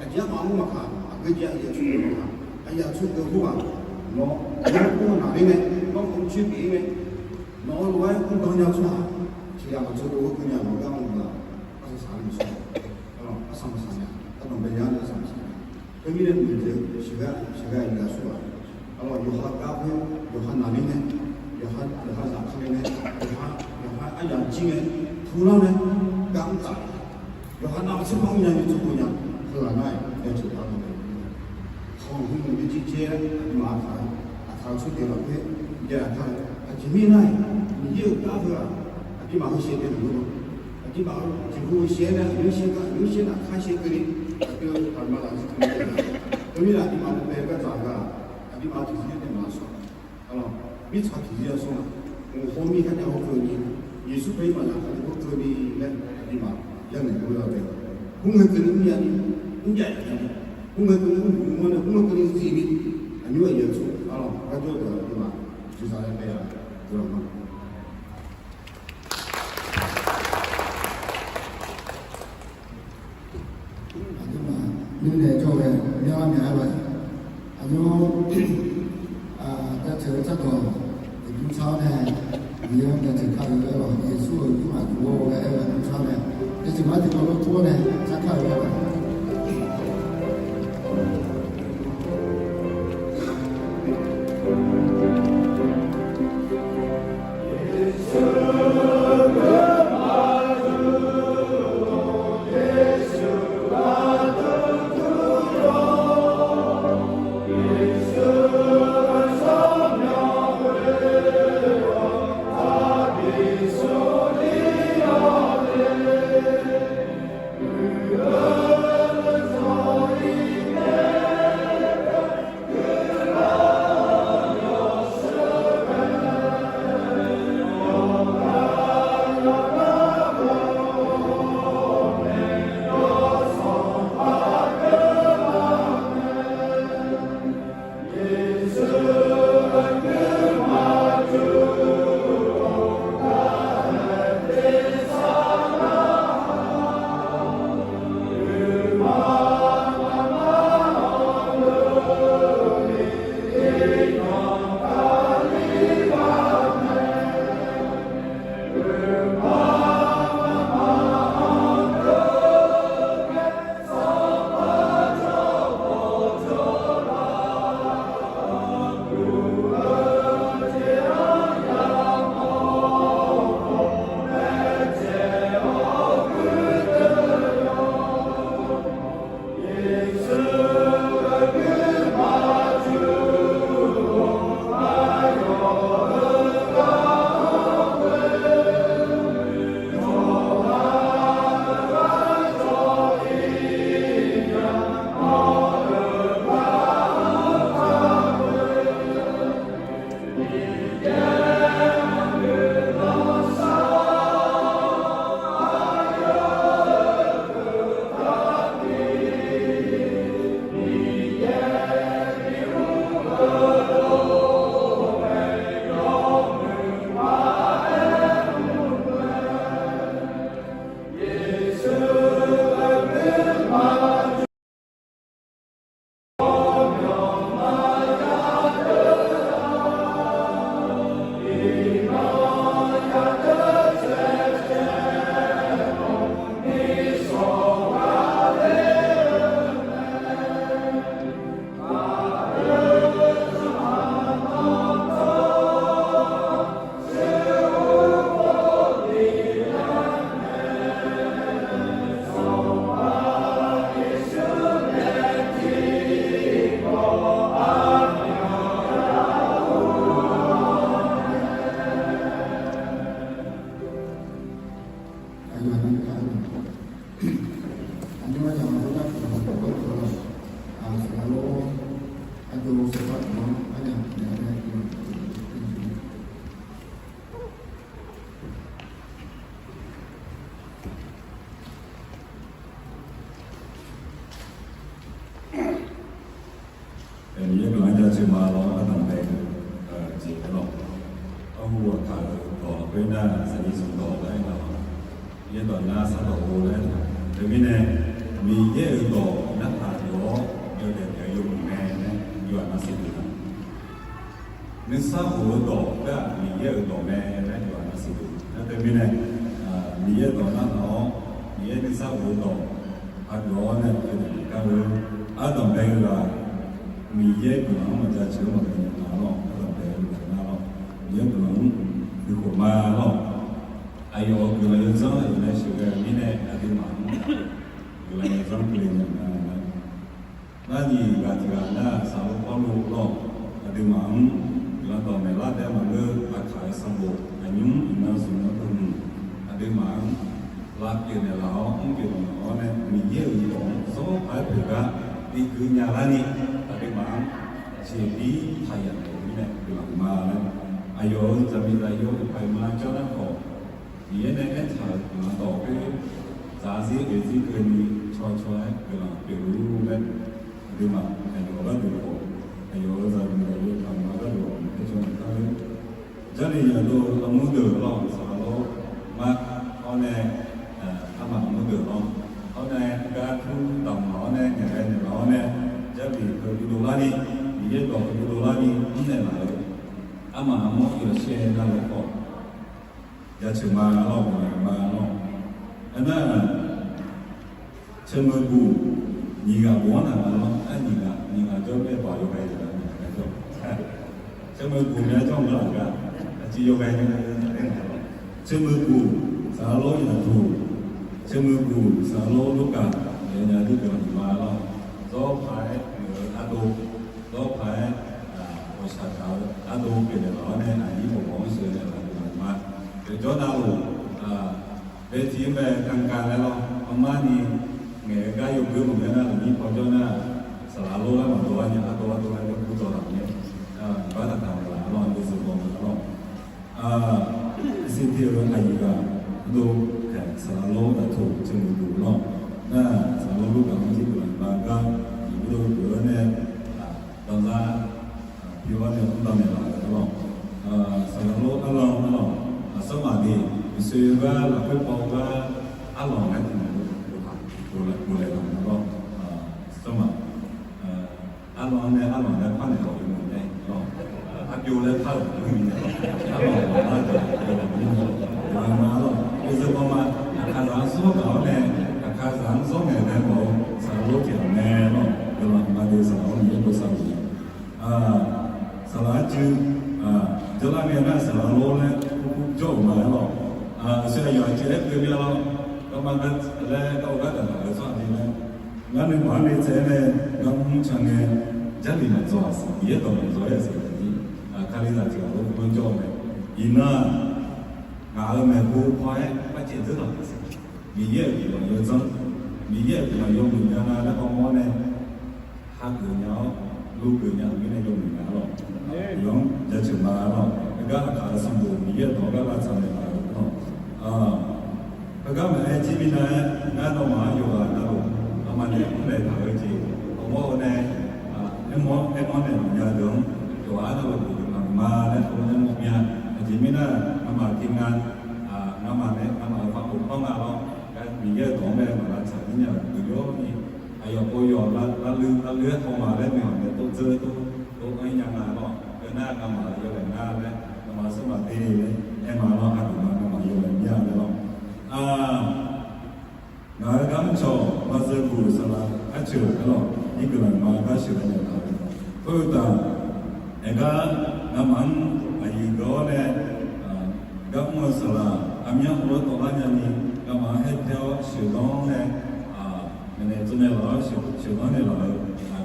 Aqjeq-aer maqmr maqkaq, aqgeu jeq aqyuif aqtsu deuq maqkaq, aqyuif aqtsu deuq khoerghaq, nawq, nawr khoer naqler nae, nawr khoer coer pyeuf-ir nae, nawq-eu lof-aer mr dan nya-eu tsawrhaq tiq Yamawr tsawrkeuv ghoer keuv nya-awr gar mr-eu-aq, arsaq saq-anr maqsur-a. Arlawq, arsaq maqsaq nya, ardanq bae nya-anr arsaq maqsaq nya. Khoermirnae, mqdeuq sheuqghae sheuqghae-iq lafsur-aq, arlawq, yawqha gar khoer, yawqha naqler nae, yawqha, yawqha zafkale nae, yawqha, yawqha aryamq jir nae, pular nae, gar mr taf-a. Yawqha nav-eu tserpav mrnya ni tsawrkeuv nya, heughaq nar-aq, yaceuq taq-eu mae. Khanq heu-euq ni jirjaer-aer aqduimaf aqkaq-eu, aqkaq-eu tsawrjeuq lafkhoer jav-aq kar-eu, aqjeq mirnae-aq, Miqyaer-euq gar heu-aq, aqduimaf heu shaev tae maqngeur-a. Aqduimaf-eu jeqhu-eu shaev-aer nae aqyawf shaev gar, aqyawf shaev nar kar shaev keuvni, aqdui-eu aqduimaf lafzir keuvni. Khoermirnae aqduimaf-euq bae gar dzaq-eu gaq, aqduimaf-euq tiqzir nae maqsawr-a. Arlawq, mirtsaq tiqzir-a sawr-a. Mq hawr mir kharjav hawr keuvni, Yeqsur Kali maqzaq kali hawr keuvni laer aqduimaf yanaeq ghoe-a taef. Mrngae keuvni mrnya ni, mrjav-a ni, mrngae keuvni mrmawr nae mrngae keuvni zifni, aqnymr aqyuif-a tsawr, arlawq, garjawr deuq aqduimaf jeqzaq laer bae-a, guiqlanq ma. Aqduimaf mirnae jawr-eu ghae myavlar myaq-aer lawr-iq. Aqnymr jaceuq-eu tsardawq tiqjmr tsar-awr nae, Miqyaer-anr jaceuq kar-eu aer lawq, Yeqsur-euq jmrmaf jmq-awr ghae-aer ghae jmr tsar-awr nae, jaceuq mar tiqkawv lof tur-awr nae tsar kar-eu aer lawq. Miqyaer guiqlanq-anr jaceuq ma lawr, ardanq bae-eu jeq-aer lawq. Arhu aqkaq-euq dawq lafkhoer nar, saqnyiq zanqdawq laer aer nga lawq. Yaerdawq nar sardawq ghovlaer aer-eu. Teumirnae, Miqyaer-euq dawq narhaq yawf-awr yawdaef daef-eu yawmuiq mae laer yawqha nar siqduq-a. Nuisar of-eu dawq khoer-aq, Miqyaer-euq dawq mae laer yawqha nar siqduq. Aerteumirnae, Miqyaer dawq narhaq-awr, Miqyaer nuisar of-eu dawq hageuf-awr nae yawdaef gar-eu, ardanqbae-eu ghaq, Miqyaer guiqlanq-anr maqjaceuq-eu maqghae nya-a lawr. Ardanqbae-eu ghaq nar lawr, Miqyaer guiqlanq-anr nuikhof ma lawr. Aqyawf-euq guiqlanq yawdzanr aqyawf nae sheuqghae-euq mirnae, aqduimaf-anr guiqlanq yawdzanr keuvle nya-a laer. Narnyiq ghaq tiq ghaq nar, saqlor Pawrluv lawr, aqduimaf-anr guiqlanq dawq maeqlar taef maqngeur, aqkaq-euq sanqbof aqnymr iqnan zmq-anr dov nmr, aqduimaf-anr lavpyeuf naeqlaf-awr mrpyeuf naeqlaf-awr nae, Miqyaer-euq dawq-anr zawr paq-aer pyeuf gar bi gui nya larni, aqduimaf-anr jeqbir taqyaq naeq-eu mirnae guiqlanq ma laer, aqyawf-euq zaqmiqzaqyo paqma janr nar khawf, Miqyaer nae aertaq-euq guiqlanq dawq khoer, zaqzir oeqzir keuvni cawcaw-aer guiqlanq pyeufluf-ur laer, aqduimaf aqyawf gharduq khawf, aqyawf-euq zaqmiqzaqyo paqma gharduq khawf, aerjawr maqkar-eu. Jarlif yadov-eu armur deuq lawr, saqlaq lor, mar-awr nae, armaf armur deuq lawr, hawr nae gar tur damq laf-awr nae, ngaeqghae naeqlaf-awr nae, Jarlif heu bidov larni, Miqyaer dawq heu bidov larni mrnaeq laf-eu, armaf armur yawshaef navluf khawf, jaceuq ma lawr, guiqlanq ma lawr. Aernar, ceumeuq guq nyiq ghaq bof-anr naq ma lawr, ar nyiq ghaq, nyiq ghaq jawr bae baq yawghae-a, nyiq ghaq jawr. Ceumeuq guq myav jawr-eu ghaq gar, aqciv yawghae-a, ceumeuq guq, saqlaq lor Yaqduq, ceumeuq guq, saqlaq lor Lurkaf, yaeq nya dur guiqlanq ma lawr. Zawr paq-aer muiq-eu ardov, zawr paq-aer ghawqshaq taq-eu ardov pyeufnaeq laf-awr nae, aqnyir bawq bawq-anr sheuqnaeq laf guiqlanq ma. Yawqjawr navluf, bae tiq-ir mae kanka laer lawr, armarni ngaeq-eu gar yawgeur maqngeur nar, aqnyir paw jawr nar, saqlaq lor laer maqdov-a nya, ardov ardov laer dawrkur dawq laf-awr nae, iqbax taqtaq naeq laf-a lawr, yawzeu baw ma lawr. Sirtiv-eu aqyuif ghaq ardov, saqlaq lor Yaqduq, ceumeuq guq lawr. Nar, saqlaq lor Lurkaf-anr jir guiqlanq ma gar, iqbax dov pyeuf-awr nae, danzar pyeuf-awr nae mrdan naeq laf-eu lawr. Saqlaq lor Arlanq, Arlanq, aqsawr maqde, uqsoe gar lafkhoer paw gar, Arlanq laer tiqnan-eu, boflaeq laf-eu lawr. Aqsawr maq Arlanq nae Arlanq laer par naeq lawq-eu nae lawr, arbyov laer par-euq maqngeur-a lawr, Arlanq ghawqmya deuq-aq, guiqlanq ma lawr, yawzeu baw ma. Aqkaqzaq-anr zawr gaq-awr nae, aqkaqzaq-anr zawr ngaeq nae mawf-eu saqlaq lor tiq ghaq mae lawr, guiqlanq ma deuq saqlaq lor Miqyaer bosav-eu jeq. Saqlaq arcuiv jawrlar ngae nar, saqlaq lor laer kurkur jawr-euq ma lawr. Aqsur aqyawf aqcuiv laer keuv mir-a lawr, garma gar laer gar-eu gar daqdaq-eu tsawrhaq ni laer, ngar nuima-anr le tsaev-aer nae, ngar mrmr can ngae, Jarlif maqdzaw-aq siq, Miqyaer dawq maqdzaw-aer-aq siq, Kalizaq tiq ghaq lor kur-anr jawr-eu mae. Iqnan-aq, ngaq-euq maeqhu paw-aer barcaev dzeur laf-euq siq, Miqyaer-euq guiqlanq yawdzanr, Miqyaer-euq guiqlanq yawmuiq nya nga laer kawv mawr nae, hageuf nya-awr, lugeuf nya-euq mirnae yawmuiq nya lawr. Yawf-anr jaceuq ma lawr. Heugar aqkaq-euq sanqbof Miqyaer-euq dawq gar lavtsaq naeq laf-eu lawr. Heugar maqaer jir minav-aer, ngar nawmaf-anr yawqghaq navluf, nawmaf nae mrnaeq taq-eu jeq, ghawqmawr-eu nae, aermawr, aermawr naeq maqnya deuq-anr, yawqghaq navluf guiqlanq ma laer tov-aer mawr mya. Aqjeq mirnae, ngamaf tiqnan, ngamaf nae ngamaf-euq farbof pawr nga lawr. Miqyaer-euq dawq-anr mae maqlavtsaq jir nya-euq guiqlanq ni, aqyawf pov yawq lavluiv lavluiv-aer haw ma laer maeq-awq nae tov dzeur tov, tov-anr nya nga lawr. Heunar ngamaf yawlaeq nga laer, ngamaf sar maqde laer aer ma lawr, aqduimaf ngamaf yawlaeq mir-a laer lawr. Ngaq-euq garmr cawq maqzeu guq saqlaq arceuq aer lawq, ir guiqlanq ma gar sheuqghae naeq taq-eu. Khoeruqtaf, aergar ngamaf-anr aqyuif geur-awr nae, garmr-eu saqlaq aqmyanluf-anr tawvlar nyani, ngamaf-anr haer tae-awr sheuqdanr-awr nae, maeqnaeq tsovnaeq laf-awr sheuqdanr naeq laf-eu,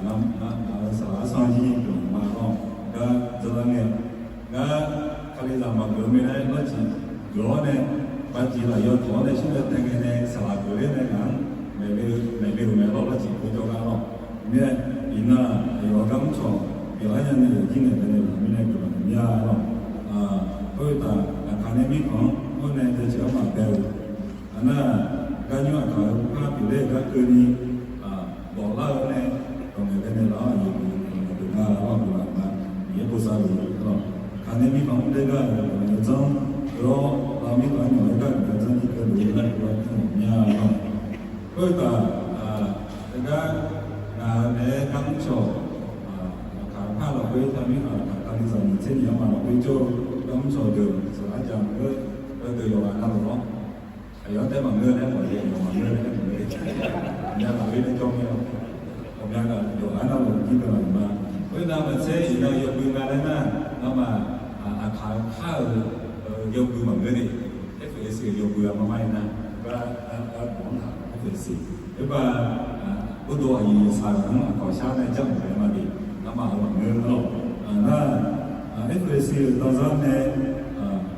ngaq-euq saqlaq arsan jir guiqlanq ma lawr, gar dzeur lar ngae, ngar Kalizaq maqgeuf-eu mirnae lawrciq geuf-awr nae, baqciq laf yaw tawq-awr nae shir nae tae ngae nae saqlaq geuf ler nae ngaq-anr maeqle-eu, maeqle-euq mae lawr, lawrciq pov jawr gar lawr. Mirnae, iqnan aqyawf-euq garmr cawq pyeuflar nyani yawqjir naeq baenaeq laf mirnae guiqlanq maqmya lawr. Khoeruqtaf, aqkaq nae mirkhanq-anr hawr nae jaceuq-anr maqbae-eu, aqnar, garnymr aqkaq-eu par pyeufler-eu gar keuvni, bawflar-eu nae, dawq ngaeq baenaeq laf-awr aqyawf guiqlanq deuq nga lawr, guiqlanq ma. Miqyaer bosav-eu lawr. Aqkaq nae mirkhanq-anr mr ler gar-euq guiqlanq yawdzanr, heulof-aer mirkhanq-anr nyawq ler gar guiqlanq yawdzanr jir keuvle-eu nar guiqlanq maqmya lawr. Khoeruqtaf, heugar ngaq-euq naeq-aer garmr cawq, aqkaq par lafkhoer taq mirkhanq aqkaq Kalizaq nyiq tser nyiq-anr ma lafkhoer jawr-eu garmr cawq deuq saqlar jaq-eu, heudeuq yawqghaq navluf-awr, Aqyawf-anr tae maqngeur laer mawf-eu, aqyawf maqngeur laer maqngeur-eu, aqmyan ghaq oer nae jawr mir-awr, ghawqmya ghaq yawqghaq navluf jir deuq-aq ma. Khoernav maqtser iqnan yawbui nga laer nar, ngamaf aqkaq-eu kar-euq yawbui maqngeur ni, Efesu-euq yawbui-a mar mar-ir nar, gar gar bawq-anr taq Efesu. Khoerbar, ardov aqyuif saq-euq-anr aqkawq shar nae janr-euq mae ma de, ngamaf-euq maqngeur lawq. Nar, Efesu-euq danzar nae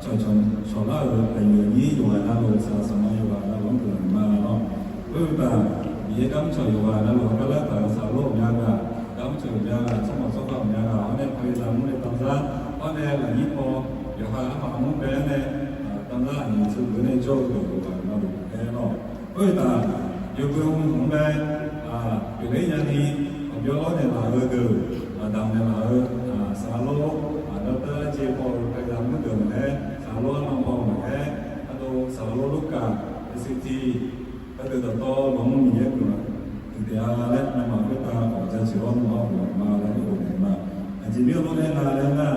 cawqcawq cawqlar-euq aqyuif aqnyir yawqghaq navluf, saqlaq saqma yawqghaq navluf-anr guiqlanq ma lawq. Khoeruqtaf, Miqyaer garmr cawq yawqghaq navluf-anr gar lar taq-euq saqlor ghawqmya ghaq, garmr cawq ghawqmya ghaq, tsawrmawq tsawrkhav ghawqmya ghaq-awr nae, paqliqzaq mr nae danzar awr nae lafnyir paw yawqha armaf mr bae-anr nae, danzar aqnyiq teu geuf nae jawr-eu deuq yawqghaq navluf aer lawq. Khoeruqtaf, yawbui hmq-anr bae, pyeufler nyani, aqbyawr lawr naeqlaf-eu deuq, damq naeqlaf-eu, saqlaq lor, dawrtawv arjeq paw-euq paqliqzaq mr deuq maqaer, saqlaq lor arnan paw maqaer, ardov saqlaq lor lorkaf, aqsiq tiq, ardeuq dawqtawvluf-anr Miqyaer guiqlanq huiqdzaeq-a laer ngamaf khoertav khawf jaceuq-awr nawmaf-anr guiqlanq ma laer aerkhof naeq ma. Aqjeq mirnae lawr nae nga laer nar,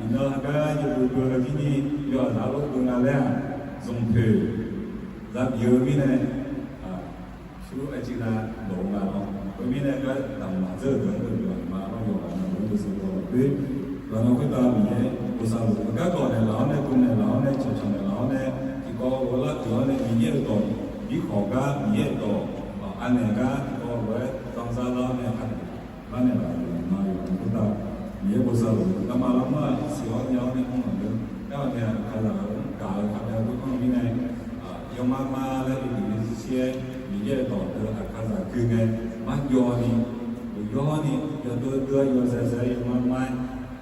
iqnan haqgar yawbui bui-eu jir ni, yawqha zaq lor bui nga laer-aq, zmqpoeq zaq bif-eu mirnae, shuir arciv nav dawq-eu nga lawr. Khoermirnae gar damq maqdzeur-eu deuq-anr deuq guiqlanq ma lawr, yawqghaq navluf-anr deuq saqlaq lor khoer, yawqha navluf khoertav Miqyaer bosav luf-eu garkawv naeqlaf-awr nae, dm naeqlaf-awr nae, cawqcawq naeqlaf-awr nae, tiqkawv lof-aer lar deuq-awr nae Miqyaer-euq dawq, birkhawf gar Miqyaer-euq dawq, anaeq gar tiqkawv lof-aer danzar lar-awr nae, aqkaq lar naeqlaf-euq ma, yawqha navluf khoertav Miqyaer bosav luf-eu garma larmar-aq siq-awr nya-awr nae mr maqngeur. Aerkhawf nae aqkaqzaq-euq gaq-eu khavbyav khoer anr-eu mirnae, yawma ma laer bi duq ni shir-aer, Miqyaer-euq dawq deuq aqkaqzaq gui ngae, marjawv ni, uqyawr ni, yawdeuv deuv-aer yawzae zae-aer yawma ma-aer,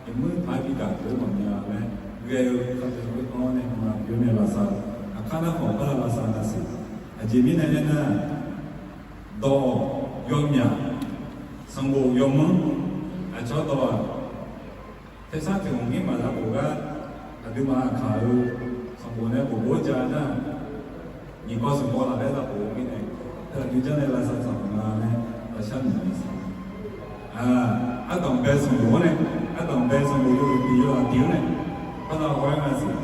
yawmuiq paq-aer bi gaq deuq-anr maqmya laer ghae-eu khavbyav khoer anr-awr nae ma byannae lavsav, aqkar nar khawf bar lavsav navsiq. Aqjeq mirnae aernar, dawq yawmyaq, sanqbof yawmanr, aqcawq dawq-aq, tersar tiqhmq ngir maqza khof gar, aqduimaf aqkaq-eu sanqbof nae bof bof-aer ja nar, nyiq kawv sanqbof laf laer za khof-eu mirnae, teu aqdui janr nae lavsav tsaq maqnga laer lavshar noeq-a. Ardanqbae sanqbof-anr nae, ardanqbae sanqbof yawhuiq tiq yawzaq tiq-anr nae, ardanq haw-aer navsiq.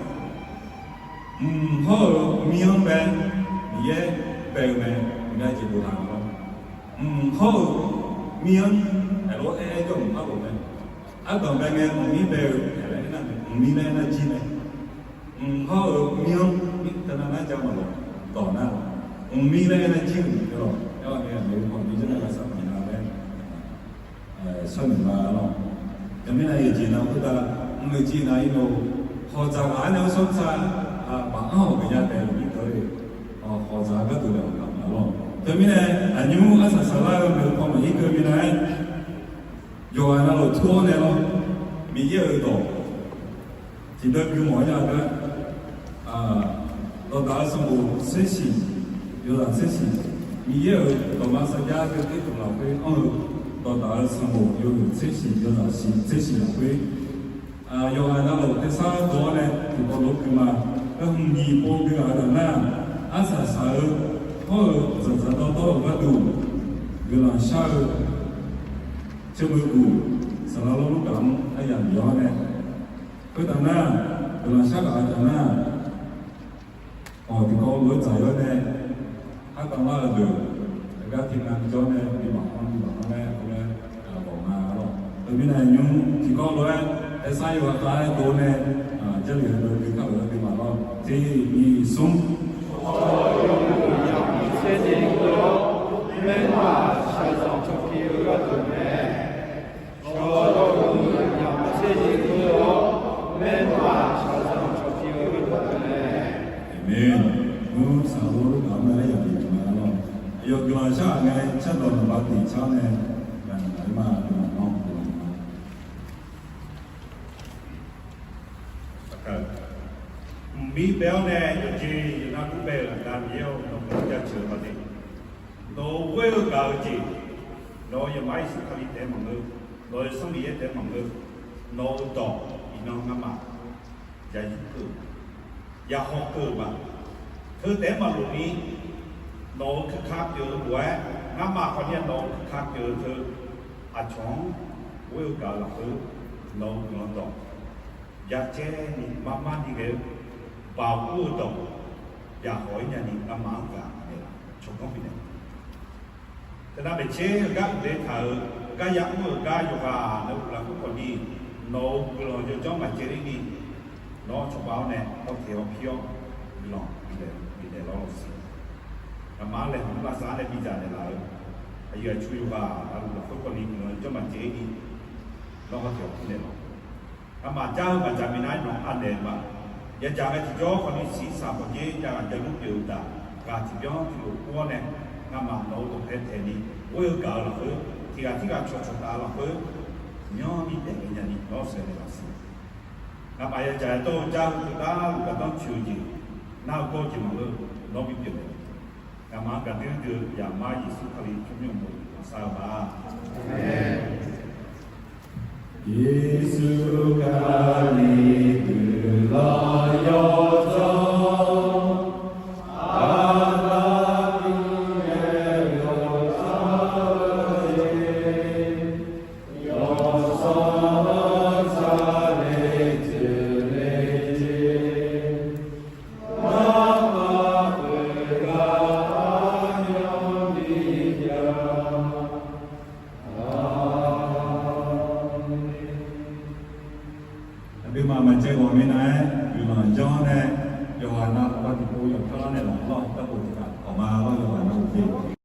Mq hawr-euq mir-anr bae, Miqyaer bae-eu mae, mqnya jeq boftaq-euq lawr. Mq hawr-euq mir-anr aerlof-aer aer jawr mq arlof mae. Ardanqbae ngae mq mir bae-eu aerlar aernar, mq mir laer aernar jir mae. Mq hawr-euq mir-anr, mirkeuv nav nar ja maqlawq, dawq nar, mq mir laer aernar jir-euq mq-eu lawq. Aerkhawf nae aqdui khawf mirjawr nae lavsav maqnga laer sharnoeq ma lawq. Teumirnae yawqjeq nav khoertav mrluf jir nav-ir lo, hawqdzaq ghaq-anr nae-awr sanrtsa, baq-anr hawq geuf nya taef-eu mirkeuv-eu, hawqdzaq gharduq nae hawqdzaq ma lawq. Teumirnae aqnymr arsaq saqlar-eu maeqhu paw maqir keuv minav-aer, yawqghaq navluf tur-awr nae lawr, Miqyaer-euq dawq tiqdeuv gui mawf-aer nya gar, Dawqdaq-eu sanqbof tser shiq, yawzaq tser shiq, Miqyaer-euq dawqma sarjax deuv ir dmq lafkhoer anr-eu, Dawqdaq-eu sanqbof yawhuiq tser shiq, yawzaq shiq tser shiq lafkhoer, yawqghaq navluf tersar dov-awr nae tiqkawv lof-aer gui ma. Garhmq nyiq pov gui ghaq-eu taf nar, arsaq saq-eu hawr-eu dzaqdzaq dawrdawr-euq gharduq guiqlanq shar-eu ceumeuq guq, saqlaq lor lorgaq-anr aryamq bif-awr nae, khoertaf nar, guiqlanq shar ghaq-eu taf nar, awq tiqkawv lof-aer dzaq-awr nae, ardanq lar-eu deuq, heugar tiqnan jawr nae bi maqanr bi maqanr laer aqgeu laer ghawq nga lawr. Teumirnae nymr tiqkawv lof-aer, aersar yawqghaq khav-aer dov nae, Jarlif-eu deuq bi kar-euq deuq bi maqlawr. Tiq nyiq smr. Tser nyiq keuv-awr, maernmr-aq shaqzanq cawq pi-eu gharduq mae. Shawr-eu yawqghaq tser nyiq keuv-awr, maernmr-aq shaqzanq cawq pi-eu gharduq mae. Aqmeq. Nymr saqlor lorgaq-anr nae aryamq bif ma lawr. Aqyawf guiqlanq shar-aq ngae, cardawq naqba tiq car nae, gaq naq ma, guiqlanq ma, guiqlanq ma. Mqmir bae-awr nae yawqjeq yawqnar gur bae-euq Aqda Miqyaer-or, nawq-anr jaceuq-eu ma de. Nawq-euq ghoer-eu gaq-eu jeq, nawq-euq yawqmar Yeqsur Kali taef-aer maqngeur, nawq-euq Yawsanr Miqyaer taef-aer maqngeur, nawq-euq dawq iqnan ngamaf ya yur keuv-euq ma, ya haw keuv-euq ma. Teu taef-aer maqloq ni, nawq-euq kuirka pyeuf-eu lof-aer, ngamaf khawf ni nawq-euq kuirka pyeuf-eu teu, aqcawq-anr ghoer-eu gaq-eu lafkhoer, nawq-euq guiqlanq dawq yacaer ni marmar ni ghae-eu, baoq ur-eu dawq, yaqkhawf-ir nyani ngamaf-anr gaq naeqlaf tsawrganr bifnaeq. Teunav maeqtser gar uiqle taq-euq gar yamr-euq gar yawqghaq navluf lafkhoer khawfni, nawq-euq guiqlanq yawdzanr maqcaevler ni, nawq-anr cawba-awr nae hawteq hawpir-awr guiqlanq bifnaeq lawr lawq siq. Ngamaf-anr laeqhmq lavsav-anr nae bidzaq naeqlaf-eu aqyuif aqtsu yawqghaq navluf lafkhoer khawfni guiqlanq yawdzanr maqcaevler ni, nawr hawteq hawpir naeq lawq. Ngamaf jar-eu maqdzaq minav-aer nawq-anr anaeq-eu ma. Yadzaq ngae tiqjawr khawfni siqsaq khawfjeq jav ghaq javlur pyeuf-eu taf, ghaq tiqbyan tiqlof kur-awr nae, ngamaf nawq-euq dawqpae taeqni ghoer-eu gaq-eu lafkhoer, tiqghaq tirghaq cawqcawq taf-eu lafkhoer, myanrni taef ghae nyani nawr sheuqghae naeqlaf siq. Ngamaf yadzaq yadawr-eu jar-eu teugar luf gardanr tsoeq-eu jeq, nar-eu gawr-eu jeq maqngeur, nawr bipyeuf naeq. Ngamaf-anr gaqdui dui-eu Yaqmar Yeqsur Kali tsawrmyanr uqmov-anr maqsar-eu ma. Yeqsur Kali guiqlanq yawdzanr, Aqda Miqyaer yawdzanr-eu jeq, yawsanr-anr tsaqler dzoeqle jeq, ngamaf khoerghaq aryanr bif nya. Aqduimaf maqcaev ghawq minav-aer guiqlanq yanr nae, yawqghaq navluf-anr tiqpov yawqpyawr lar naeqlaf lawr, garkawv tiqghaq kawq ma lawr, yawqghaq navluf jeq.